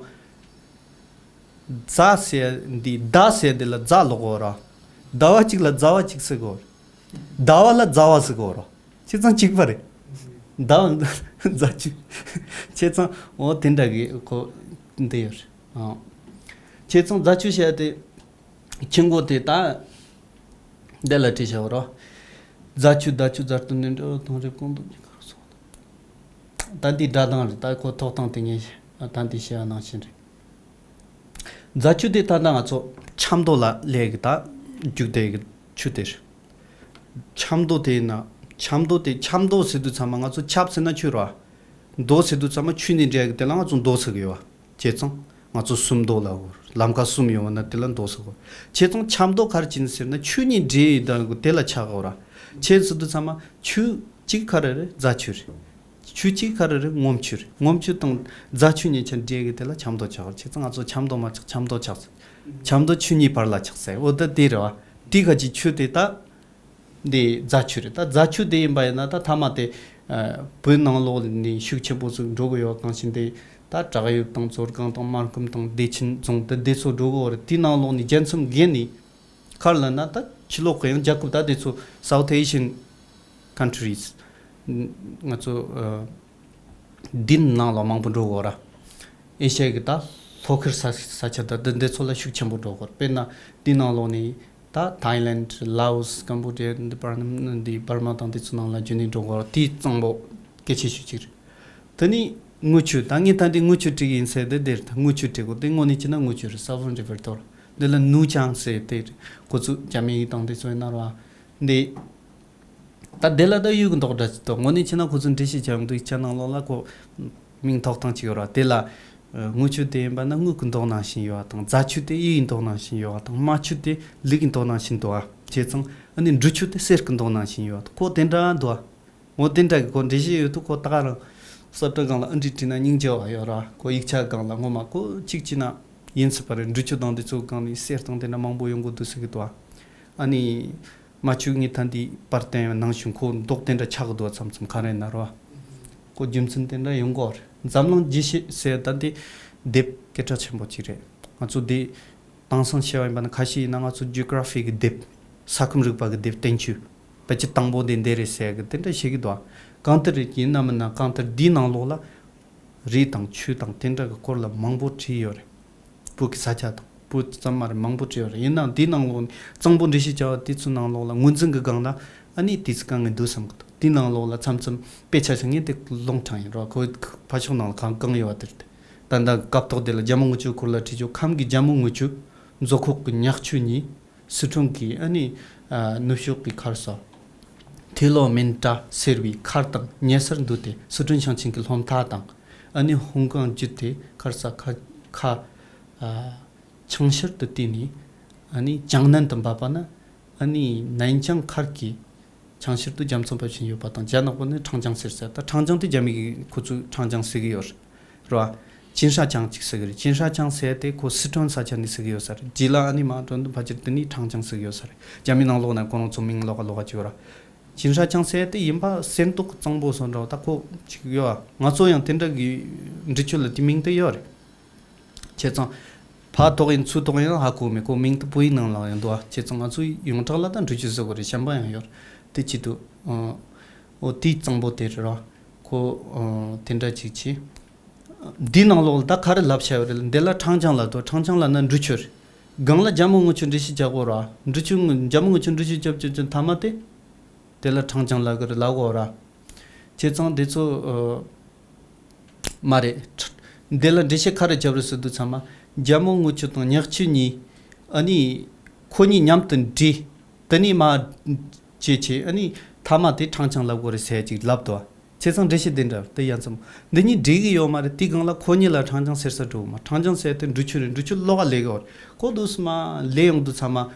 རྫ་ཟེར་འདི་མདའ་ཟེར་འདི་ལ་རྫ་ལོག་གོ་ར། ཟླ་བ་གཅིག་ལ་རྫ་བ་གཅིག་ཟེར་གོ། ཟླ་བ་ལ་རྫ་བ་ཟེར་གོ་ར། བྱས་ཙང་གཅིག་པ་རེད། ཟླ་བ་རྫ་ཆུ། བྱས་ཙང་འོ་དེ་འདྲ་གི་ཁོ་འདི་ཡོད་རེད། ཨང་། བྱས་ཙང་རྫ་ཆུ་བཤད་དེ། ཆུ་མགོ་དེ་ད་འདི་ལ་བྲིས་བྱ་བ་རོ། རྫ་ཆུ་མདའ་ཆུ་རྫ་སྟོད་ནས་འབྲི་བ་དང་རེབ་གོང་དུ་ཉེ་ཁར་སོང་། ད་འདི་སྒྲ་གདངས་རེད། ད་ཁོ་ཐོག་སྟངས་དེ་ངས་ད་འདི་བཤད་པ་ནང་བཞིན་རེད། རྫ་ཆུ་དེ་ད་ལྟ་ང་ཚོ་ཆབ་མདོ་ལ་སླེབས་གི་ད་རྒྱུག་བསྡད་གི་ ཆུ་དེ་རེད། ཆབ་མདོ་དེ་ཡིན་ན། ཆབ་མདོ་དེ་ཆབ་མདོ་ཟེར་དུས་ཚང་མ་ང་ཚོ་ཆབ་ཟེར་ན་ཆུ་རེད་བ། མདོ་ཟེར་དུས་ཚང་མ་ཆུ་ནས་འདྲེས་གི་དེ་ལ་ང་ཚོ་མདོ་ཟེར་གི་ཡོད་བ། བྱས་ཙང་ང་ཚོ་སུམ་མདོ་ལབ་གོ། ལམ་ཁ་གསུམ་ཡོད་བ་ན་དེ་ལ་མདོ་ཟེར་གོ། བྱས་ཙང་ཆབ་མདོ་ག་རེ་བྱས་ནས་ཟེར་ན་ཆུ་གཉིས་འདྲེས་ཡོད་དང་དེ་ལ་ཆགས་གོ་ར། ཆུ་ཟེར་དུས་ཚང་མ་ཆུ་གཅིག་ག་རེ་རེད། རྫ་ཆུ་རེད། ཆུ་གཅིག་ག་རེ་རེད། སྔོ་ཆུ་རེད། སྔོ་ཆུ་དང་རྫ་ཆུ་གཉིས་ཆ་འདྲེས་གི་དེ་ལ་ཆབ་མདོ་ཆགས་གོ། བྱས་ཙང་ང་ཚོ་ཆབ་མདོ་མ་ཆགས། ཆབ་མདོ་ཆགས་ཟེར། ཆབ་མདོ་ཆུ་གཉིས་བར་ལ་ཆགས་ཟེར། འོ་ད་དེ་རེད་བ། དེ་ག་ཅིག་ཆུ་དེ་ད། འདི་རྫ་ཆུ་རེད། ད་རྫ་ཆུ་དེ་ཡིན་པ་ཡིན་ན་ད་མཐའ་མ་དེ། ཨ། བོད་ནང་ལོགས་ནས་ཤུགས་ཆེན་པོ་ཟིག་འགྲོ་གི་ཡོད། གང་ཞིག་འདི་ད་བྲག་གཡབ་དང་མཛོ་སྒང་དང་སྨར་ཁམས་དང་བདེ་ཆེན་རྫོང་དེ་འདི་ཚོ་འགྲོ་གི་ཡོད་རེད། དེའི་ནང་ལོགས་ནས་རྒྱལ་མཚམས་བརྒལ་ནས་ག་རེ་ལབ་ན་ད་ཕྱི་ལོགས་གི་ཡང་རྒྱལ་ཁབ་ད་དེ་ཚོ་South Asian countries ང་ཚོ། ཨ། འདི་ནང་ལོགས་མང་པོ་འགྲོ་གི་ཡོད་ར། ཨེ་ཤ་ཡའི་གི་ད་ལྷོ་ཁུལ་ས་ས་ཆ་ད་འདི་འདི་ཚོ་ལ་ཤུགས་ཆེན་པོ་འགྲོ་གི་ཡོད་ར། དཔེར་ན་འདི་ནང་ལོགས་ནས་ད་Thailand, Laos, Cambodia, འདི་བར་འདི་འབར་མ་དང་འདི་ཚོ་ནང་ལ་རྒྱུན་ནས་འགྲོ་གི་ཡོད་ར། དེའི་གཙང་པོ་གལ་ཆེ་ཤོས་གཅིག་རེད། དེ་ནས་དངུལ་ཆུ། ད་ངས་ད་འདི་དངུལ་ཆུ་བྲིས་ཡིན་ཟེར་དེ་འདིར་ད་དངུལ་ཆུ་བྲིས་གོ། དེ་དངོས་གནས་བྱས་ན་དངུལ་ཆུ་རེད། Savon River དོར། འདི་ལ་ནུ་ཅང་ཟེར་དེ་རེད། ཁོ་ཚོ་རྒྱ་མི་དང་དེ་ཚོ་ཡིན་ན་ར། འདི། ད་དེ་ལ་ད་གཡུ་གི་མདོག་འདྲ་ཅིག་འདུག། དངོས་གནས་བྱས་ན་ཁོ་ཚོ་འགྲེལ་བཤད་བྱ་ཡོང་དུས་ཡིག་ཆ་ནང་ལོགས་ལ་ཁོ་མིང་ཐོགས་སྟངས་ཅིག་ཡོད་ར། དེ་ལ། ཨ། དངུལ་ཆུ་དེ་ཡིན་པ་ན་དངུལ་གི་མདོག་ནང་བཞིན་ཡོད་པ་དང་། རྫ་ཆུ་དེ་གཡུ་ཡི་མདོག་ནང་བཞིན་ཡོད་པ་དང་། རྨ་ཆུ་དེ་ལུག་གི་མདོག་ནང་བཞིན་འདུག་ཨ། བྱས་ཙང་ཨ་ནི་འབྲི་ཆུ་དེ་གསེར་གི་མདོག་ནང་བཞིན་ཡོད་པ་དང་། ཁོ་དེ་འདྲ་འདུག་ཨ། འོ་དེ་འདྲ་གི་ཁོ་འགྲེལ་བཤད་ཡོད་དུས་ཁོ་ད་ག་རང་ས་བཀྲ་སྒང་ལ་ཨ་འདྲི་བྲིས་ན་སྙིང་རྗེ་བ་ཡོད་ར། ཁོ་ཡིག་ཆ་སྒང་ལ་ངོ་མ་ཁོ་གཅིག་བྱས་ན་ཡིན་སྲིད་པ་རེད། འབྲི་ཆུ་དང་དེ་ཚོ་སྒང་ནས་གསེར་དང་དེ་འདྲ་མང་པོ་ཡོང་གི་འདུག་ཟེར་གི་འདུག་ཨ། ཨ་ནི། རྨ་ཆུ་ངས་ད་འདི་པར་བསྟན་ཡོད་ནང་བཞིན་ཁོ་མདོག་དེ་འདྲ་ཆགས་ཀྱི་འདུག་བ། མཚམས་མཚམས་ག་རེ་ཡིན་ན་རོ། ཁོ་རྒྱུ་མཚན་དེ་འདྲ་ཡོང་གི་རེད། འཛམ་གླིང་རྒྱས་བཤད་ཟེར་ད་འདི་དེབ་སྐད་གྲགས་ཆེན་པོ་ཅིག་རེད། ང་ཚོ་འདི་དེང་སང་བཤད་པ་ཡིན་པ་ན་ཁ་ཤས་ཡིན་ན་ང་ཚོ་ཇི་ཨོ་གྷ་ར་ཕི་གི་དེབ། ས་ཁམས་རིག་པ་གི་དེབ་བསྟན་བཅོས། ཕལ་ཆེར་དང་པོ་དེ་འདི་རེད་ཟེར་གི་དེ་འདྲ་བཤད་གི་འདུག་བ། གང་ལྟར་རེད། ཡིན་ན་མིན་ན་གང་ལྟར་འདིའི་ནང་ལོགས་ལ། རི་དང་ཆུ་དང་དེ་འདྲ་གི་སྐོར་ལ་མང་པོ་བྲིས་ཡོད་རེད། བོད་ཀྱི་ས་ཆ་དང་བོད་ཙམ་མ་རེད། མང་པོ་བྲིས་ཡོད་རེད། ཡིན་ནའང་དེའི་ནང་ལོགས་ནས་གཙང་པོ་འགྲེལ་བཤད་བྱ་བ་དེ་ཚོའི་ནང་ལོགས་ལ་ངོས་འཛིན་གྱི་སྒང་ལ་ཨ་ནི་དེ་ཚོ་དཀའ་ངལ་འདུག་བསམ་གྱི་འདུག། དེའི་ནང་ལོགས་ལ་མཚམས་མཚམས་དཔེ་ཆ་ཆ་ངས་དེ་ཀློང་དྲངས་ཡིན་རོགས། ཁོ་ཕར་ཕྱོགས་ནང་ལ་གང་གང་ཡོད་པ་དེ་རེད། ད་ལྟ་སྐབས་ཐོག་དེ་ལ་རྒྱལ་མོ་དངུལ་ཆུ་སྐོར་ལ་བྲིས་ཆོག། ཁམས་ཀྱི་རྒྱལ་མོ་དངུལ་ཆུ། མཛོ་ཁོག་གི་ཉག་ཆུ་གཉིས། སི་ཁྲོན་གྱི་ཨ་ནི། ཨ། ནུབ་ཕྱོགས་ཀྱི་མཁར་ས། ཐེ་ལོ་མིན་ཏྲ་ཟེར་བའི་མཁར་དང་ཉེ་སར་འདུག་སྟེ། སི་ཁྲོན་ཞིང་ཆེན་གྱི་སློབ་མཐའ་དང་། ཨ་ནི་ཧུང་ཀང་བརྒྱུད་དེ་མཁར་ས་ཁ་ཁ། ཨ། ཆང་ཤར་དུ་བལྟས་ནས། ཨ་ནི་ཅང་ནན་དུ་འབབ་པ་ན། ཨ་ནི་ནན་ཅང་མཁར་གྱི་ཆང་ཤར་དུ་རྒྱ་མཚོ་འབབ་བཞིན་ཡོད་པ་དང་། རྒྱ་ནག་པ་ནི་ཁྲང་ཅང་ཟེར་ས། ད་ཁྲང་ཅང་དེ་རྒྱ་མི་གིས་ཁོ་ཚོས་ཁྲང་ཅང་ཟེར་གི་ཡོད་རེད། རེད་བ། ཅིན་ཧྲ་ཅང་ཅིག་ཟེར་གི་རེད། ཅིན་ཧྲ་ཅང་ཟེར་དེ་ཁོ་སི་ཁྲོན་ས་ཆ་ནས་ཟེར་གི་ཡོད་ས་རེད། རྗེས་ལ་ཨ་ནི་མ་འགྲོ་འདུག་ཕལ་ཆེར་དེ་ནི་ཁྲང་ཅང་ཟེར་གི་ཡོད་ས་རེད། རྒྱ་མི་ནང་ལོགས་ན་ཁོ་རང་ཚོ་མིང་ལོགས་ཀ་ལོགས་ཀ་ཅིག་ཡོད་ར། ཅིན་ཧྲ་ཅང་ཟེར་དེ་ཡིན་པ་གསེར་མདོག་གཙང་པོ་བཟོ་འདྲ་བ་ད་ཁོ་ཅིག་ཡོད་བ། ང་ཚོ་ཡང་དེ་འདྲ་གི་འབྲི་ཆུ་ལ་དེ་མིང་དེ་ཡོད་རེད། བྱས་ཙང་། ཕར་ཐོག་ཡིན་ཚུར་ཐོག་ཡིན་ཧ་གོ་མེད། ཁོ་མིང་དེ་བོད་ཡིག་ནང་ལ་ཡང་འདུག་བ། བྱས་ཙང་ང་ཚོ་ཡོངས་གྲགས་ལ་ད་འབྲི་ཆུ་ཟེར་གོ་རེད། གཞན་པ་ཡང་ཡོད་རེད། དེ་ཅི་འདུག། ཨོ། དེའི་གཙང་པོ་དེ་རེད་ར། ཁོ། ཨོ། དེ་འདྲ་ཅིག་བྱས། འདིའི་ནང་ལོགས་ལ་ད་ག་རེ་ལབ་བྱ་ཡོད་རེད། འདི་ལ་ཁྲང་ཅང་ལབ་འདུག། ཁྲང་ཅང་ལབ་ན་འབྲི་ཆུ་རེད། སྒང་ལ་རྒྱལ་མོ་དངུལ་ཆུ་འགྲེལ་བཤད་རྒྱག་གོ་ར། འབྲི་ཆུ་རྒྱལ་མོ་དངུལ་ཆུ་འབྲི་ཆུ་རྒྱབ་རྒྱབ་ཀྱི་མཐའ་མ་དེ། དེ་ལ་ཁྲང་ཅང་ལབ་གི་རེད་ལབ་གོ་ར། བྱས་ཙང་དེ་ཚོ། ཨོ། མ་རེད། འདི་ལ་འགྲེལ་བཤད་ག་རེ་བརྒྱབ་རེད་ཟེར་དུས་ཚང་མ། རྒྱལ་མོ་དངུལ་ཆུ་དང་ཉག་ཆུ་གཉིས། ཨ་ནི། ཁོ་གཉིས་མཉམ་དུ་འདྲེས། དེ་ནས་མར་བྱས་བྱས། ཨ་ནི་མཐའ་མ་དེ་ཁྲང་ཅང་ལབ་དགོས་རེད་ཟེར་ཅིག་ལབ་འདུག། བྱས་ཙང་འགྲེལ་བཤད་དེ་འདྲ་དེ་ཡ་མཚན། འདི་གཉིས་འདྲེས་གི་ཡོད་མ་རེད། དེའི་སྒང་ལ་ཁོ་གཉིས་ལ་ཁྲང་ཅང་ཟེར་ས་འགྲོ་གི་མ། ཁྲང་ཅང་ཟེར་དེ་འབྲི་ཆུ་རེད། འབྲི་ཆུ་ལོགས་ཀ་ལས་གི་ཡོད་རེད། ཁོ་འདུག་སེ་མར་ལས་ཡོང་དུས་ཚང་མ།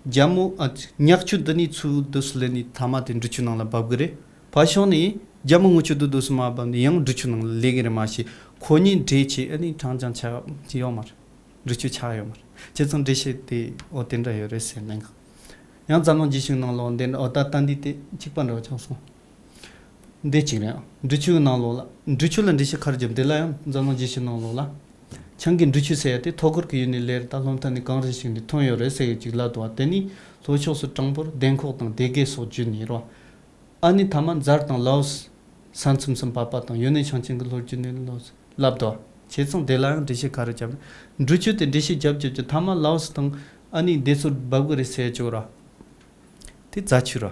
རྒྱལ་མོ། ཨ། ཉག་ཆུ་འདི་ནས་ཚུར་འདུག་སེ་ལས་ནས་མཐའ་མ་དེ་འབྲི་ཆུ་ནང་ལ་འབབ་གི་རེད། ཕར་ཕྱོགས་ནས་རྒྱལ་མོ་དངུལ་ཆུ་འདི་འདུག་སེ་མར་བབས་ནས་ཡང་འབྲི་ཆུ་ནང་ལ་ལས་གི་རེད། མ་གཞི་ཁོ་གཉིས་འདྲེས་བྱས་ཨ་ནི་ཁྲང་ཅང་ཆགས་ཀྱི་ཡོད་མ་རེད། འབྲི་ཆུ་ཆགས་ཡོད་མ་རེད། བྱས་ཙང་འགྲེལ་བཤད་དེ་འོ་དེ་འདྲ་ཡོད་རེད་ཟེར་ནས། ཡང་འཛམ་གླིང་རྒྱས་བཤད་ནང་ལོགས་འདི་འདྲ། འོ་ད་ལྟ་འདི་དེ་གཅིག་པ་འདྲ་བ་ཆགས་སོང་། འདི་གཅིག་རེད། འབྲི་ཆུའི་ནང་ལོགས་ལ། འབྲི་ཆུ་ལ་འགྲེལ་བཤད་ག་རེ་བརྒྱབ། འདི་ལ་ཡང་འཛམ་གླིང་རྒྱས་བཤད་ནང་ལོགས་ལ། བྱང་གི་འབྲི་ཆུ་ཟེར་ཡ་དེ་ཐོག་ཁུར་གྱི་ཡུལ་ནས་ལེར་ད་ལྷོ་མཐའ་ནས་གངས་རི་ཞིག་ནས་ཐོན་ཡོད་རེད་ཟེར་ཡ་ཅིག་ལབ་འདུག་བ། དེ་ནི་ལྷོ་ཕྱོགས་སུ་གྲངས་འབོར་ལྡན་ཁོག་དང་སྡེ་དགེ་སོགས་བརྒྱུད་ནས་རོ། ཨ་ནི་མཐའ་མ་མཛར་དང་ལའོ་སི། ས་མཚམས་སུ་འབབ་པ་དང་ཡོན་ནན་ཞིང་ཆེན་གྱི་ལྷོ་རྒྱུད་ནས་ལོ་ལབ་དོ། བྱས་ཙང་དེ་ལ་ཡང་འགྲེལ་བཤད་ག་རེ་བརྒྱབ་ན། འབྲི་ཆུ་དེ་འགྲེལ་བཤད་བརྒྱབ་བརྒྱབ་ཀྱི་མཐའ་མ་ལའོ་སི་དང་ཨ་ནི་དེ་ཚོར་འབབ་གི་རེད་ཟེར་ཆོག་ར། དེ་རྫ་ཆུ་ར།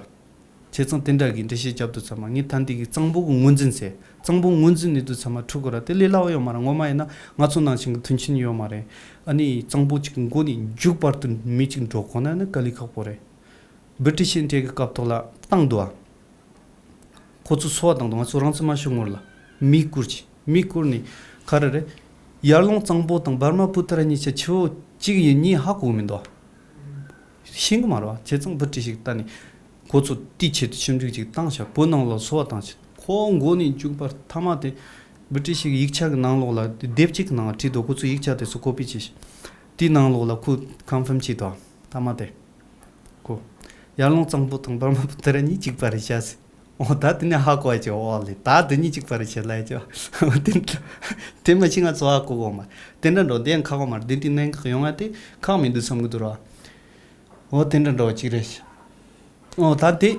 བྱས་ཙང་དེ་འདྲ་གི་འགྲེལ་བཤད་བརྒྱབ་དུས་ཚང་མ་ངས་ད་འདི་གི་གཙང་པོ་གི་ངོས་འཛིན་ཟེར། གཙང་པོ་ངོས་འཛིན་ནས་དུས་ཚང་མ་འཁྲུག་གི་ར། དེ་ལས་སླ་བོ་ཡོད་མ་རེད། ངོ་མ་ཡིན་ན་ང་ཚོ་ནང་བཞིན་གི་མཐུན་རྐྱེན་ཡོད་མ་རེད། ཨ་ནི་གཙང་པོ་གཅིག་གི་མགོ་ནས་མཇུག་བར་དུ་མི་གཅིག་འགྲོ་དགོས་ན་ནི་དཀའ་ལས་ཁག་པོ་རེད། བི་ཊི་ཤི་འདྲེ་གི་སྐབས་ཐོག་ལ་བཏང་འདུག་ཨ། ཁོ་ཚོ་འཚོ་བ་བཏང་འདུག་ང་ཚོ་རང་བཙན་མ་ཤོར་སྔོན་ལ་མི་བཀུར་གྱི་མི་བཀུར་ནས་ག་རེ་རེད། ཡར་ཀླུང་གཙང་པོ་དང་འབར་མ་པུ་ཏ་ར་གཉིས་ཆ་ཆུ་བོ་གཅིག་ཡིན་གཉིས་ཧ་གོ་མི་འདུག་ཤེས་གི་མ་རེད་བ། བྱས་ཙང་བི་ཊི་ཤི་ད་ནི་ཁོ་ཚོ་དེའི་ཆེད་དུ་ཞིབ་འཇུག་ཅིག་བཏང་ཤག་བོད་ནང་ལ་འཚོ་བ་བཏང་ཤག་ཁོ་མགོ་ནས་མཇུག་བར་ཐ་མ་དེ་བི་ཊི་ཤི་གི་ཡིག་ཆ་གི་ནང་ལོགས་ལ་དེབ་གཅིག་གི་ནང་བྲིས་འདུག་ཁོ་ཚོ་ཡིག་ཆ་དེ་ཚོ་ཀོ་པི་བྱས་ཤག་དེའི་ནང་ལོགས་ལ་ཁོ་ཀོན་ཕརམ་བྱས་འདུག་ཐ་མ་དེ། ཁོ། ཡར་ཀླུང་གཙང་པོ་དང་འབར་མ་པུ་ཏ་ར་གཉིས་གཅིག་པ་རེད་ཤག་ཟེར། འོ་ད་དེ་ནས་ཧ་གོ་ཡ་ཅིག་འོ་ལེ་ད་དེ་གཉིས་གཅིག་པ་རེད་ཤག་ལབ་ཡ་ཅིག་དེ་དེ་མ་ཤེས་ང་ཚོ་ཧ་གོ་གོ་མ། དེ་འདྲ་འགྲོ་དེ་ཡང་ཁག་གོ་མ་རེད། དེ་དེ་གནད་འགག་ཡོང་ཡ་དེ་ཁག་མི་འདུག་བསམ་གི་འདུག་ར། འོ་དེ་འདྲ་འགྲོ་བ་ཅིག་རེད་ཤག་འོ་ད་དེ།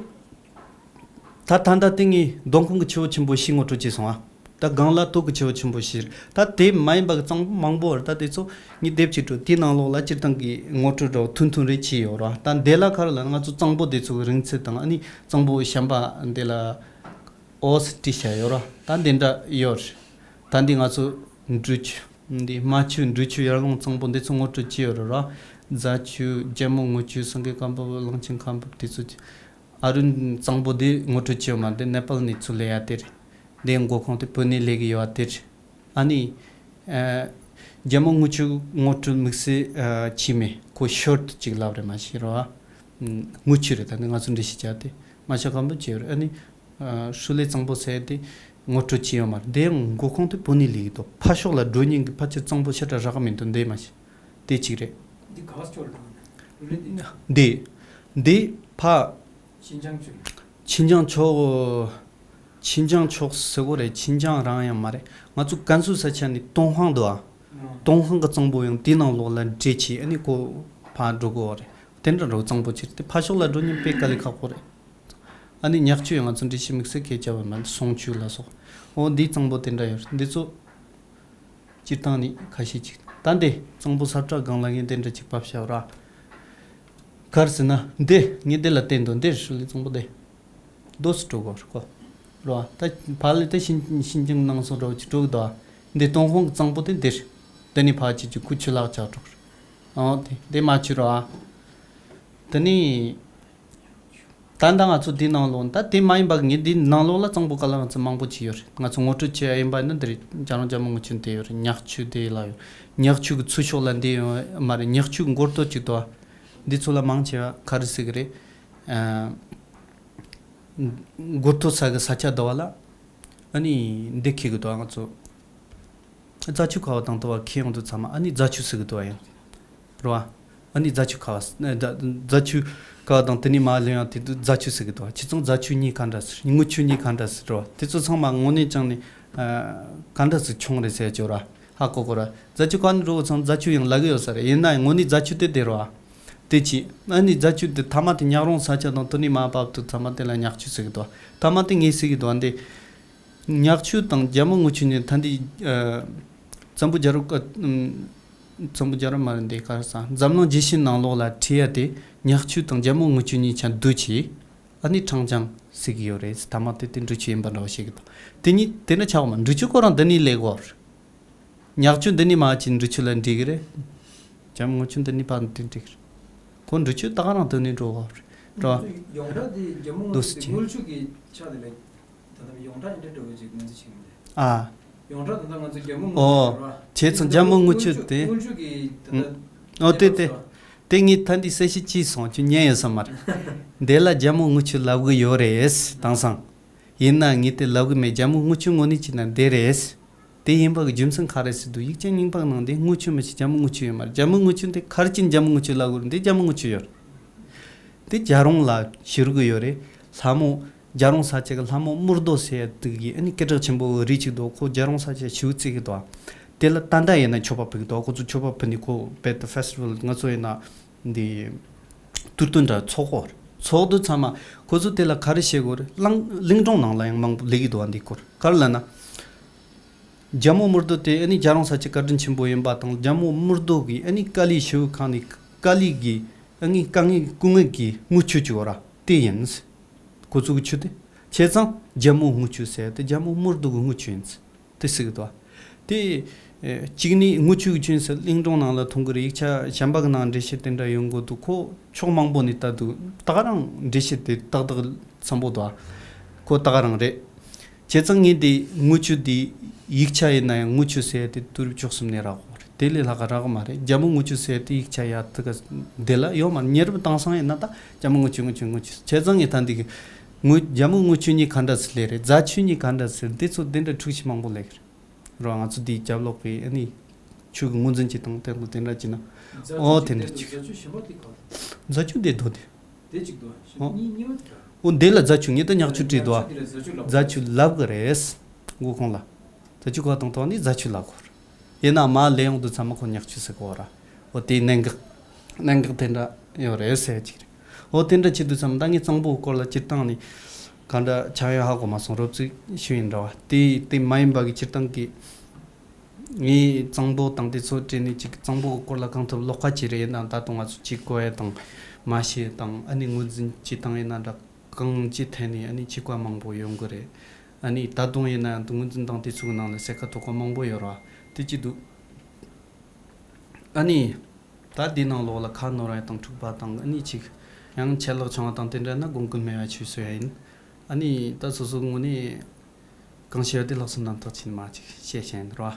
ད་ད་ལྟ་དེ་ངས་མདོ་ཁམས་ཀྱི་ཆུ་བོ་ཆེན་པོ་བཞི་ངོ་སྤྲོད་བྱས་སོང་ཨ། ད་སྒང་ལ་སྟོད་ཀྱི་ཆུ་བོ་ཆེན་པོ་བཞི་རེད། ད་དེ་མ་ཡིན་པ་གི་གཙང་པོ་མང་པོ་རེད། ད་དེ་ཚོ་ངས་དེབ་ཅིག་བྲིས་དེའི་ནང་ལོགས་ལ་སྤྱིར་བཏང་གི་ངོ་སྤྲོད་འདྲ་བོ་ཐུང་ཐུང་རེ་བྱས་ཡོད་རེད། ད་འདི་ལ་ག་རེ་ལབ་ན་ང་ཚོ་གཙང་པོ་དེ་ཚོ་གི་རིང་ཚད་དང་ཨ་ནི་གཙང་པོ་གཞན་པ་འདི་ལ་འོ་ཟེར་བྲིས་བཞག་ཡོད་རེད། ད་འདི་འདྲ་ཡོད་རེད། ད་འདི་ང་ཚོ་འབྲི་ཆུ་འདི་རྨ་ཆུ་འབྲི་ཆུ་ཡར་ཀླུང་གཙང་པོ་འདི་ཚོ་ངོ་སྤྲོད་བྱས་ཡོད་རེད་ར། རྫ་ཆུ་རྒྱལ་མོ་རྔུལ་ཆུ་སེང་གེ་སྐམ་པོ་གླང་ཆེན་ཁ་འབབ་དེ་ཚོ། ཨ་རུ་གཙང་པོ་དེ་ངོ་སྤྲོད་བྱས་ཡོད་མ་རེད། འདི་ནེ་པཱལ་ནས་ཚུར་སླེབས་ཡ་དེ་རེད། འདི་མགོ་ཁུངས་དེ་བོད་ནས་སླེབས་ཀྱི་ཡོད་པ་དེ་རེད། ཨ་ནི། ཨ། རྒྱལ་མོ་རྔུལ་ཆུ་ངོ་སྤྲོད་དམིགས་བསལ་ཨ་བྱས་མེད། ཁོ་ཤོར་ཊི་ཅིག་ལབ་རེད་མ་གཞི་རེད་བ། རྔུལ་ཆུ་རེད། ད་ནི་ང་ཚོ་འགྲེལ་བཤད་བྱས་ཏེ་རྨ་ཆུ་སྐམ་པོ་བྱས་ཡོད་རེད། ཨ་ནི། ཨ། ཧྲུའུ་ལེ་གཙང་པོ་ཟེར་ཡ་དེ་ངོ་སྤྲོད་བྱས་ཡོད་མ་རེད། འདི་ཡང་མགོ་ཁུངས་དེ་བོད་ནས་སླེབས་ཀྱི་འདུག་ཕར་ཕྱོགས་ལ་འགྲོ་མཁན་གྱི་ཕལ་ཆེར་གཙང་པོ་ཤ་ཁྲག་རག་གི་མི་འདུག་འདི་མ་གཞི། དེ་གཅིག་རེད། འདི་ག་བ་ཕྱོགས་ལ་དང་ནི། འདི། འདི་ཕ། ཕྱི་འགྱང་ཕྱོགས། ཕྱི་འགྱང་ཕྱོགས། ཕྱི་འགྱང་ཕྱོགས་ཟེར་གོ་རེད། ཕྱི་འགྱང་རང་ཡང་མ་རེད། ང་ཚོ་ཀན་སུའུ་ས་ཆ་ནས་ཏུན་ཧོང་འདུག་ཨ། ཨ། ཏུན་ཧོང་གི་གཙང་པོ་ཡང་དེའི་ནང་ལོགས་ལ་འདྲེས་བྱས་ཨ་ནི་ཁོ་ཕར་འགྲོ་གི་ཡོད་རེད། དེ་འདྲ་འགྲོ་གཙང་པོ་ཆེ་རེད། དེ་ཕར་ཕྱོགས་ལ་འགྲོ་མཁན་དཔེ་དཀའ་ལས་ཁག་པོ་རེད། ཨ་ནི་ཉག་ཆུ་ཡང་ང་ཚོ་འགྲེལ་བཤད་དམིགས་བསལ་གང་ཡང་བྱས་པ་མ་རེད། སུང་ཆུ་ལ་སོགས། འོ་འདིའི་གཙང་པོ་དེ་འདྲ་ཡོད་རེད། འདི་ཚོ། སྤྱིར་བཏང་ནི་ཁ་ཤས་ཅིག་ད་འདི་གཙང་པོ་ས་བཀྲ་སྒང་ལ་ངས་འདི་འདྲ་ཅིག་ཕབ་བཞག་ར། ག་རེ་ཟེར་ན་འདི་ངས་འདི་ལ་བལྟས་འདུག་འདིར་ཧྲུའུ་ལི་གཙང་པོ་འདི། རྡོ་སུ་དྲུག་གོ་ར་གོ། ར་ད་ཕ་ལི་ད་ཤིན་ཤིན་ཅང་ནང་སོང་འགྲོ་ཅིག་དྲུག་དོ། འདི་ཏུན་ཧོང་གི་གཙང་པོ་དེ་འདིར། འདི་ནི་ཕ་ཅིག་ཅིག་ཁུ་ཆུ་ལག་ཅག་དྲུག་ཨོ་དེ་འདི་མ་ཆུ་ར། དེ་ནི། ད་ལྟ་ང་ཚོ་འདི་ནང་ལོགས་ད་དེ་མ་ཡིན་པ་ངས་འདི་ནང་ལོགས་ལ་གཙང་པོ་ག་ལ་ང་ཚོ་མང་པོ་ཅིག་ཡོད་རེད། ང་ཚོ་ངོ་སྤྲོད་བྱེད་ཡ་ཡིན་པ་ནི་འདི་རེད། རྒྱ་རོང་རྒྱལ་མོ་རྔུལ་ཆུ་འདི་ཡོད་རེད། ཉག་ཆུ་འདི་ལ་ཡོད། ཉག་ཆུ་གི་ཚུར་ཕྱོགས་ལ་འདི་ཡོད་མ་རེད། ཉག་ཆུ་གི་མགོ་སྟོད་ཅིག་དོ། འདི་ཚོ་ལ་མང་ཆེ་བ་ག་རེ་ཟེར་གི་རེད། ཨ། མགོ་སྟོད་ས་གི་ས་ཆ་དོ་བ་ལ། ཨ་ནི་འདི་ཁེལ་གི་དོ་ང་ཚོ། རྫ་ཆུ་ཁ་བ་དང་དུ་བ་ཁེ་ཡོང་དུ་ཚང་མ་ཨ་ནི་རྫ་ཆུ་ཟེར་གི་དུ་བ་ཡང་། རེད་བ། ཨ་ནི་རྫ་ཆུ་ཁ་བ་ཟེར། རྫ་ཆུ་ཁ་བ་དང་དེ་ནི་མ་ལེན་ཡང་དེ་དུ་རྫ་ཆུ་ཟེར་གི་དུ་བ། ཁྱེད་ཚང་རྫ་ཆུ་གཉིས་ག་འདྲ་ཟེར། རྔུལ་ཆུ་གཉིས་ག་འདྲ་ཟེར། རེད་བ། དེ་ཚོ་ཚང་མ་དངོས་གནས་ཀྱང་ནི་ག་འདྲ་ཟེར་ཆུང་རེད་ཟེར་ཅོ་ར་ཧ་གོ་གོ་ར། རྫ་ཆུ་ཁ་ནི་རོ་ཚང་རྫ་ཆུ་ཡང་ལབ་གི་ཡོད་ས་རེད། ཡིན་ན་ཡང་དངོས་གནས་རྫ་ཆུ་དེ་དེ་རེད་བ། དེ་ཅི། ཨ་ནི་རྫ་ཆུ་དེ་ཐ་མ་དེ་ཉག་རོང་ས་ཆ་དང་དུ་ནི་མ་བབ་དུ་ཐ་མ་དེ་ལ་ཉག་ཆུ་ཟེར་གི་དུ་བ། ཐ་མ་དེ་ངས་ཟེར་གི་དུ་བ་འདི། ཉག་ཆུ་དང་རྒྱལ་མོ་རྔུལ་ཆུ་གཉིས་ད་འདི། ཨ། བཙན་པོ་རྒྱལ་རབས་སྐབས། ཨམ། བཙན་པོ་རྒྱལ་རབས་མ་རེད་འདི་ག་རེ་ཟེར། འཛམ་གླིང་རྒྱས་ཤིང་ནང་ལོགས་ལ་བྲིས་ཡ་དེ་ཉག་ཆུ་དང་རྒྱལ་མོ་རྔུལ་ཆུ་གཉིས་ཆ་བསྡུས་བྱས། ཨ་ནི་ཁྲང་ཅང་ཟེར་གི་ཡོད་རེད། ཐ་མ་དེ་དེ་འབྲི་ཆུ་ཡིན་པ་འདྲ་བོ་ཞིག་གི་དང་། དེ་གཉིས་དེ་འདྲ་ཆགས་པ་མ། འབྲི་ཆུ་ཁོ་རང་འདི་ནས་སླེབས་གོ་རེད། ཉག་ཆུ་འདི་ནས་མ་ཅིག་འབྲི་ཆུ་ལ་འགྲིག་གི་རེད། རྒྱལ་མོ་རྔུལ་ཆུ་འདི་ནས་ཕར་འདི་འགྲིག་གི་རེད། ཁོ་འབྲི་ཆུ་ད་ག་རང་དུ་ནས་འགྲོ་གོ་རེད། རེད་བ། ཡོངས་གྲགས་དེ་རྒྱལ་མོ་རྔུལ་ཆུ་དེ་རྔུལ་ཆུ་གི་ཆ་དེ་ལ། ད་ལྟ་ཡོངས་གྲགས་འདི་འདྲ་འདྲ་བོ་ཅིག་ངོས་འཛིན་བྱེད་མི་འདུག་ཨ། ཡོངས་གྲགས་ད་ལྟ་ང་ཚོ་རྒྱལ་མོ་རྔུལ་ཆུ་ཨོ། རེད་བ། བྱས་ཙང་རྒྱལ་མོ་རྔུལ་ཆུ་དེ། རྔུལ་ཆུ་གི་ད་ལྟ་ཨོ་དེ་དེ། དེ་ངས་ད་འདི་གསལ་བཤད་ཅིག་སོང་ཁྱོད་ཉན་ཡོད་ས་མ་རེད། འདི་ལ་རྒྱལ་མོ་རྔུལ་ཆུ་ལབ་གི་ཡོད་རེད་དེང་སང་། ཡིན་ན་ངས་དེ་ལབ་གི་མེད། རྒྱལ་མོ་རྔུལ་ཆུ་དངོས་གནས་བྱས་ན་འདི་རེད། དེ་ཡིན་པ་གི་རྒྱུ་མཚན་ག་རེ་ཟེར་དུས་ཡིག་ཆ་རྙིང་པ་ནང་དེ་རྔུལ་ཆུ་མི་བྱེད་རྒྱལ་མོ་རྔུལ་ཆུ་ཡོད་མ་རེད། རྒྱལ་མོ་རྔུལ་ཆུ་འདི་ག་རེ་བྱས་ནས་རྒྱལ་མོ་རྔུལ་ཆུ་ལབ་གི་རེད། འདི་རྒྱལ་མོ་རྔུལ་ཆུ་ཡོད་རེད། དེ་རྒྱ་རོང་ལ་བཞུར་གི་ཡོད་རེད། ལྷ་མོ། རྒྱ་རོང་ས་ཆ་གི་ལྷ་མོ་དམུ་རྡོ་ཟེར་ཡ་དེ་གི་ཨ་ནི་སྐད་གྲགས་ཆེན་པོ་གི་རི་ཅིག་འདུག་ཁོ་རྒྱ་རོང་ས་ཆ་ཞེ་པོ་བརྩི་གི་འདུག་དེ་ལ་ད་ལྟ་ཡིན་ན་མཆོད་པ་ཕུལ་གི་འདུག་ཁོ་ཚོ་མཆོད་པ་ཕུལ་ནས་ཁོ་རྦད་དེ་ཕེ་སི་ཊི་ཝལ་ང་ཚོ་ཡིན་ན་འདི་དུས་སྟོན་འདྲ་ཚོགས་གོ་རེད། ཚོགས་དུས་ཚང་མ་ཁོ་ཚོ་དེ་ལ་ག་རེ་བྱེད་གོ་རེད། གླིང་གླིང་སྒྲུང་ནང་ལ་ཡང་མང་པོ་སླེབས་ཀྱི་འདུག་བ། འདི་སྐོར་ག་རེ་ལབ་ན། རྒྱལ་མོ་དམུ་རྡོ་དེ་ཨ་ནི་རྒྱ་རོང་ས་ཆ་བཀའ་དྲིན་ཆེན་པོ་ཡིན་པ་དང་། རྒྱལ་མོ་དམུ་རྡོ་གི་ཨ་ནི་དཀའ་ལས་ཞེ་པོ་ཁག་ནས་དཀའ་ལས་ཀྱི་ཨ་ནི་དཀའ་ངལ་སྐུ་ངལ་གྱི་རྔུལ་ཆུ་བྱུང་བ་ར་དེ་ཡིན། ཁོ་ཚོ་གི་ཆུ་དེ། བྱས་ཙང་རྒྱལ་མོ་རྔུལ་ཆུ་ཟེར་ཏེ་རྒྱལ་མོ་དམུ་རྡོ་གི་རྔུལ་ཆུ་ཡིན། དེ་ཟེར་གི་འདུག་བ། དེ་ཨེ་གཅིག་ནི་དངུལ་ཆུ་གི་ཆུན་ཟེར་གླིང་སྒྲུང་ནང་ལ་མཐོང་གི་རེད། ཡིག་ཆ་གཞན་པ་གི་ནང་འགྲེལ་བཤད་དེ་འདྲ་ཡོང་གི་འདུག་ཁོ་ཕྱོགས་མང་པོ་ནས་ལྟ་འདུག་ད་ག་རང་འགྲེལ་བཤད་དེ་ཏག་ཏག་འཚམ་པོ་འདུག་ཁོ་ད་ག་རང་རེད། བྱས་ཙང་ངས་དེ་དངུལ་ཆུ་དེ་ཡིག་ཆ་ཡིན་ན་ཡང་དངུལ་ཆུ་ཟེར་དེ་དུས་རབས་བཅུ་གསུམ་ནས་རག་གོ་རེད། དེ་ལས་ལྷག་ག་རག་གི་མ་རེད། རྒྱ་མོ་དངུལ་ཆུ་ཟེར་དེ་ཡིག་ཆ་ཡ་ཐུ་ག་དེ་ལ་ཡོད་མ་རེད། ཉེ་རབས་དེང་སང་ཡིན་ན་ད་རྒྱ་མོ་དངུལ་ཆུ་དངུལ་ཆུ་དངུལ་ཆུ། བྱས་ཙང་ངས་ད་འདི་གི་དངུལ་རྒྱ་མོ་དངུལ་ཆུ་གཉིས་ག་འདྲ་ཟེར་ལས་རེད། རྫ་ཆུ་གཉིས་ག་འདྲ་ཟེར། འདི་ཚོ་དེ་འདྲ་འཁྲུག་ཆ་མང་པོ་ལས་གི་རེད། རོ། ང་ཚོ་འདིའི་རྒྱབ་ལོགས་ཀྱི་ཨ་ནི་ཆུ་གི་ངོས་འཛིན་གྱི་སྟངས་དེ་དེ་འདྲ་བྱས་ན། ཨོ་དེ་འདྲ་བྱས། རྫ་ཆུ་དེ་དོ་དེ། རྫ་ཆུ་དེ་དོ་དེ། དེ་གཅིག་དོ། ཨོ། གཉིས་གཉིས་པ་དེ་ག་ཨོ་འདི་ལ་རྫ་ཆུ་ངེད་ད་ཉག་ཆུ་བྲིས་དོ། རྫ་ཆུ་ལབ་གི་རེད། མགོ་ཁུངས་ལ། རྫ་ཆུ་ཁ་དང་ཐོག་ནི་རྫ་ཆུ་ལབ་གོ། ཡིན་ན་མ་ལས་ཡོང་དུས་ཚང་མ་ཁོ་ཉག་ཆུ་ཟེར་གོ་ར། ཨོ་དེའི་གནད་འགག་གནད་འགག་དེ་འདྲ་ཡོད་རེད་ཟེར་གཅིག་རེད། ཨོ་དེ་འདྲ་བྱེད་དུས་ཙམ་ད་ངས་གཙང་པོའི་སྐོར་ལ་སྤྱིར་བཏང་ནས་ག་འདྲ་ཆགས་ཡོད་ཧ་གོ་མ་སོང་། རོབ་ཙིག་ཞུ་ཡིན་འདྲ་བ། དེ་དེ་མ་ཡིན་པ་གི་སྤྱིར་བཏང་གི་ངས་གཙང་པོ་དང་དེ་ཚོ་བྲིས་ནས་ཅིག་གཙང་པོ་གི་སྐོར་ལ་གང་ཐུབ་ཀློག་ཁ་བྱས་རེད། ཡིན་ནའང་ད་དུང་ང་ཚོ་ཅིག་གོ་ཡ་དང་མ་ཤེས་དང་ཨ་ནི་ངོས་འཛིན་ཅིག་བཏང་ཡིན་ན་འདྲ་གང་ཅིག་ཐད་ནས་ཨ་ནི་ཅིག་གོ་མང་པོ་ཡོང་གི་རེད། ཨ་ནི་ད་དུང་ཡིན་ནའང་ངོས་འཛིན་དང་དེ་ཚོ་གི་ནང་ལ་གསལ་ཁ་ཐོབ་ཁ་མང་པོ་ཡོད་ར་དེ་ཅིག་འདུག་ཨ་ནི། ད་འདི་ནང་ལོགས་ལ་ཁ་ནོར་བ་དང་འཁྲུག་པ་དང་ཨ་ནི་ཅིག་ཡང་ཆད་ལྷག་བྱུང་བ་དང་དེ་འདྲ་ན་དགོངས་འགལ་མེད་པ་ཆོས་སོ་ཡ་ཡིན། ཨ་ནི་ད་སོ་སོའི་ངོས་ནས་གང་ཤེས་པ་དེ་ལྷག་བསམ་རྣམ་དག་ཕྱིན་མ་ཅིག་བཤད་བཤད་ཡིན་རོ།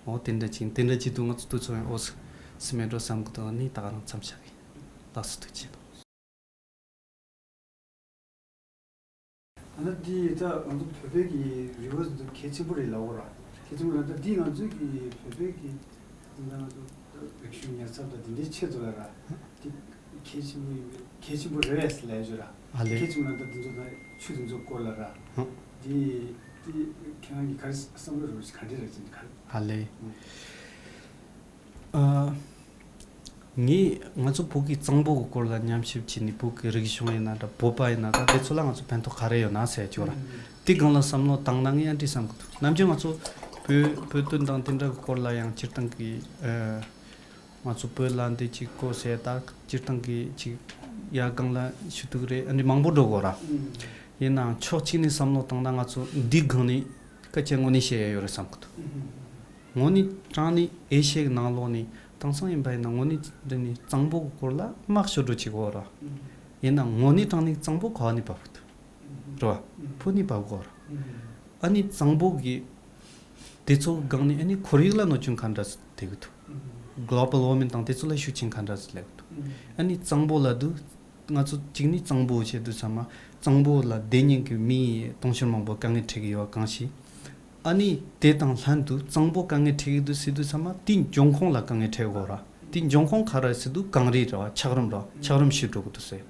འོ་དེ་འདྲ་ཅིག་དེ་འདྲ་ཅིག་འདུག་ང་ཚོ་དུས་ཚོད་ཡང་འོ་སི་སི་མེད་འགྲོ་བསམ་གི་འདུག་ཨ་ནི་ད་ག་རང་མཚམས་བཞག་གི། ལགས་སོ་ཐུགས་རྗེ་ཆེ། ཨ་ན་འདི་ད་ང་ཚོ་བོད་པའི་གི་རི་བོ་འདི་གལ་ཆེན་པོ་རེད་ལབ་དགོས་ར། གལ་ཆེན་པོ་རེད། ད་འདི་ང་ཚོའི་གི་བོད་པའི་གི་འདི་ང་ཚོ་རིག་གཞུང་ཉར་ཚགས་དང་འདི་འདྲའི་ཆེད་དུ་ལ་ར། འདི་གལ་ཆེན་པོ་ཡིན་པས་གལ་ཆེན་པོ་རེད་ལབ་ཡ་ཅིག་ཡོད་ར། ཨ་ལེ། གལ་ཆེན་པོ་ལ་ད་འདི་ཚོ་ད་ཆུ་འདི་ཚོ་སྐོར་ལ་ར། ཧུང་། འདི་འདི་ཁྱེད་རང་གི་ག་རེ་བསམ་བློ་རེད་ག་འདྲ་རེད་ཅིག་ག་རེ། ཨ་ལེ། ཨ། ངས་ང་ཚོ་བོད་ཀྱི་གཙང་པོ་གི་སྐོར་ལ་ཉམས་ཞིབ་བྱས་ནས་བོད་ཀྱི་རིག་གཞུང་ཡིན་ན་འདྲ་བོད་པ་ཡིན་ན་ད་དེ་ཚོ་ལ་ང་ཚོ་ཕན་ཐོགས་ག་རེ་ཡོད་ན་ཟེར་ཅོ་ར། དེ་སྒང་ལ་བསམ་བློ་བཏང་ན་ངས་ཡང་འདྲི་བསམ་གི་འདུག་ནམ་རྒྱུན་ང་ཚོ་བོད་བོད་དོན་དང་དེ་འདྲ་གི་སྐོར་ལ་ཡང་སྤྱིར་བཏང་གི་ཨ། ང་ཚོ་བོད་ལ་འདི་གཅིག་གོ་ཟེར་ད་སྤྱིར་བཏང་གི་ཅིག་ཡ་སྒང་ལ་ཞུ་གཏུག་རེད། ཨ་འདྲ་མང་པོ་འགྲོ་གོ་ར། ཡིན་ནའང་ཕྱོགས་གཅིག་ནས་བསམ་བློ་བཏང་ན་ང་ཚོ་འདི་སྒང་ནས་སྐད་ཆ་དངོས་གནས་བཤད་ཡ་ཡོད་རེད་བསམ་གི་འདུག་དངོས་གནས་དྲང་གནས་ཨེ་ཤི་ཡའི་ནང་ལོགས་ནས་དེང་སང་ཡིན་པ་ཡིན་ན་དངོས་གནས་འདི་ནས་གཙང་པོ་གི་སྐོར་ལ་དམག་ཤོར་འགྲོ་བྱེད་གོ་ར། ཡིན་ནའང་དངོས་གནས་དྲང་གནས་གཙང་པོ་ག་བ་ནས་བབས་གི་འདུག་རེད་བ། བོད་ནས་བབས་གོ་ར། ཨ་ནི་གཙང་པོ་གི་དེ་ཚོ་གི་སྒང་ནས་ཨ་ནི་ཁོར་ཡུག་ལ་གནོད་སྐྱོན་ག་འདྲ་ཐེབས་ཀྱི་འདུག Global warming དང་དེ་ཚོ་ལ་ཤུགས་རྐྱེན་ག་འདྲ་སླེབས་ཀྱི་འདུག་ཨ་ནི་གཙང་པོ་ལབ་དུས་ང་ཚོ་གཅིག་ནི་གཙང་པོ་བྱེད་དུས་ཚང་མ་གཙང་པོ་ལ་བསྡད་མཁན་གྱི་མིའི་དུང་ཕྱུར་མང་པོ་དཀའ་ངལ་འཕྲད་ཀྱི་ཡོད་གང་ཞིག་ཨ་ནི་དེ་དང་ལྷན་དུ་གཙང་པོ་དཀའ་ངལ་འཕྲད་ཀྱི་འདུག་ཟེར་དུས་ཚང་མ་དེའི་འབྱུང་ཁུངས་ལ་དཀའ་ངལ་འཕྲད་དགོས་ར། དེའི་འབྱུང་ཁུངས་ག་རེ་ཟེར་དུས་གངས་རི་རེད་བ། འཁྱགས་རོམ་རེད་བ། འཁྱགས་རོམ་ཞིག་འགྲོ་གི་འདུག་ཟེར།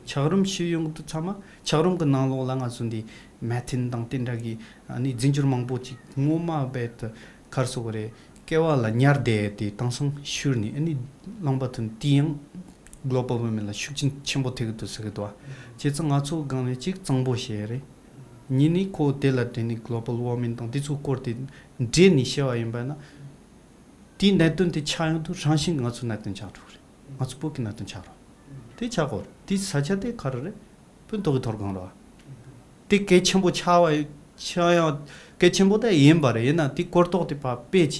འཁྱགས་རོམ་ཞིག་ཡོང་གི་འདུག་ཚང་མ་འཁྱགས་རོམ་གྱི་ནང་ལོགས་ལ་ང་ཚོ་འདི་མེ་ཐེན་དང་དེ་འདྲ་གི་ཨ་ནི་རྫས་འགྱུར་མང་པོ་ཅིག་སྔོན་མ་རྦད་དེ་ག་རེ་ཟེར་དགོས་རེད། ཀེ་བ་ལ་ཉར་བསྡད་དེ་དེང་སང་བཤུས་ནས་ཨ་ནི་རླངས་པ་ཐོན། དེ་ཡང་Global warming ལ་ཤུགས་རྐྱེན་ཆེན་པོ་ཐེབས་ཀྱི་འདུག་ཟེར་གྱི་འདུག་བ། བྱས་ཙང་ང་ཚོ་སྒང་ནས་གཅིག་གཙང་པོ་བཤད་ཡ་རེད། གཉིས་ནི་ཁོ་དེ་ལ་དྲན་ནས་Global warming དང་དེ་ཚོའི་སྐོར་དེ་འདྲེས་ནས་བཤད་པ་ཡིན་པ་ན། དེའི་གནད་དོན་དེ་ཆགས་ཡོང་དུས་རང་བཞིན་གྱིས་ང་ཚོའི་གནད་དོན་ཆགས་འགྲོ་གི་རེད། ང་ཚོ་བོད་ཀྱི་གནད་དོན་ཆགས་རོགས། དེ་ཆགས་གོ་རེད། དེའི་ས་ཆ་དེ་ག་རེ་རེད། སྤུ་མདོག་གི་མཐོ་སྒང་རེད་བ། དེ་གལ་ཆེན་པོ་ཆགས་པ་ཆགས་ཡང་གལ་ཆེན་པོ་དེ་ཡིན་པ་རེད། ཡིན་ན་དེ་གོ་རྟོགས་དེ་ཕར་སྤེལ་བྱས་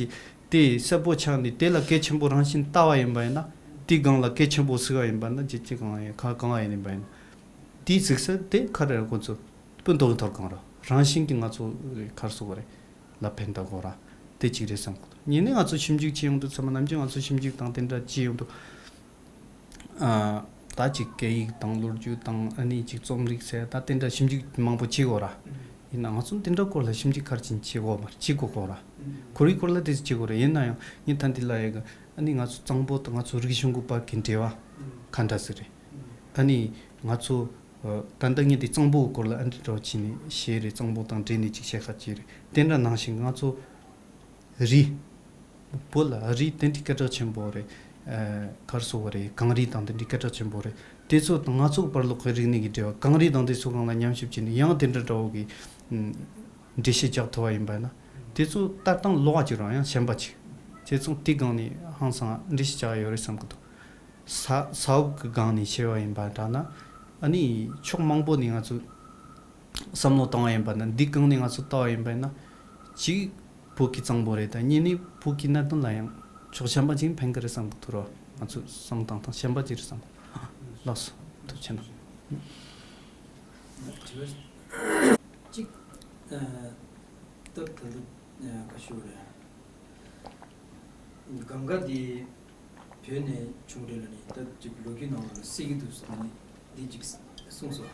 དེ་གསལ་པོ་ཆགས་ནས་དེ་ལ་གལ་ཆེན་པོ་རང་བཞིན་ལྟ་བ་ཡིན་པ་ཡིན་ན། དེའི་སྒང་ལ་གལ་ཆེན་པོ་ཟེར་བ་ཡིན་པ་ན་ཅི་ཅི་གང་ཡིན་གང་གང་ཡིན་པ་ཡིན་ན། དེའི་གཟིགས་ས་དེ་ག་རེ་རེད། ཁོ་ཚོ་སྤུ་མདོག་གི་མཐོ་སྒང་རེད། རང་བཞིན་གྱིས་ང་ཚོ་ག་རེ་ཟེར་དགོས་རེད། ལ་ཕན་ཐོགས་དགོས་ར། དེ་གཅིག་རེད་བསམ་གི་འདུག་གཉིས་ནི་ང་ཚོ་ཞིབ་འཇུག་བྱེད་ཡོང་དུས་ཚང་མ་ནམ་རྒྱུན་ང་ཚོ་ཞིབ་འཇུག་དང་དེ་འདྲ་བྱེད་ཡོང་དུས། ཨ། ད་ཅིག་སྐད་ཡིག་དང་ལོ་རྒྱུས་དང་ཨ་ནི་ཅིག་རྩོམ་རིག་ཟེར་ད་དེ་འདྲ་ཞིབ་འཇུག་མང་པོ་བྱེད་དགོས་ར། ཡིན་ན་ང་ཚོ་དེ་འདྲ་སྐོར་ལ་ཞིབ་འཇུག་ག་རེ་བྱེད་དགོས་མ་རེད། བྱེད་དགོས་གོ་ར། ཁོར་ཡུག་སྐོར་ལ་དེ་ཚོ་བྱེད་དགོས་ར། ཡིན་ན་ཡང་ངས་ད་འདི་ལ་ཡ་གི་ཨ་ནི་ང་ཚོ་གཙང་པོ་དང་ང་ཚོ་རིག་གཞུང་གི་བར་གྱི་འབྲེལ་བ་ག་འདྲ་ཟིག་རེད། ཨ་ནི་ང་ཚོ་ད་ལྟ་ངས་དེ་གཙང་པོའི་སྐོར་ལ་ཨ་འདྲ་འདྲ་བོ་བྱས་ནས་བཤད་རེད། གཙང་པོ་དང་འབྲེལ་ནས་ཅིག་བཤད་ཁ་ཅིག་རེད། དེ་འདྲ་ནང་བཞིན་ང་ཚོ་རི། བོད་ལ་རི་དེ་འདྲའི་སྐད་གྲགས་ཆེན་པོ་རེད། ཨ། ག་རེ་ཟེར་དགོས་རེད། གངས་རི་དང་དེ་འདྲའི་སྐད་གྲགས་ཆེན་པོ་རེད། དེ་ཚོ་དང་ང་ཚོ་བར་ལོགས་ཀྱི་རིག་གནས་ཀྱི་འབྲེལ་བ། གངས་རི་དང་དེ་ཚོ་སྒང་ལ་ཉམས་ཞིབ་བྱས་ནས་ཡང་དེ་འདྲ་འདྲ་བོ་གི་འགྲེལ་བཤད་རྒྱག་ཐུབ་པ་ཡིན་པ་ན། དེ་ཚོ་ལྟ་སྟངས་ལོགས་ཀ་ཅིག་རང་ཡང་གཞན་པ་ཅིག་བྱས་ཙང་དེ་སྒང་ནས་ཧང་སང་འགྲེལ་བཤད་རྒྱག་ཡ་ཡོད་རེད་བསམ་གི་འདུག་ས་ས་འོག་གི་སྒང་ནས་བཤད་པ་ཡིན་པ་འདྲ་ན། ཨ་ནི་ཕྱོགས་མང་པོ་ནས་ང་ཚོ་བསམ་བློ་བཏང་བ་ཡིན་པ་ན། འདི་སྒང་ནས་ང་ཚོ་ལྟ་བ་ཡིན་པ་ན། གཅིག་ བོད་ཀྱི་གཙང་པོ་རེད། ད་གཉིས་ནི་བོད་ཀྱི་གནད་དོན་ལ་ཡང་ཕྱོགས་གཞན་པ་ཅིག་ཕན་གི་རེད་བསམ་གི་འདུག་རོ། ང་ཚོས་བསམ་བཏང་སྟངས་གཞན་པ་ཅིག་རེད་བསམ་གི། ལགས་སོ། ཐུགས་རྗེ་གནང་། དྲི་བ་གཅིག་ཨ། སྟབས་ད་ལྟ་ཨ་ག་ཞུ་རེད། གང་ག་དེ་བོད་ནས་བྱུང་རེད་ལ་ནི་ད་ཅིག་ལོ་རྒྱུས་ནང་ལ་གསལ་གྱི་འདུག་ཟེར་ནས་འདི་ཅིག་གསུངས་སོ།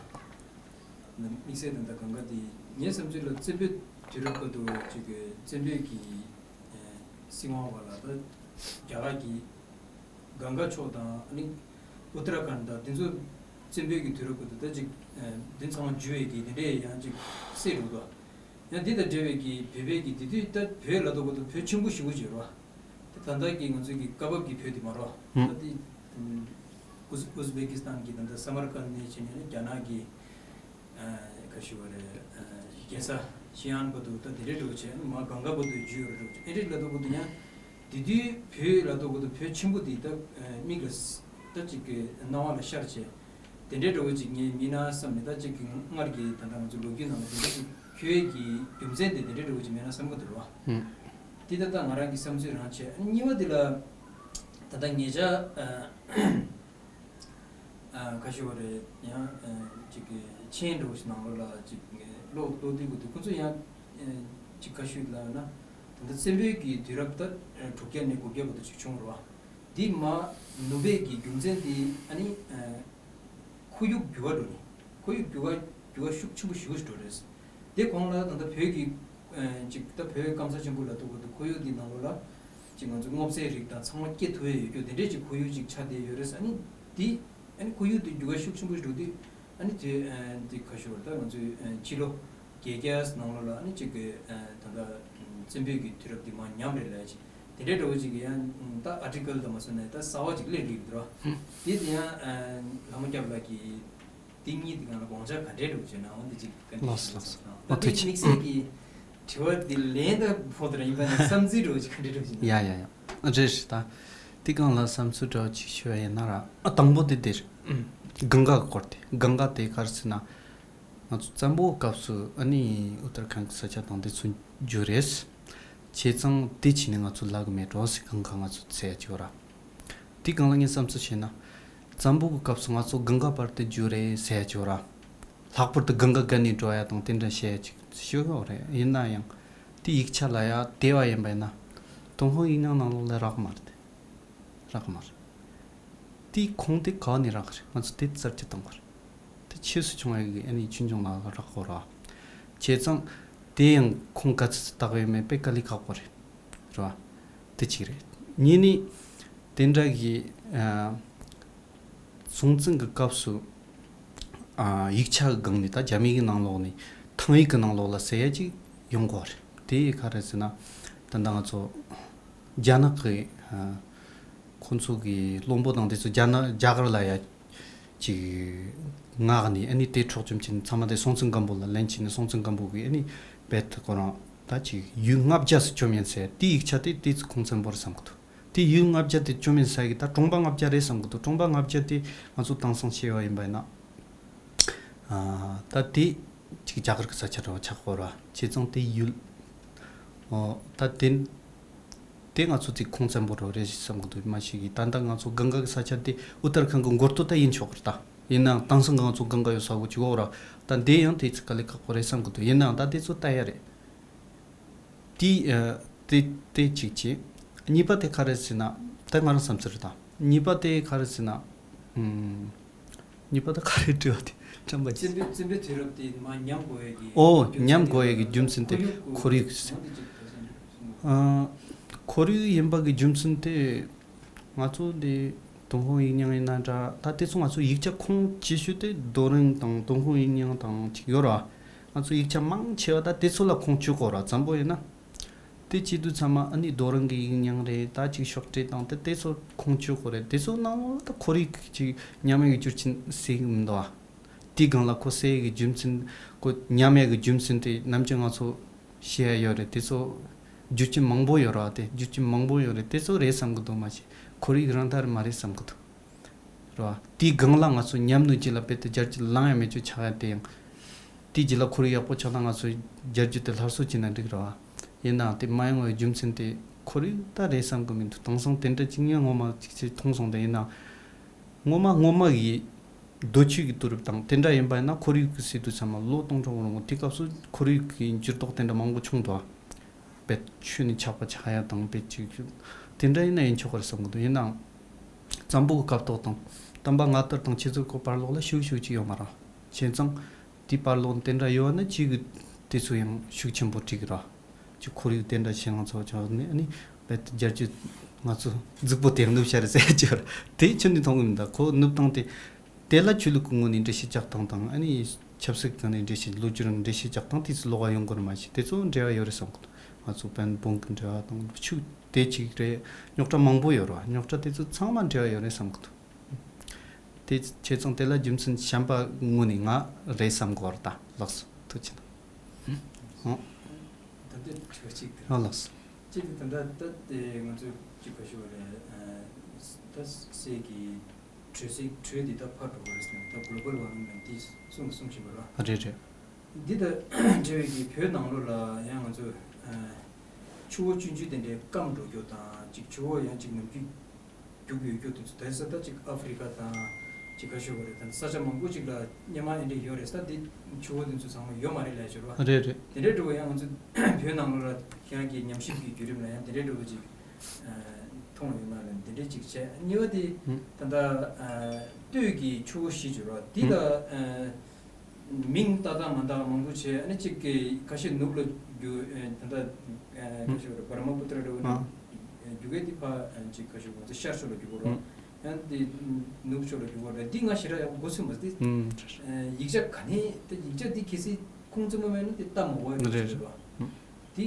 དམིགས་བསལ་དང་ད་གང་ག་དེ་ངའི་བསམ་ཚུལ་ལ་བཙན་པོའི་དུས་རབས་སྐབས་དུ་ཅིག་བཙན་པོའི་གི་ཨ་སྲིད་དབང་བ་ལ་ད་རྒྱ་གར་གྱི་གང་ག་ཕྱོགས་དང་ཨ་ནི་ཨུ་ཏྲ་ཁཱན་དང་དེ་ཚོ་བཙན་པོའི་གི་དུས་རབས་སྐབས་དུ་ད་ཅིག་ཨ་དེ་ཚང་མ་འཇུ་བའི་གི་དེ་འདྲའི་ཡང་ཅིག་གསལ་འདུག་དོ། ཡང་འདི་དང་འབྲེལ་བའི་གི་བོད་པའི་གི་དེ་དུས་ད་བོད་ལ་དོ་གོ་དུ་བོད་ཆེན་པོ་ཞེ་པོ་ཅིག་རོ། དེ་ད་ལྟ་གི་ང་ཚོའི་གི་སྐབས་བབ་ཀྱི་བོད་དེ་མ་རོ། ཧུམ། ད་དེ་ཨུ་ཨུ་ཟི་བེ་ཀི་སི་ཐན་གི་ད་ལྟ་སམ་མར་ཀན་ནས་བྱས་ནས་རྒྱ་ནག་གི་ཨ་ག་ཞུ་བ་རེད། ཨ་རྒྱལ་ས་ཤི་ཨན་བར་དུ་ད་དེ་འདྲའི་འགྲོ་བྱས་མ་གང་ག་བར་དུ་རྒྱུས་ཡོད་རེད་འགྲོ་བྱས་ཨེ་འདྲའི་ལ་དོ་གོ་དུ་ཡང་དེ་དུས་བོད་ལ་དོ་གོ་དུ་བོད་ཆེན་པོ་དེ་ད་ཨ་མིག་ལ་ད་ཅིག་གི་སྣང་བ་ལ་ཤར་བྱས། དེ་འདྲའི་འདྲ་བོ་ཅིག་ངས་མིན་ན་བསམ་ནས་ད་ཅིག་གི་སྔར་གྱི་ད་ལྟ་ང་ཚོ་ལོ་རྒྱུས་ནང་ལ་དེ་འདྲ་ཅིག་འཁྱོལ་ཡས་ཀྱི་རྒྱུ་མཚན་དེ་དེ་འདྲའི་འདྲ་བོ་ཅིག་མེད་ན་བསམ་གི་འདུག་རོ། ཧུམ། འདི་ད་ལྟ་ང་རང་གི་བསམ་ཚུལ་རང་བྱས། ཨ་ནི་གཉིས་པ་འདི་ལ་ད་ལྟ་ཉེ་ཆར་ཨ་ཨ་ག་ཞུ་བ་རེད། ཡང་ཨ་ཅིག་གི་མཆན་འདྲ་བོ་ཞིག་ནང་ལོགས་ལ་ཅིག་ངས་ཀློག་ཀློག་དུས་གོ་དུས་ཁོ་ཚོ་ཡང་ཨ་ཅིག་ག་ཞུ་ལབ་ན་ད་ལྟ་བཙན་པོའི་གི་དུས་རབས་ད་ཨ་དྲུག་བརྒྱ་ནས་དགུ་བརྒྱ་བར་དུ་ཅིག་བྱུང་རོ། འདི་མ་ནུབ་པའི་གི་རྒྱུ་མཚན་དེ་ཨ་ནི་ཨ་ཁོར་ཡུག་འགྱུར་བ་འགྲོ་ནས་ཁོར་ཡུག་འགྱུར་བ་འགྱུར་བ་ཤུགས་ཆེན་པོ་ཞེ་པོ་ཞིག་འགྲོ་རེད། དེ་གོང་ལ་ད་ལྟ་བོད་ཀྱི་ཨ་ཅིག་ད་བོད་སྐམ་ས་ཆེན་པོ་ལ་གཏོགས་པ་དེ་ཁོར་ཡུག་འདི་ནང་ལོགས་ལ་ཅིག་ང་ཚོ་སྔོ་ཚལ་རིགས་དང་ཚང་མ་སྐྱེ་ཐུབ་ཡས་ཡོད་རྒྱུ་དེ་འདྲས་ཅིག་ཁོར་ཡུག་ཅིག་ཆགས་བསྡད་ཡོད་རེད། ཨ་ནི་འདི་ཨ་ནི་ཁོར་ཡུག་འདི་འགྱུར་བ་ཤུགས་ཆེན་པོ་ཞིག་འགྲོ་དུས་ཨ་ནི་དེ་ཨ་འདི་ཁ་ཤོར་ད་ང་ཚོའི་ཨ་ཕྱི་ལོ་བརྒྱད་བརྒྱ་ནང་ལོགས་ལ་ཨ་ནི་གཅིག་གི་ཨ་ད་ལྟ་བཙན་པོའི་གི་དུས་རབས་འདི་མར་ཉམས་རེད་ལབ་ཅིག་དེ་འདྲའི་འདྲ་བོ་ཅིག་གི་ཡང་ད་ཨར་ཊི་ཀལ་དང་མ་སོང་ནས་ད་གསར་བ་ཅིག་སླེབས་རེད་འདུག་ར། དེ་དེ་ཡང་ཨ་ལྷ་མོ་སྐྱབས་ལགས་ཀྱིས་དེ་གཉིས་དེ་གང་ལ་དགོངས་འཆར་ག་འདྲའི་འདྲ་བོ་ཅིག་ན་འོང་དེ་ཅིག་ག་འདྲའི་ལགས་སོ་ཅིག་ལགས་སོ། ད་ཨོ་དེ་ཐུགས་རྗེ་དམིགས་བསལ་གྱི་དྲི་བ་དེ་ལན་ད་ཕོག་དེ་ར་ཡིན་པ་ནས་བསམ་ཚུལ་འདྲ་བོ་ཅིག་ག་འདྲའི་འདྲ་བོ་ཅིག་ན། ཡ་ཡ་ཡ། རེད་རེད་ད། དེ་གང་ལ་བསམ་ཚུལ་འདྲ་བོ་ཅིག་ཞུ་བ་ཡིན་ན་ར། ཨ་དང་པོ་དེ་དེ་རེད། གངྒཱ་གི་སྐོར་དེ། གངྒཱ་དེ་ག་རེ་ཟེར་ན། ང་ཚོ་བཙན་པོའི་སྐབས་སུ་ཨ་ནི་ཨུ་ཏར་ཁན་གི་ས་ཆ་དང་དེ་ཚོ་འཇུ་རེད། བྱས་ཙང་དེ་ཕྱིན་ནས་ང་ཚོ་ལབ་གི་མེད་འགྲོ་ཟེར། གངྒཱ་ང་ཚོ་ཟེར་ཡ་ཅིག་ཡོད་ར། དེ་གང་ལ་ངས་བསམ་ཚུལ་བྱས་ན། བཙན་པོ་གི་སྐབས་སུ་ང་ཚོ་གངྒཱ་བར་དུ་འཇུ་རེད་ཟེར་ཡ་ཅིག་ཡོད་ར། ལྷག་པར་དུ་གངྒཱ་བརྒལ་ནས་འགྲོ་ཡ་དང་དེ་འདྲ་བཤད་ཡ་ཅིག་ཞུ་ཡོད་རེད། ཡིན་ན་ཡང་། དེ་ཡིག་ཆ་ལ་ཡ་དེ་བ་ཡིན་པ་ཡིན་ན། ཏུན་ཧོང་ཡིག་རྙིང་ནང་ལོགས་ལ་རག་མ་རེད། རག་མ་རེད། དེའི་ཁུངས་དེ་ག་ནས་རག་གི་རེད། ང་ཚོ་དེ་གསར་བརྗེ་གཏོང་དགོས་རེད། དེ་ཆོས་སུ་བྱུང་བའི་ཨ་ནི་ཆོས་འབྱུང་ལ་རག་དགོས་ར། བྱས་ཙང་། དེ་ཡང་ཁུངས་ག་ཚོད་ཚོད་བཏགས་ཡོད་མེད་དཔེ་དཀའ་ལས་ཁག་པོ་རེད། རེད་བ། དེ་གཅིག་རེད། གཉིས་ནི། དེ་འདྲ་གི་ཨ། སྲོང་བཙན་གྱི་སྐབས་སུ། ཨ། ཡིག་ཆ་གི་སྒང་ནས་ད་རྒྱ་མི་གི་ནང་ལོགས་ནས་ཐང་ཡིག་གི་ནང་ལོགས་ལ་ཟེར་ཡ་ཅིག་ཡོང་གི་རེད། དེ་ག་རེ་ཟེར་ན། ད་ལྟ་ང་ཚོ་རྒྱ་ནག་གི་ཨ། ཁོང་ཚོ་གི་བློན་པོ་དང་དེ་ཚོ་རྒྱ་ནག་རྒྱ་གར་ལ་ཡ་ཅིག་མངགས་ནས་ཨ་ནི་དེ་འཕྲོག་བཅོམ་བྱས་ནས་ཚང་མ་དེ་སྲོང་བཙན་སྒམ་པོ་ལ་ལེན་བྱས་ནས་སྲོང་བཙན་སྒམ་པོ་གིས་ཨ་ནི་རྦད་དེ་ཁོ་རང་ད་ཅིག་ཡུལ་ལྔ་བརྒྱ་ཙམ་བཅོམ་ཡིན་ཟེར། དེའི་ཡིག་ཆ་དེ་དེ་ཚོ་ཁུངས་བཙན་པོ་རེད་བསམ་གི་འདུག་དེ་ཡུལ་ལྔ་བརྒྱ་དེ་བཅོམ་ཡིན་ཟེར་གི་ད་གྲོང་པ་ལྔ་བརྒྱ་རེད་བསམ་གི་འདུག་གྲོང་པ་ལྔ་བརྒྱ་དེ་ང་ཚོ་དེང་སང་བཤད་པ་ཡིན་པ་ཡིན་ན། ཨ། ད་དེ་ཅིག་རྒྱ་གར་གྱི་ས་ཆ་འདྲ་བོ་ཆགས་ཡོད་ར། བྱས་ཙང་དེ་ཡུལ། ཨོ། ད་དེ། དེ་ང་ཚོ་ཅིག་ཁུངས་བཙན་པོ་འདྲ་བོ་རེད་བསམ་གི་འདུག་མ་གཞི་གི་ད་ལྟ་ང་ཚོ་གངྒཱ་གི་ས་ཆ་དེ་ཨུ་ཏར་ཁན་གི་མགོ་སྟོད་ད་ཡིན་ཆོག་གི་རེད་ད། ཡིན་ནའང་དེང་སང་ང་ཚོ་གངྒཱ་ཡོད་ས་གོ་ཅིག་ཡོད་ར། ད་དེ་ཡང་དེ་ཅིག་དཀའ་ལས་ཁག་པོ་རེད་བསམ་གི་འདུག་ཡིན་ནའང་ད་དེ་ཚོ་ལྟ་ཡ་རེད། དེ་ཨ། དེ་དེ་གཅིག་བྱས། གཉིས་པ་དེ་ག་རེ་ཟེར་ན། ད་ང་རང་བསམ་ཚུལ་རེད་ད། གཉིས་པ་དེ་ག་རེ་ཟེར་ན། ཨུམ། གཉིས་པ་དེ་ག་རེ་དྲི་བ་དེ་དྲན་པ་བརྗེད། བཙན་པོའི་བཙན་པོའི་དུས་རབས་དེ་མར་ཉམས་དགོས་ཡས་ཀྱི་ཨོ། རྒྱུ་མཚན་ཉམས་དེ་དགོས་ཡས་ཀྱི་རྒྱུ་མཚན་དེ་ཁོར་ཡུག་ཁོར་ཡུག་ཟེར། འོ་དེ་གཅིག་ད་ཟེར་འདུག་ཨ། ཁོར་ཡུག་ཡིན་པ་གི་རྒྱུ་མཚན་དེ། ང་ཚོ་འདི་ཏུན་ཧོང་ཡིག་རྙིང་ཡིན་ན་འདྲ། ད་དེ་ཚོ་ང་ཚོ་ཡིག་ཆ་ཁུངས་ཆེ་ཤོས་དེ་རྡོ་རིང་དང་ཏུན་ཧོང་ཡིག་རྙིང་དང་ཅིག་ཡོད་ར། ང་ཚོ་ཡིག་ཆ་མང་ཆེ་བ་ད་དེ་ཚོ་ལ་ཁུངས་བཅོལ་དགོས་ར། བཙན་པོ་ཡིན་ན། དེ་བྱེད་དུས་ཚང་མ་ཨ་ནི་རྡོ་རིང་གི་ཡིག་རྙིང་རེད། ད་ཅིག་ཤོག་དྲིལ་དང་དེ་དེ་ཚོ་ཁུངས་བཅོལ་དགོས་རེད། དེ་ཚོ་ནང་ལ་ད་ཁོར་ཡུག་ཅིག་ཉམས་ཡག་གི་རྒྱུ་རྐྱེན་ཟེར་གི་མི་འདུག་ཨ། དེའི་སྒང་ལ་ཁོ་ཟེར་ཡག་གི་རྒྱུ་མཚན། ཁོ་ཉམས་ཡག་གི་རྒྱུ་མཚན་དེ་ནམ་རྒྱུན་ང་ཚོ་བཤད་ཡ་ཡོད་རེད། དེ་ཚོ་རྒྱུ་རྐྱེན་མང་པོ་ཡོད་ར། དེ་རྒྱུ་རྐྱེན་མང་པོ་ཡོད་རེད། དེ་ཚོ་རེད་བསམ་གི་འདུག་མ་གཞི་ཁོར་ཡུག་རང་ད་རེད་མ་རེད་བསམ་གི་འདུག་རེད་བ། དེའི་སྒང་ལ་ང་ཚོ་ཉམས་ནུས་ཅིག་ལ་རྦད་དེ་རྒྱལ་རྒྱུ་ལངས་ཡ་མེད་རྒྱུ་ཆགས་ཡ་དེ་ཡང་། དེའི་རྗེས་ལ་ཁོར་ཡུག་ཡག་པོ་ཆགས་ན་ང་ཚོ་རྒྱལ་རྒྱུ་དེ་སླར་གསོ་བྱས་ན་འགྲིག་རེད་བ། ཡིན་ནའང་དེ་མ་ཡོང་བའི་རྒྱུ་མཚན་དེ་ཁོར་ཡུག་ད་རེད་བསམ་གི་མི་འདུག་དེང་སང་དེ་འདྲ་ཅིག་ངས་ངོ་མ་ཅིག་ཅིག་མཐོང་སོང་། དེ་ཡིན་ནའང་ངོ་མ་ངོ་མ་གི་རྡོ་ཆས་ཀྱི་དུས་རབས་དང་དེ་འདྲ་ཡིན་པ་ཡིན་ན། ཁོར་ཡུག་གི་ཟེར་དུས་ཚང་མ་ལོ་སྟོང་ཕྲག་རིང་པོ་དེ་སྐབས་སུ་ཁོར་ཡུག་གི་འགྱུར་ལྡོག་དེ་འདྲ་མང་པོ་བྱུང་འདུག་བེད་ཆོས་ནི་ཆགས་པ་ཆགས་ཡ་དང་བེད་ཅིག་དེ་འདྲ་ཡིན་ན་ཡིན་ཆོག་གི་རེད་བསམ་གི་འདུག་ཡིན་ནའང་། གཙང་པོ་གི་སྐབས་ཐོག་དང་། དམ་པ་སྔ་དར་དང་ཁྱེད་ཚོ་གི་བར་ལོགས་ལ་ཤུགས་ཤུགས་ཅིག་ཡོད་མ་རེད། བྱས་ཙང་། དེའི་བར་ལོགས་དེ་འདྲ་ཡོད་ན་ཅིག་གི་དེ་ཚོ་ཡང་ཤུགས་ཆེན་པོ་འགྲིག་གི་རེད། ཅིག་ཁོར་ཡུག་དེ་འདྲ་ཞེད་སྣང་ཚ་བ་ཆགས་ནས་ཨ་ནི་རྦད་དེ་རྒྱལ་སྤྱི་ང་ཚོ་རྫིག་པོ་དེ་ནུབ་ཤར་ཟེར་གྱི་རེད། དེ་ཁྱོན་ནས་མཐོང་གི་མི་འདུག་ཁོ་ནུབ་སྟངས་དེ། དེ་ལ་ཆོས་ལུགས་ཀྱི་ངོས་ནས་འགྲེལ་བཤད་རྒྱག་སྟངས་དང་། ཨ་ནི་ཆབ་སྲིད་ཀྱི་ནས་འགྲེལ་བཤད། ལོ་རྒྱུས་རང་འགྲེལ་བཤད་རྒྱག་སྟངས་དེ་ཚོ་ལོགས་ཀ་ཡོང་གི་རེད། མ་གཞི་དེ་ཚོ་འབྲེལ་བ་ཡོད་རེད་བསམ་གི་འདུག་ང་ཚོ་བན་བོན་གྱི་འབྲེལ་བ་དང་ཆོས་དེ་གཅིག་རེད། རྙོག་དྲ་མང་པོ་ཡོད་རེད། རྙོག་དྲ་དེ་ཚོ་ཚང་མ་འབྲེལ་བ་ཡོད་རེད་བསམ་གི་འདུག་དེ་བྱས་ཙང་དེ་ལ་རྒྱུ་མཚན་གཞན་པ་ངོས་ནས་ང་རེད་བསམ་གི་ཡོད་རེད། ད་ལགས་སོ། ཐུགས་རྗེ་གནང་། ཨོ། ད་ལྟ་དྲི་བ་གཅིག་དེ། ཨ་ལགས་སོ། གཅིག་དེ་ད་ལྟ་ད་དེ་ང་ཚོས་ཅིག་ག་ཞུ་བ་རེད། ད་སའི་གི་དྲོད་ཚད། དྲོད་འདི་ད་ཕར་འགྲོ་གི་རེད་ཟེར་ནས། ད་གློ་བལ་ཝར་མིང་ལབ་དེ་གསུང་གསུང་བཞིན་པ་རེད། རེད་རེད། འདི་དང་འབྲེལ་བའི་གི་བོད་ནང་ལོགས་ལ་ཡང་ང་ཚོ་ཆུ་བོ་ཆུང་ཆུང་དེ་འདྲའི་སྐམ་འགྲོ་རྒྱུ་དང་། ཅིག་ཆུ་བོ་ཡང་ཅིག་ནམ་རྒྱུན་རྒྱུག་ཡོད་རྒྱུ་དེ་ཚོ། དེ་ས་ད་ཅིག་ཨ་ཧྥེ་རི་ཁ་དང་ཅིག་ག་ཞུ་བ་རེད། ད་ས་ཆ་མང་པོ་ཅིག་ལ་སྔོན་མ་ཨེ་འདྲ་ཡོད་རེད་ས། དེ་ཆུ་བོ་དེ་ཚོ་ཚང་མ་ཡོད་མ་རེད་ལབ་ཡ་ཅིག་ཡོད་རེད་པ། རེད་རེད། དེ་འདྲའི་འགྲོ་བ་ཡང་ང་ཚོ་བོད་ནང་ལོགས་ལ་ཡང་གི་ཉམས་ཞིབ་ཀྱི་བརྒྱུད་རིམ་ལ་ཡང་དེ་འདྲའི་འགྲོ་བ་ཅིག་མཐོང་ཡོད་ན་ལབ། དེ་འདྲའི་ཅིག་བྱས། གཉིས་པ་དེ་ད་ལྟ་སྟོད་ཀྱི་ཆུ་བོ་བཞི་ཅིག་ཡོད་རེད་པ། དེ་ལ་མིང་བཏགས་སྟངས་མ་འདྲ་བ་མང་པོ་བྱས། ཨ་ནི་གཅིག་གི་ཁ་ཤས་ནུབ་ལ་རྒྱུག་ད་ལྟ་ཁ་ཤས་བར་མ་པུ་ཏྲ་འདྲ་བོ་ནས་རྒྱུག་གི་དེ་ཕར་གཅིག་ཁ་ཤས་ང་ཚོ་ཤར་ཕྱོགས་ལ་རྒྱུག་གི་རེད། ཡང་དེ་ནུབ་ཕྱོགས་ལ་རྒྱུག་གི་རེད། འདི་ང་ཞེ་དྲག་ཡག་པོ་མགོ་ཚོས་མ་སོང་། དེ་ཡིག་ཆ་ག་ནས་དེ་ཡིག་ཆ་འདི་གལ་སྲིད་ཁུངས་བཙུན་པ་མེད་ན་དེ་ལྟ་མ་དགོས་པ་རེད་པ། དེ་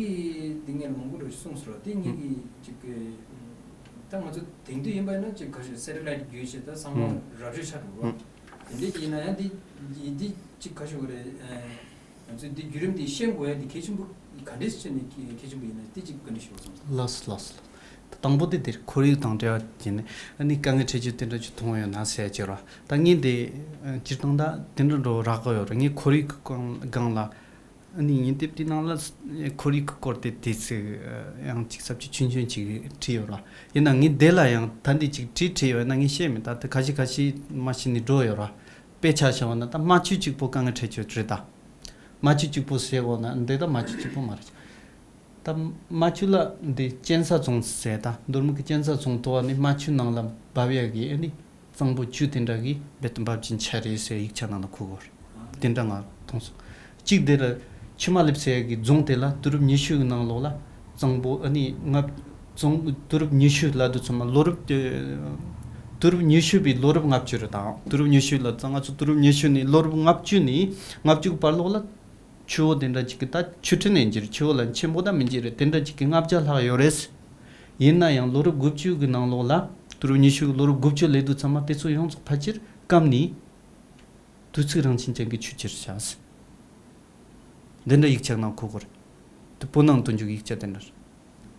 དེ་ངས་མང་པོ་རེ་གསུངས་སོང་ར། དེ་ངེད་ཀྱི་ཅིག་གི་ད་ང་ཚོ་དེང་དུས་ཡིན་པ་ཡིན་ན་ཅིག་ག་ཞིག་སེ་ཊི་ལའིཊ་བརྒྱུད་བྱས་ད་ཚང་མ་ར་སྤྲོད་ཆགས་འགྲོ་ར། དེ་འདྲའི་ཅིག་ཡིན་ན་ཡང་དེ་དེ་ཅིག་ག་ཞིག་རེད། ང་ཚོས་འདི་བརྒྱུད་རིམ་འདི་ཤེས་དགོས་ཡ་འདི་གལ་ཆེན་པོ་ག་འདྲས་ཆེ་ནས་གལ་ཆེན་པོ་ཡིན་ན་དེ་ཅིག་བཀའ་འདྲི་ཞུ་བ་སོང་། ལགས་སོ་ལགས་སོ། དང་པོ་དེ་དེར་ཁོར་ཡུག་དང་འབྲེལ་བ་བྱས་ནས་ཨ་ནི་དཀའ་ངལ་འཕྲད་རྒྱུ་དེ་འདྲ་ཅིག་མཐོང་ཡོད་ན་ཟེར་གྱི་ར། ད་ངས་འདི་སྤྱིར་བཏང་ད་དེ་འདྲ་འགྲོ་རག་གི་ཡོད་ར། ངས་ཁོར་ཡུག་གི་སྒང་ལ། ཨ་ནི་ངས་དེབ་དེའི་ནང་ལ་ཁོར་ཡུག་གི་སྐོར་དེ་དེ་ཚིག་ཡང་ཅིག་ས་བཅད་ཆུང་ཆུང་ཅིག་བྲིས་ཡོད་ར། ཡིན་ན་ངས་དེ་ལ་ཡང་ད་འདི་ཅིག་བྲིས་བྲིས་ཡོད་ན་ངས་ཤེས་མེད། ད་དེ་ཁ་ཤས་ཁ་ཤས་མ་ཤེས་ནས་འགྲོ་ཡོད་ར། དཔེ་ཆ་བཞག་པ་ན་ད་རྨ་ཆུ་གཅིག་པོ་དཀའ་ངལ་འཕྲད་ཆོག་རེད་ད། རྨ་ཆུ་གཅིག་པོ་ཟེར་གོ་ན་འདི་ད་རྨ་ཆུ་གཅིག་པོ་མ་རེད། ད་རྨ་ཆུ་ལ་འདི་གཅན་ཚ་རྫོང་ཟེར། ད་མདོ་སྨད་ཀྱི་གཅན་ཚ་རྫོང་དུ་བ་ནི་རྨ་ཆུ་ནང་ལ་འབབ་ཡ་གི་ཨ་ནི་གཙང་པོ་ཆུ་དེ་འདྲ་གི་རྦད་དེ་འབབ་ཀྱི་ཆ་རེད་ཟེར་ཡིག་ཆ་ནང་ལ་འཁོད་གོ་རེད། དེ་འདྲ་ང་མཐོང་སོང་། གཅིག་དེ་ལ་ཆུ་དམར་ལེབ་ཟེར་ཡ་གི་རྫོང་དེ་ལ་དུས་རབས་ཉི་ཤུ་གི་ནང་ལོགས་ལ་གཙང་པོ་ཨ་ནི་ལྔ། རྫོང་དུས་རབས་ཉི་ཤུ་ལབ་དུས་ཚང་མ་ལོ་རབས་དེ། དུས་རབས་ཉི་ཤུ་པའི་ལོ་རབས་ལྔ་བཅུ་རེད། ད་དུས་རབས་ཉི་ཤུ་ལ་ད་ང་ཚོ་དུས་རབས་ཉི་ཤུ་ནས་ལོ་རབས་ལྔ་བཅུ་ནས་ལྔ་བཅུ་གི་བར་ལོགས་ལ། ཆུ་བོ་དེ་འདྲ་ཅིག་གི་ད་ཆུ་ཕྲན་ནས་འགྱུར། ཆུ་བོ་ལ་ཆེན་པོ་ད་མི་འགྱུར་རེད། དེ་འདྲ་ཅིག་གི་ལྔ་བརྒྱ་ལྷག་ཡོད་རེད། ཡིན་ན་ཡང་ལོ་རབས་དགུ་བཅུ་གི་ནང་ལོགས་ལ་དུས་རབས་ཉི་ཤུ་གི་ལོ་རབས་དགུ་བཅུ་སླེབས་དུས་ཚང་མ་དེ་ཚོ་ཡོངས་རྫོགས་ཕལ་ཆེར་སྐམ་ནས་དུས་ཚིགས་རང་བཞིན་ཅན་གྱི་ཆུ་གྱུར་ཆགས། འདི་འདྲ་ཡིག་ཆ་ནང་འཁོད་གོ་རེད། དེ་བོད་ནང་དུ་འཇུག་ཡིག་ཆ་དེ་འདྲ་རེད།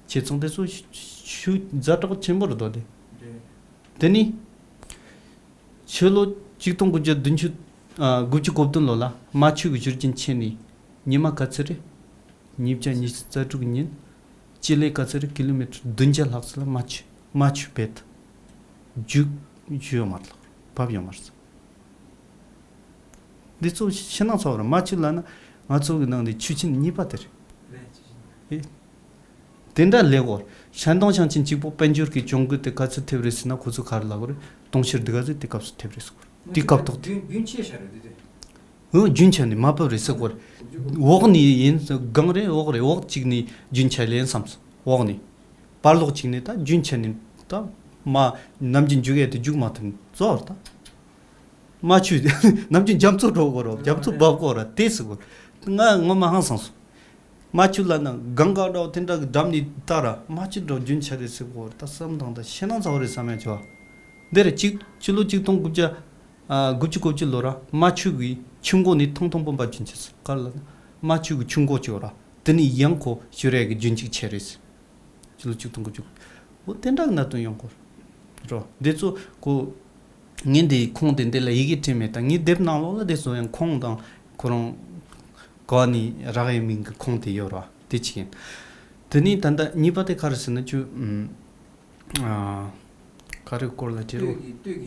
བྱས་ཙང་དེ་ཚོ་ཤུ་ཤུ་ཛ་དྲག་ཆེན་པོ་རེད་དོ། དེ་དེ་ནི། ཕྱི་ལོ་ཆིག་སྟོང་དགུ་བརྒྱ་བདུན་ཅུ། ཨ། དགུ་བཅུ་གོ་བདུན་ལོ་ལ་རྨ་ཆུ་གི་བཞུར་རྒྱུན་ཆད་ནས་ཉི་མ་ག་ཚོད་རེད། ཉིས་བརྒྱ་ཉི་ཤུ་རྩ་དྲུག་ཉིན། སྤྱི་ལེ་ག་ཚོད་རེད། ཀི་ལོ་མི་ཊར་བདུན་བརྒྱ་ལྷག་ཙམ་ལ་རྨ་ཆུ་རྨ་ཆུ་རྦད་རྒྱུག་རྒྱུག་ཡོད་མ་རེད། བབས་ཡོད་མ་རེད། འདི་ཚོ་ཕྱི་ནང་ཚོ་བར་རྨ་ཆུ་ལབ་ན་ང་ཚོ་གི་ནང་ནས་ཆུ་ཆེན་གཉིས་པ་དེ་རེད། ཨེ། དེ་འདྲ་ལས་གོ། ཧྲན་ཏུང་ཞིང་ཆེན་གཅིག་པོ་དཔལ་འབྱོར་གྱི་གྱོང་གུད་དེ་ག་ཚོད་ཐེབས་རེད་ཟེར་ན། ཁོ་ཚོ་ག་རེ་ལབ་གོ་རེད། དུང་ཕྱུར་འདི་ག་ཚོད་དེ་སྐབས་སུ་ཐེབས་རེད་ཟེར་གོ་རེད། དེ་སྐབས་ཐོག་དེ། རྒྱུན་རྒྱུན་ཆད་ཤར་རེད་དེ། འོ་རྒྱུན་ཆད་ནས་མ་བབས་རེད་ཟེར་གོ་རེད། འོག་ནས་ཡིན་སྒང་རེད། འོག་རེད། འོག་གཅིག་ནས་རྒྱུན་ཆད་ལེན་བསམ་སོང་། འོག་ནས། བར་ལོག་གཅིག་ནས་ད་རྒྱུན་ཆད་ནས་ད་མ་ནམ་རྒྱུན་རྒྱུག་ཡས་དེ་རྒྱུག་མ་ཐུབ་ནས་ཙོག་ད། རྨ་ཆུ་ནམ་རྒྱུན་རྒྱ་མཚོ་འགྲོ་དགོས་རོགས། རྒྱ་མཚོ་འབབ་དགོས་ར་དེ་ཟེར་གོ། ང་ངོ་མ་ཧང་སངས་སོང་། རྨ་ཆུ་ལབ་ན་གངྒཱ་འདྲ་བོ་དེ་འདྲ་གི་འགྲམ་ནས་ལྟ་ར། རྨ་ཆུ་འདྲ་བོ་རྒྱུན་ཆད་རེད་ཟེར་གོ་ར། ད་བསམ་དང་ད་ཕྱི་ནང་ཚ་བོ་རེད་བསམ་ཡ་བྱོས། འདི་རེད། གཅིག་ཕྱི་ལོ་གཅིག་སྟོང་དགུ་བརྒྱ། ཨ། དགུ་བཅུ་གོ་བཅུ་ལོ་ར་རྨ་ཆུ་གི་ཆུ་མགོ་ནས་ཐུང་ཐུང་པོ་འབབ་རྒྱུན་ཆད་ཟེར། ག་རེ་ལབ་ན་རྨ་ཆུ་གི་ཆུ་མགོ་གཅིག་ཡོད་ར། དེ་ནས་ཡང་ཁོ་ཞུ་རེ་གི་རྒྱུན་གཅིག་ཆད་རེད་ཟེར། ཕྱི་ལོ་གཅིག་སྟོང་དགུ་བཅུ། འོ་དེ་འདྲ་གི་གནད་དོན་ཡོང་གོ་རོ། འདི་ཚོ་ཁོ། ངས་འདི་ཁུངས་དེ་འདི་ལ་ཡི་གེ་བྲིས་མེད། ད་ངའི་དེབ་ནང་ལོགས་ལ་དེ་ཚོ་ཡང་ཁུངས་དང་ཁོ་རང་ག་ནས་རག་ཡས་མིན་གི་ཁུངས་དེ་ཡོད་ར། དེ་གཅིག་ཡིན། དེ་ནས་ད་ལྟ་གཉིས་པ་དེ་ག་རེ་ཟེར་ན་ཅུ། ཨ། ག་རེ་སྐོར་ལ་དྲི་རོ།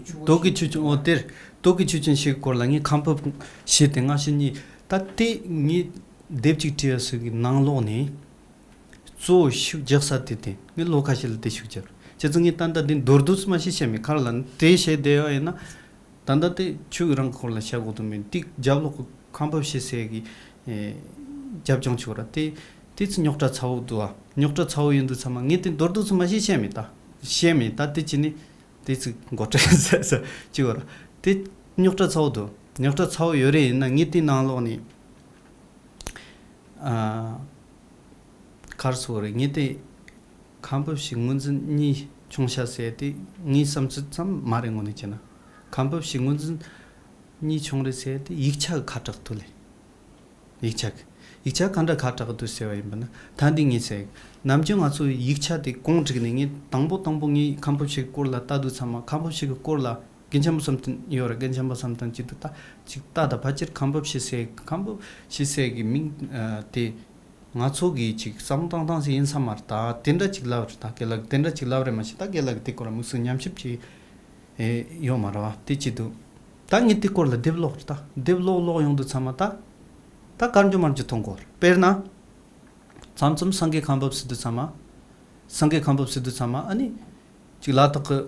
སྟོད་ཀྱི་ཆུ་བོ། སྟོད་ཀྱི་ཆུ་ཆེན། འོ་དེར། སྟོད་ཀྱི་ཆུ་ཆེན་ཞིག་སྐོར་ལ་ངས་ཁམས་ཕབ་བྱས་ཏེ་སྔ་ཕྱི་གཉིས། ད་དེ་ངས་དེབ་ཅིག་བྲིས་ཡ་ཟིག་གི་ནང་ལོགས་ནས། གཙོ་བོ་ཤུགས་རྒྱག་ས་དེ་དེ་ངས་ལོ་ཁ་ཤས་ལ་དེ་ཤུགས་རྒྱབ། བྱས་ཙང་ངས་ད་ལྟ་འདི་མདོར་བསྡུས་སུ་མ་ཤེས་བཤད་མེད་ཁར་ལ་དེ་བཤད་བསྡད་ཡ་ཡིན་ན། ད་ལྟ་དེ་ཆོས་རང་སྐོར་ལ་བཤད་དགོས་དོན་མེད། དེ་རྒྱབ་ལོགས་ཀྱི་ཁམས་ཕབ་བྱེད་སའི་གི་ཨེ། རྒྱབ་ལྗོངས་ཆོག་ར་དེ། དེ་ཚོ་རྙོག་དྲ་ཚ་བོ་འདུག་ཨ། རྙོག་དྲ་ཚ་བོ་ཡོད་འདུག་ཚང་མ་ངས་དེ་མདོར་བསྡུས་སུ་མ་ཤེས་བཤད་མེད་ད། བཤད་མེད་ད་དེ་ཅི་ནས་དེ་ཚོ་མགོ་སྐྲ་ས་ས་ཅི་བ་ར། དེ་རྙོག་དྲ་ཚ་བོ་འདུག་རྙོག་དྲ་ཚ་བོ་ཡོད་རེད། ཡིན་ན་ངས་དེ་ནང་ལོགས་ནས། ཨ། གར་སོ་རེ་ངས་དེ་ཁམས་ཕབ་བྱེད་ངོས་འཛིན་གཉིས་བྱུང་ཤག་ཟེར་དེ་ངའི་བསམ་ཚུལ་ཙམ་མ་རེད། དངོས་གནས་བྱས་ན་ཁམས་ཕབ་བྱེད་ངོས་འཛིན་གཉིས་བྱུང་རེད་ཟེར་དེ་ཡིག་ཆ་གི་ཁ་གྲག་ཐུག་ལེ། ཡིག་ཆ་གི། ཡིག་ཆ་ག་འདྲ་ཁ་གྲག་འདུག་ཟེར་བ་ཡིན་པ་ན་ད་འདི་ངས་ཟེར། ནམ་རྒྱུན་ང་ཚོ་ཡིག་ཆ་དེ་གོང་བསྒྲིགས་ནས་ངས་དང་པོ་དང་པོ་ངས་ཁམས་ཕབ་བྱེད་སྐོར་ལ་ལྟ་དུས་ཚང་མ་ཁམས་ཕབ་བྱེད་ཀྱི་སྐོར་ལ། རྒན་ཆེན་པོ་བསམ་གཏན་ཡོད་རེད། རྒན་ཆེན་པོ་བསམ་གཏན་གཅིག་ཏུ་ལྟ་ཅིག་ལྟ་དང་ཕལ་ཆེར་ཁམས་ཕབ་བྱེད་སའི་ཁམས་ཕབ་བྱེད་སའི་གི་མིང་ཨ། དེ་ང་ཚོ་གི་ཅིག་བསམ་བློ་བཏང་སྟངས་ཤིག་ཡིན་ས་མ་རེད། ད་དེ་འདྲ་ཅིག་ལབ་རེད། ད་རྒན་ལགས་དེ་འདྲ་ཅིག་ལབ་རེད། མ་གཞི་ད་རྒན་ལགས་དེ་སྐོར་དམིགས་བསལ་ཉམས་ཞིབ་ཅིག་ཨེ་ཡོད་མ་རེད་བ། དེ་ཅི་འདུག་ད་ངས་དེ་སྐོར་ལ་དེབ་ཀློག་རེད། ད་དེབ་ཀློག་ཀློག་ཡོང་དུས་ཚང་མ་ད་ད་གར་འཇོ་མར་འཇོ་མཐོང་གོ་རེད། དཔེར་ན། མཚམས་མཚམས་སངས་རྒྱས་ཁམས་ཕབ་ཟེར་དུས་ཚང་མ། སངས་རྒྱས་ཁམས་ཕབ་ཟེར་དུས་ཚང་མ་ཨ་ནི། ཅིག་ལ་དྭགས་ཀྱི།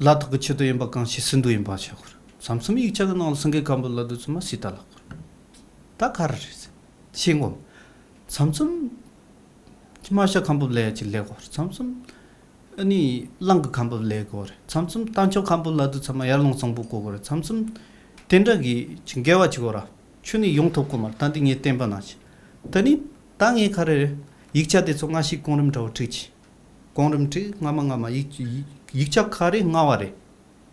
ལ་དྭགས་ཀྱི་ཆེད་དུ་ཡིན་པ་གང་ཞིག་སྲིད་དུ་ཡིན་པ་བྱ་དགོས། མཚམས་མཚམས་ཡིག་ཆ་གི་ནང་ལ་སངས་རྒྱས་ཁམས་ཕབ་ལ་དུས་ཚང་མ་སྲིད་ད་ལ་དྭགས་ཀྱི། ད་ག་རེ་རེད། ཤེས་ངོམ། མཚམས་མཚམས། རྨ་བྱ་ཁམས་ཕབ་ལ་ཡ་ཅིག་ལས་དགོས། མཚམས་མཚམས། ཨ་ནི་གླང་གི་ཁམས་ཕབ་ལས་དགོས་རེད། མཚམས་མཚམས་རྟ་མཆོག་ཁམས་ཕབ་ལ་དུས་ཚང་མ་ཡར་ཀླུང་གཙང་པོ་གོ་དགོས་རེད། མཚམས་མཚམས། དེ་འདྲ་གི་ཅིག་འགལ་བ་ཅིག་ཡོད་ར། ཁྱོན་ནས་ཡོང་ཐུབ་ཀྱི་མ་རེད། ད་འདི་ངས་བསྟན་པ་ནང་བཞིན། ད་ནི། ད་ངས་ག་རེ་རེད། ཡིག་ཆ་དེ་ཚོ་སྔ་ཕྱི་གོང་རིམ་འདྲ་བོ་བྲིས་ཀྱི། གོང་རིམ་བྲིས་སྔ་མ་སྔ་མ་ཡིག་ཡིག་ཡིག་ཆ་ག་རེ་སྔ་བ་རེད། རེད་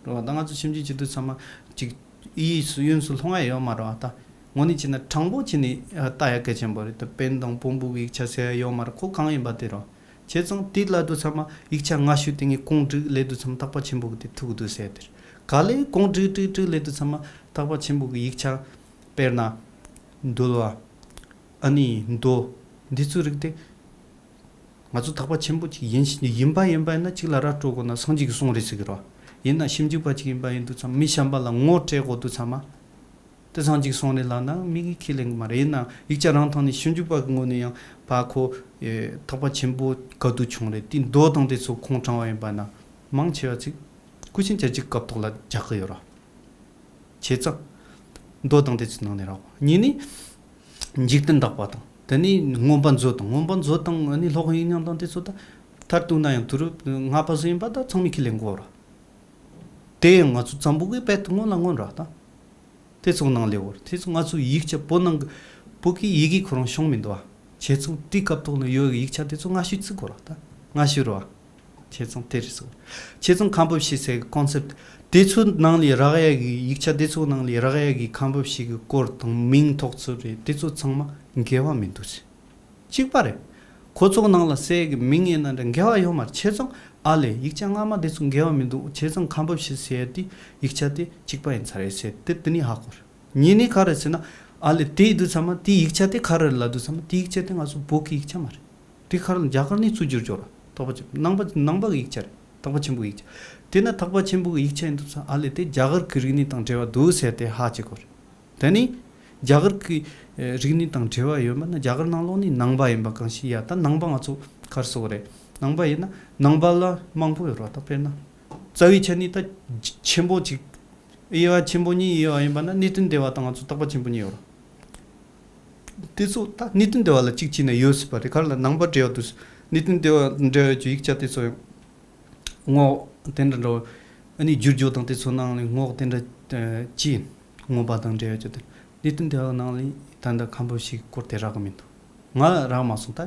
བ། ད་ང་ཚོ་ཞིབ་འཇུག་བྱེད་དུས་ཚང་མ་ཅིག་ཨི་ཡིས་སུ་ཡོན་སུ་ལྷུང་ཡ་ཡོད་མ་རེད་བ། ད་དངོས་གནས་བྱས་ན་དྲང་པོ་བྱས་ནས་ལྟ་ཡ་གལ་ཆེན་པོ་རེད། ད་པན་དང་བོན་པོ་གི་ཡིག་ཆ་ཟེར་ཡ་ཡོད་མ་རེད། ཁོ་གང་ཡིན་པ་དེ་རེད་བ། བྱས་ཙང་དེ་ལ་དུས་ཚང་མ་ཡིག་ཆ་སྔ་ཤོས་དེ་ངས་གོང་བསྒྲིགས་ལས་དུས་ཚང་མ་ཐེག་པ་ཆེན་པོ་གི་དེ་ཐུག་འདུག་ཟེར་དེ་རེད། ག་ལེ་གོང་བསྒྲིགས་བསྒྲིགས་བསྒྲིགས་ལས་དུས་ཚང་མ་ཐེག་པ་ཆེན་པོ་གི་ཡིག་ཆ། དཔེར་ན། འདུལ་བ། ཨ་ནི་མདོ། འདི་ཚོའི་རིགས་དེ། ང་ཚོ་ཐེག་པ་ཆེན་པོ་ཅིག་ཡིན་ཡིན་པ་ཡིན་པ་ཡིན་ན་གཅིག་ལ་ར་སྤྲོད་དགོས་ན་སངས་རྒྱས་ཀྱིས་གསུངས་རེད་ཟེར་གི་རེད་བ། ཡིན་ན་ཞིབ་འཇུག་པ་ཅིག་ཡིན་པ་ཡིན་དུས་ཚང་མ་མི་གཞན་པ་ལ་ངོ་སྤྲད་དགོས་དུས་ཚང་མ། དེ་སངས་རྒྱས་ཀྱིས་གསུངས་རེད་ལབ་ན་མི་གིས་ཁས་ལེན་གི་མ་རེད། ཡིན་ན་ཡིག་ཆ་རང་ཐོག་ནས་ཞིབ་འཇུག་པ་གི་ངོས་ནས་ཡང་ཕ་ཁོ། ཨེ། ཐེག་པ་ཆེན་པོ་ག་དུས་བྱུང་རེད། དེའི་མདོ་དང་དེ་ཚོ་ཁུངས་དྲངས་པ་ཡིན་པ་ན། མང་ཆེ་བ་ཅིག་སྐུ་ཕྱིན་ཆད་ཅིག་སྐབས་ཐོག་ལ་རྒྱག་གི་ཡོད་རེད། བྱས་ཙང་། མདོ་དང་དེ་ཚོའི་ནང་ནས་རག་པ། གཉིས་ནི། འཇིག་རྟེན་བདག་པོ་དང་། དེ་ནས་མངོན་པ་མཛོད་དང་། མངོན་པ་མཛོད་དང་ཨ་ནི་སློབ་དཔོན་དབྱིག་གཉེན་དང་དེ་ཚོ་ད། མཐར་གཏུགས་ན་ཡང་དུ་རུ་ལྔ་པ་ཚོ་ཡིན་པ་ད་ཚང་མས་ཁས་ལེན་དགོས་ར། དེ་ཡང་ང་ཚོ་བཙན་པོ་གི་དཔེ་དེ་སྔོན་ལ་མངོན་ར་ད། དེ་ཚོ་ནང་ལས་འོར་དེ་ཚོ་ང་ཚོའི་ཡིག་ཆ་བོད་ནང་གི་བོད་ཀྱི་ཡི་གེ་ཁོ་རང་བྱུང་མི་འདུག་བ། བྱས་ཙང་དེའི་སྐབས་ཐོག་ལ་ཡོད་ཡིག་ཆ་དེ་ཚོ་སྔ་ཤོས་བརྩི་དགོས་ར་ད། སྔ་ཤོས་ར་བ། བྱས་ཙང་དེ་རེད་ཟེར། བྱས་ཙང་ཁམས་ཕབ་བྱེད་སའི་ཀོན་སེབ་དེ་ཚོའི་ནང་ལས་རག་ཡ་གི་ཡིག་ཆ་དེ་ཚོའི་ནང་ལས་རག་ཡ་གི་ཁམས་ཕབ་བྱེད་ཀྱི་སྐོར་དང་མིང་ཐོགས་ཚུལ་རེད། དེ་ཚོ་ཚང་མ་འགལ་བ་མི་འདུག་ཟེར། གཅིག་པ་རེད། ཁོ་ཚོའི་ནང་ལ་གསལ་གི་མིང་ཡིན་ན་འདྲ་འགལ་བ་ཡོད་མ་རེད། བྱས་ཙང་ཨ་ལས་ཡིག་ཆ་སྔ་མ་དེ་ཚོ་འགལ་བ་མི་འདུག་བྱས་ཙང་ཁམས་ཕབ་བྱེད་ཟེར་ཡ་དེ་ཡིག་ཆ་དེ་གཅིག་པ་ཡིན་ཚར་རེད་ཟེར་དེ་དེ་ནས་ཧ་གོ་རེད། གཉིས་ནས་ག་རེ་ཟེར་ན། ཨ་ལས་དེ་ཡིན་དུས་ཚང་མ་དེ་ཡིག་ཆ་དེ་ག་རེ་ལབ་དུས་ཚང་མ་དེ་ཡིག་ཆ་དེ་ང་ཚོ་བོད་ཀྱི་ཡིག་ཆ་མ་རེད། དེ་ག་རེ་ལ་རྒྱ་གར་ནས་བཙུགས་བསྒྱུར་བྱུང་ར། ཐེག་པ་ཆེན་པོ་ནང་པ་ནང་པ་གི་ཡིག་ཆ་རེད། ཐེག་པ་ཆེན་པོའི་ཡིག་ཆ། དེ་ན་ཐེག་པ་ཆེན་པོ་གི་ཡིག་ཆ་ཡིན་དུས་ཚང་ཨ་ལས་དེ་རྒྱ་གར་གི་རིག་གནས་དང་འབྲེལ་བ་འདུག་ཟེར་དེ་ཧ་ཅིག་གོ་རེད། དེ་ནས་རྒྱ་གར་གི་རིག་གནས་དང་འབྲེལ་བ་ཡོད་མིན་ན་རྒྱ་གར་ནང་ལོགས་ནས་ནང་པ་ཡིན་པ་གང་ཞིག་ཡ་ད་ནང་པ་ང་ཚོ་ག་རེ་ཟེར་དགོས་རེད། ནང་པ་ཡིན་ན་ནང་པ་ལ་མང་པོ་ཡོད་རེད་བ། ད་དཔེར་ན་རྩ་བའི་ཆ་ནས་ད་ཆེན་པོ་གཅིག་དབྱེ་བ་ཆེན་པོ་གཉིས་དབྱེ་བ་ཡིན་པ་ན་གནས་བརྟན་སྡེ་བ་དང་ང་ཚོ་ཐེག་པ་ཆེན་པོ་གཉིས་ཡོད་རེད། དེ་ཚོ་ད་གནས་བརྟན་སྡེ་བ་ལ་གཅིག་བྱས་ན་ཡོད་སྲིད་པ་རེད། ག་རེ་ལ་ནང་པ་འབྲེལ་བ་འདུག་གནས་བརྟན་སྡེ་བ་འབྲེལ་བའི་ཡིག་ཆ་དེ་ཚོ་ཡང་ངོ་དེ་འདྲ་འགྲོ། ཨ་ནི་བསྒྱུར་བཅོས་དང་དེ་ཚོ་ནང་ལ་ངོ་དེ་འདྲ་ཅི་ཡིན། མངོན་པ་དང་འབྲེལ་བ་བཅོས་དེ་གནས་བརྟན་སྡེ་བ་ནང་ལ་ད་ལྟ་ཁམས་ཕབ་བྱེད་སྐོར་དེ་རག་གི་མི་འདུག་ང་རག་མ་སོང་ད།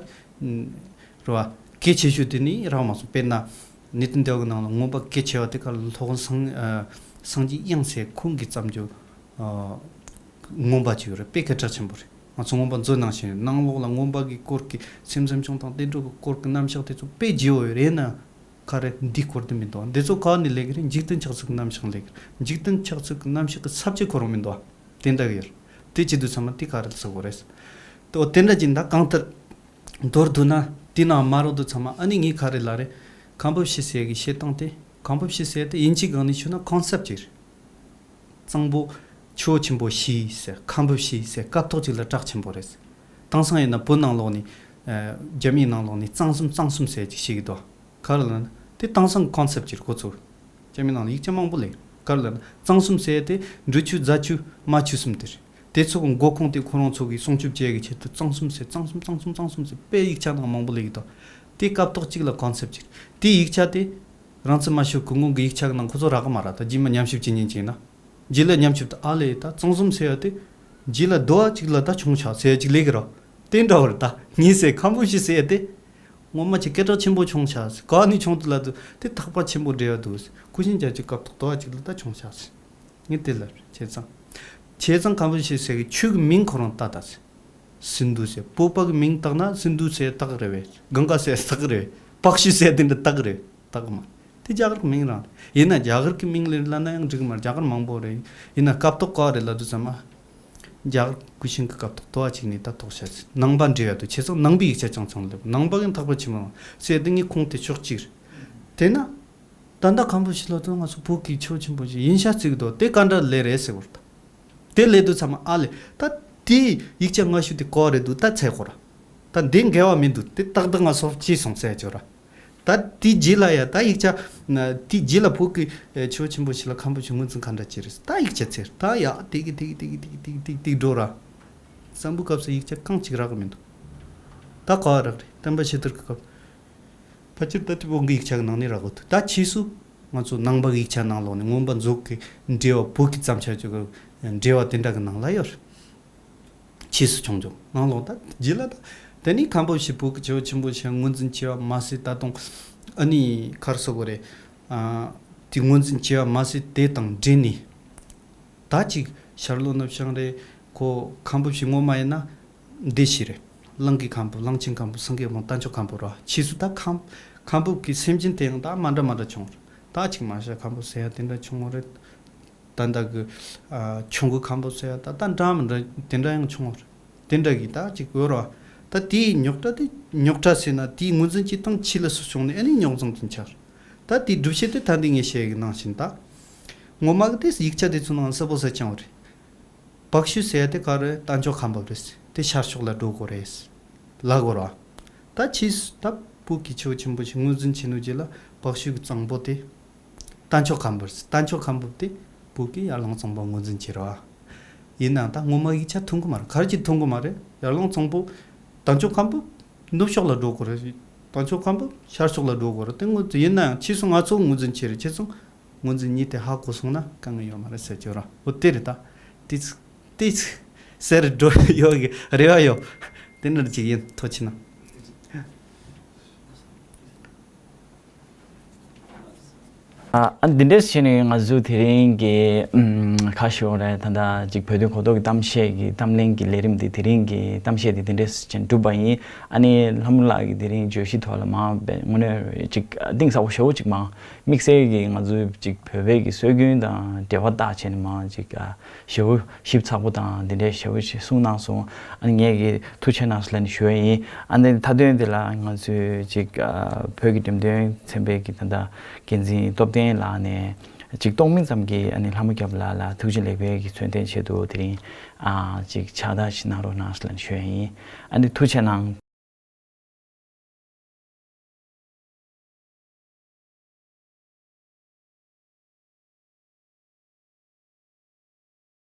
རེད་བ། གལ་ཆེ་ཤོས་དེ་ནི་རག་མ་སོང་། དཔེར་ན། གནས་བརྟན་སྡེ་བ་གི་ནང་ལ་མངོན་པ་གལ་ཆེ་བ་དེ་ག་ལ་སློབ་དཔོན་སངས་ཨ་སངས་རྒྱས་དབྱངས་ཟེར་ཁོང་གིས་བརྩམས་རྒྱུ། ཨ། མངོན་པ་ཅིག་ཡོད་རེད། དཔེ་སྐད་གྲགས་ཆེན་པོ་རེད། ང་ཚོ་མངོན་པ་མཛོད་ནང་བཞིན་ནང་ལོགས་ལ་མངོན་པ་གི་སྐོར་གྱི་སེམས་སེམས་བྱུང་དང་བསྟན་འགྲོ་གི་སྐོར་གྱི་རྣམ་གཞག་དེ་ཚོ་དཔེ་ལྗིད་པོ་ཡོད་རེད་ན། ག་རེ་འདི་སྐོར་དུ་མི་འདུག་འདི་ཚོ་ག་ནས་ལས་ཀྱི་རེད། འཇིག་རྟེན་ཆགས་ཚུལ་གྱི་རྣམ་གཞག་ལས་ཀྱི་རེད། འཇིག་རྟེན་ཆགས་ཚུལ་གྱི་རྣམ་གཞག་གི་ས་བཅད་ཁོ་རང་མི་འདུག་དེ་འདྲ་གི་ཡོད་རེད། དེ་བྱེད་དུས་ཚང་མ་དེ་ག་རེ་ཟེར་དགོས་རེད། དེ་འོ་དེ་འདྲ་ཅིག་འདྲ་གང་ལྟར། མདོར་བསྡུ་ན་དེ་ནང་མ་རོགས་དུ་ཚང་མ་ཨ་ནི་ངས་ག་རེ་ལ་རེད། ཁམ་བུ་ཤི་ཟེར་གི་བཤད་སྟངས་དེ། ཁམ་བུ་ཤི་ཟེར་དེ་དབྱིན་ཇིའི་སྒང་ནས་ཞུ་ན་ཁོན་སེབ་ཅིག་རེད། གཙང་པོ་ཆུ་བོ་ཆེན་པོ་ཤི་ཟེར། ཁམ་བུ་ཤི་ཟེར་སྐབས་ཐོག་ཅིག་ལ་གྲགས་ཆེན་པོ་རེད། དེང་སང་ཡིན་ན་བོད་ནང་ལོགས་ནས། ཨ། རྒྱ་མིའི་ནང་ལོགས་ནས་གཙང་གསུམ་གཙང་གསུམ་ཟེར་ཅིག་ཤི་གི་འདུག་ག་རེ་ལ་ན་དེ་དེང་སང་གི་ཁོན་སེབ་ཅིག་རེད་ཁོ་ཚོ། རྒྱ་མི་ནང་ལ་ཡིག་ཆ་མང་པོ་ལས། ག་རེ་ལབ་ན་གཙང་གསུམ་ཟེར་ཏེ་འབྲི་ཆུ་རྫ་ཆུ་རྨ་ཆུ་གསུམ་དེ་རེད། དེ་ཚོ་གི་མགོ་ཁུངས་དེ་ཁོ་རང་ཚོ་གི་སྲུང་སྐྱོབ་བྱེད་ཀྱི་ཆེད་དུ་གཙང་གསུམ་ཟེར། གཙང་གསུམ་གཙང་གསུམ་གཙང་གསུམ་གཙང་གསུམ་ཟེར་དཔེ་ཡིག་ཆ་ནང་མང་པོ་ལས་ཀྱི་འདུག་དེ་སྐབས་ཐོག་གཅིག་ལ་ཁོན་སེབ་ཅིག་དེ་ཡིག་ཆ་དེ་རང་བཙན་མ་ཤོར་གོང་གོང་གི་ཡིག་ཆ་གི་ནང་ཁོ་ཚོ་རག་གི་མ་རེད། ད་རྗེས་མ་ཉམས་ཞིབ་བྱེད་ཉན་ཅིག་ན། རྗེས་ལ་ཉམས་ཞིབ་ད་ཨ་ལས་ད་གཙང་གསུམ་ཟེར་ཡ་དེ། རྗེས་ལ་རྡོ་བ་གཅིག་ལ་ད་ཆུང་ཆགས་ཟེར་ཡ་གཅིག་ལས་ཀྱི་རོ། དེ་འདྲ་བར་ད་ངས་ཟེར་ཁམ་བུ་ཤི་ཟེར་ཡ་དེ། ངོ་མ་ཅིག་སྐད་གྲགས་ཆེན་པོ་ཆུང་ཆགས་ཟེར། ག་ནས་ཆུང་དུ་ལ་དུ་དེ་ཐག་པ་ཆེན་པོ་འབྲེལ་བ་འདུག་ཟེར། ཁུ་ཤིན་ཅ་ཅིག་སྐབས་ཐོག་རྡོ་བ་གཅིག་ལ་ད་ཆུང་ཆགས་ཟེར། ངས་དེ་ལ་བྱས་ཙང་། བྱས་ཙང་ཁམ་བུ་ཤི་ཟེར་གི་ཆུ་གི་མིང་ཁོ་རང་ད་ད་ཟེར། སིན་དྷུ་ཟེར། བོད་པ་གི་མིང་བཏགས་ན་སིན་དྷུ་ཟེར་བཏགས་རེད་བས། གངྒཱ་ཟེར་བཏགས་རེད་བས། པག་ཤུ་ཟེར་དེ་འདྲ་བཏགས་རེད་བས། བཏགས་མ། དེ་རྒྱ་གར་གི་མིང་རང་རེད། ཡིན་ན་རྒྱ་གར་གི་མིང་ལས་ལབ་ན་ཡང་འགྲིག་གི་མ་རེད། རྒྱ་གར་མང་པོ་རེད། ཡིན་ན་སྐབས་ཐོག་ག་རེ་ལབ་དུས་ཙམ་མ། རྒྱ་གར་གུ་ཤིན་གི་སྐབས་ཐོག་དོ་བ་གཅིག་ནས་ད་ཐོག་བཤད་ཚེ་ནང་པ་འབྲེལ་ཡ་དུ་བྱས་ཙང་ནང་པའི་ཡིག་ཆ་ཅང་ཚང་ལེབ་ནང་པ་གི་ཐག་པ་ཆེ་མོ་ཟེར་དེ་ངས་ཁུངས་དེ་ཕྱོགས་གཅིག་རེད། དེ་ན། ད་ལྟ་ཁམ་བུ་ཤི་ལོ་དུ་ང་ཚོ་བོད་ཀྱི་ཆོས་ཆེན་པོ་ཞིག་ཡིན་ཤ་ཚིག་དོ་དེ་ག་འདྲ་ལས་རེད་ཟེར་བར་ད། དེ་ལས་དུ་ཚང་མ་ཨ་ལས་ད་དེའི་ཡིག་ཆ་སྔ་ཤོས་དེ་གོ་རེད་འདུག་ད་ཚད་གོ་ར། ད་འདི་འགལ་བ་མི་འདུག་དེ་ཏག་ཏག་ང་སོབ་ཅི་སོང་ཟེར་ཆོག་ར། ད་དེའི་རྗེས་ལ་ཡ་ད་ཡིག་ཆ་དེའི་རྗེས་ལ་བོད་ཀྱི་ཆོས་ཆེན་པོ་ཞིག་ལ་ཁམ་བུ་ཤི་ངོས་འཛིན་ག་འདྲ་བྱེད་རེད། ད་ཡིག་ཆ་ཚེར་ད་ཡ་དེ་གི་དེ་གི་དེ་གི་དེ་གི་དེ་གི་དེ་གི་འགྲོ་ར། བསམ་བུ་སྐབས་སུ་ཡིག་ཆ་གང་ཅིག་རག་གི་མི་འདུག་ད་ག་བ་རག་རེད། བསྟན་པ་ཤེས་ཐུར་གི་སྐབས། ཕལ་ཆེར་ད་དེ་བོད་ཀྱི་ཡིག་ཆ་གི་ནང་ནས་རག་གོ་ཐུབ། ད་ཕྱིས་སུ་ང་ཚོ་ནང་པ་གི་ཡིག་ཆ་ནང་ལོགས་ནས་མངོན་པ་མཛོད་ཀྱི་འགྲེལ་བ་བོད་ཀྱི་བརྩམས་བྱ་ཆོག་གི་འགྲེལ་བ་དེ་འདྲ་གི་ནང་ལ་ཡོད་རེད། ཕྱིས་སུ་བྱུང་བྱུང་ནང་ལོགས་ད་རྗེས་ལ་ད་དེ་ནི་ཁམ་བུ་ཤི་བོད་ཀྱི་ཆོས་ཆེན་པོ་ཞིག་ངོས་འཛིན་བྱས་པ་མ་ཟད་ད་དུང་ཨ་ནི་ག་རེ་ཟེར་དགོས་རེད། ཨ། དེ་ངོས་འཛིན་བྱས་པ་མ་ཟད་དེ་དང་འབྲེལ་ནས། ད་ཅིག་ཤར་ལྷོ་ནུབ་བྱང་རེད། ཁོ་ཁམ་བུ་ཤི་ངོ་མ་ཡིན་ན་སྡེ་བཞི་རེད། གླང་གི་ཁམ་བུ། གླང་ཆེན་ཁམ་བུ། སེང་གེ་བོང་། རྟ་མཆོག་ཁམ་བུ་ར། ཕྱིས་སུ་ད་ཁམ་ཁམ་བུ་གི་སེམས་ཅན་དེ་ཡང་ད་མ་འདྲ་མ་འདྲ་བྱུང་རེད། ད་ཅིག་མ་ཤ་ཁམ་བུ་ཟེར་ཡ་དེ་འདྲ་བྱུང་བ་རེད། ད་ད་གི་ཨ་ཆུང་གི་ཁམ་བུ་ཟེར་ཡ་ད་ད་འདྲ་མི་འདྲ་དེ་འདྲ་ཡང་བྱུང་བ་རེད། དེ་འདྲ་གི་ད་ཅིག་ཡོད་ར། ད་དེའི་རྙོག་དྲ་དེ་རྙོག་དྲ་ཟེར་ན་དེའི་ངོས་འཛིན་གྱི་སྟངས་ཕྱི་ལ་སུ་བྱུང་ནས་ཨ་ནི་རྙོག་འཛིང་དེ་ཆགས་རེད། ད་དེའི་སྒྲུབ་བྱེད་དེ་ད་འདི་ངས་བཤད་ཡི་ནང་བཞིན་ད། ངོ་མ་གི་དེ་ཡིག་ཆ་དེ་ཚོ་ནང་གསལ་པོ་གསལ་རྐྱང་རེད། པག་ཤུ་ཟེར་ཡ་དེ་ག་རེ་རྟ་མཆོག་ཁམ་བུ་རེད། དེ་ཤར་ཕྱོགས་ལ་འགྲོ་དགོས་རེད། ལ་གོ་ར། ད་ཕྱིས་སུ་ད་བོད་ཀྱི་ཆོས་ཆེན་པོ་ཞིག་ངོས་འཛིན་བྱས་ནུས་རྗེས་ལ་པག་ཤུ་གི་གཙང་པོ་དེ། རྟ་མཆོག་ཁམ་བུ་རེད། རྟ་མཆོག་ཁམ་བུ་དེ་བོད་ཀྱི་ཡར་ཀླུང་གཙང་པོ་ངོས་འཛིན་བྱས་ར། ཡིན་ནའང་ད་ངོ་མ་ཡིག་ཆ་མཐུན་གི་མ་རེད། ག་རེ་ཅིག་མཐུན་གི་མ་རེད། ཡར་ཀླུང་གཙང་པོ། རྟ་མཆོག་ཁམ་བུ། ནུབ་ཕྱོགས་ལ་འགྲོ་དགོས་རེད། རྟ་མཆོག་ཁམ་བུ་ཤར་ཕྱོགས་ལ་འགྲོ་དགོས་རེད། དེ་ངོས་འཛིན་ཡིན་ནའང་ཕྱིས་སུ་ང་ཚོ་ངོས་འཛིན་བྱས་རེད། ཁྱེད་ཚོ་ངོས་འཛིན་གཉིས་དེ་ཧ་གོ་སོང་ན་དཀའ་ངལ་ཡོད་མ་རེད་ཟེར་གྱི་ཡོད་ར། འོ་དེ་རེད་ད། དེ་ཚིག་དེ་ཚིག་ཟེར་འགྲོ་ཡོད་གི་རེ་བ་ཡོད། དེ་འདྲ་ཅིག་ཡིན། ཐུགས་རྗེ་གནང་། ཨ་འདི་འདྲས་བྱས་ནས་ང་ཚོ་དེ་རིང་གི་ཨམ་ཁ་ཤོར་རེད། ད་ལྟ་ཅིག་བོད་དོན་གོ་རྟོགས་ཀྱི་གཏམ་བཤད་ཀྱི་གཏམ་གླེང་གི་ལས་རིམ་འདི་དེ་རིང་གི་གཏམ་བཤད་འདི་འདི་འདྲས་བྱས་ནས་གྲུབ་པ་ཡིན། ཨ་ནི་ལྷ་མོ་ལགས་ཀྱིས་དེ་རིང་བརྗོད་གཞི་ཐོག་ལ་མ་དངོས་གནས་ཅིག་གཏིང་ཟབ་པོ་ཞེ་པོ་ཅིག་མ་དམིགས་བསལ་གྱིས་ང་ཚོའི་ཅིག་བོད་པའི་གི་སྲོལ་རྒྱུན་དང་འབྲེལ་བ་བཏགས་བྱས་ནས་མ་ཅིག་ཨ་ཞེ་པོ་ཞིབ་ཚགས་པོ་དང་འདི་འདྲའི་ཞེ་པོ་ཞིག་གསུངས་གནང་སོང་། ཨ་ནི་ངས་ཀྱི་ཐུགས་རྗེ་གནང་ཟེར་ལབ་ནས་ཞུ་ཡ་ཡིན། ཨ་ནི་མཐའ་དོན་འདི་ལ་ང་ཚོའི་ཅིག་ཨ་བོད་ཀྱི་འགྲེམས་སྟོན་ཚན་པའི་གི་ད་ལྟ་འགན་འཛིན་སྟོབས་ལྡན་ལགས་ནས་ཅིག་གཏོང་མིན་ཙམ་གྱི་ཨ་ནི་ལྷ་མོ་སྐྱབས་ལགས་ལ་ཐུགས་རྗེ་ལེགས་པའི་གི་མཚོན་རྟེན་ཆེད་དུ་དེ་རིང་ཨ་ཅིག་ཕྱག་རྟགས་ཤིག་གནང་རོགས་གནང་ཟེར་ལབ་ནས་ཞུ་ཡ་ཡིན། ཨ་ནི་ཐུགས་རྗེ་གནང་།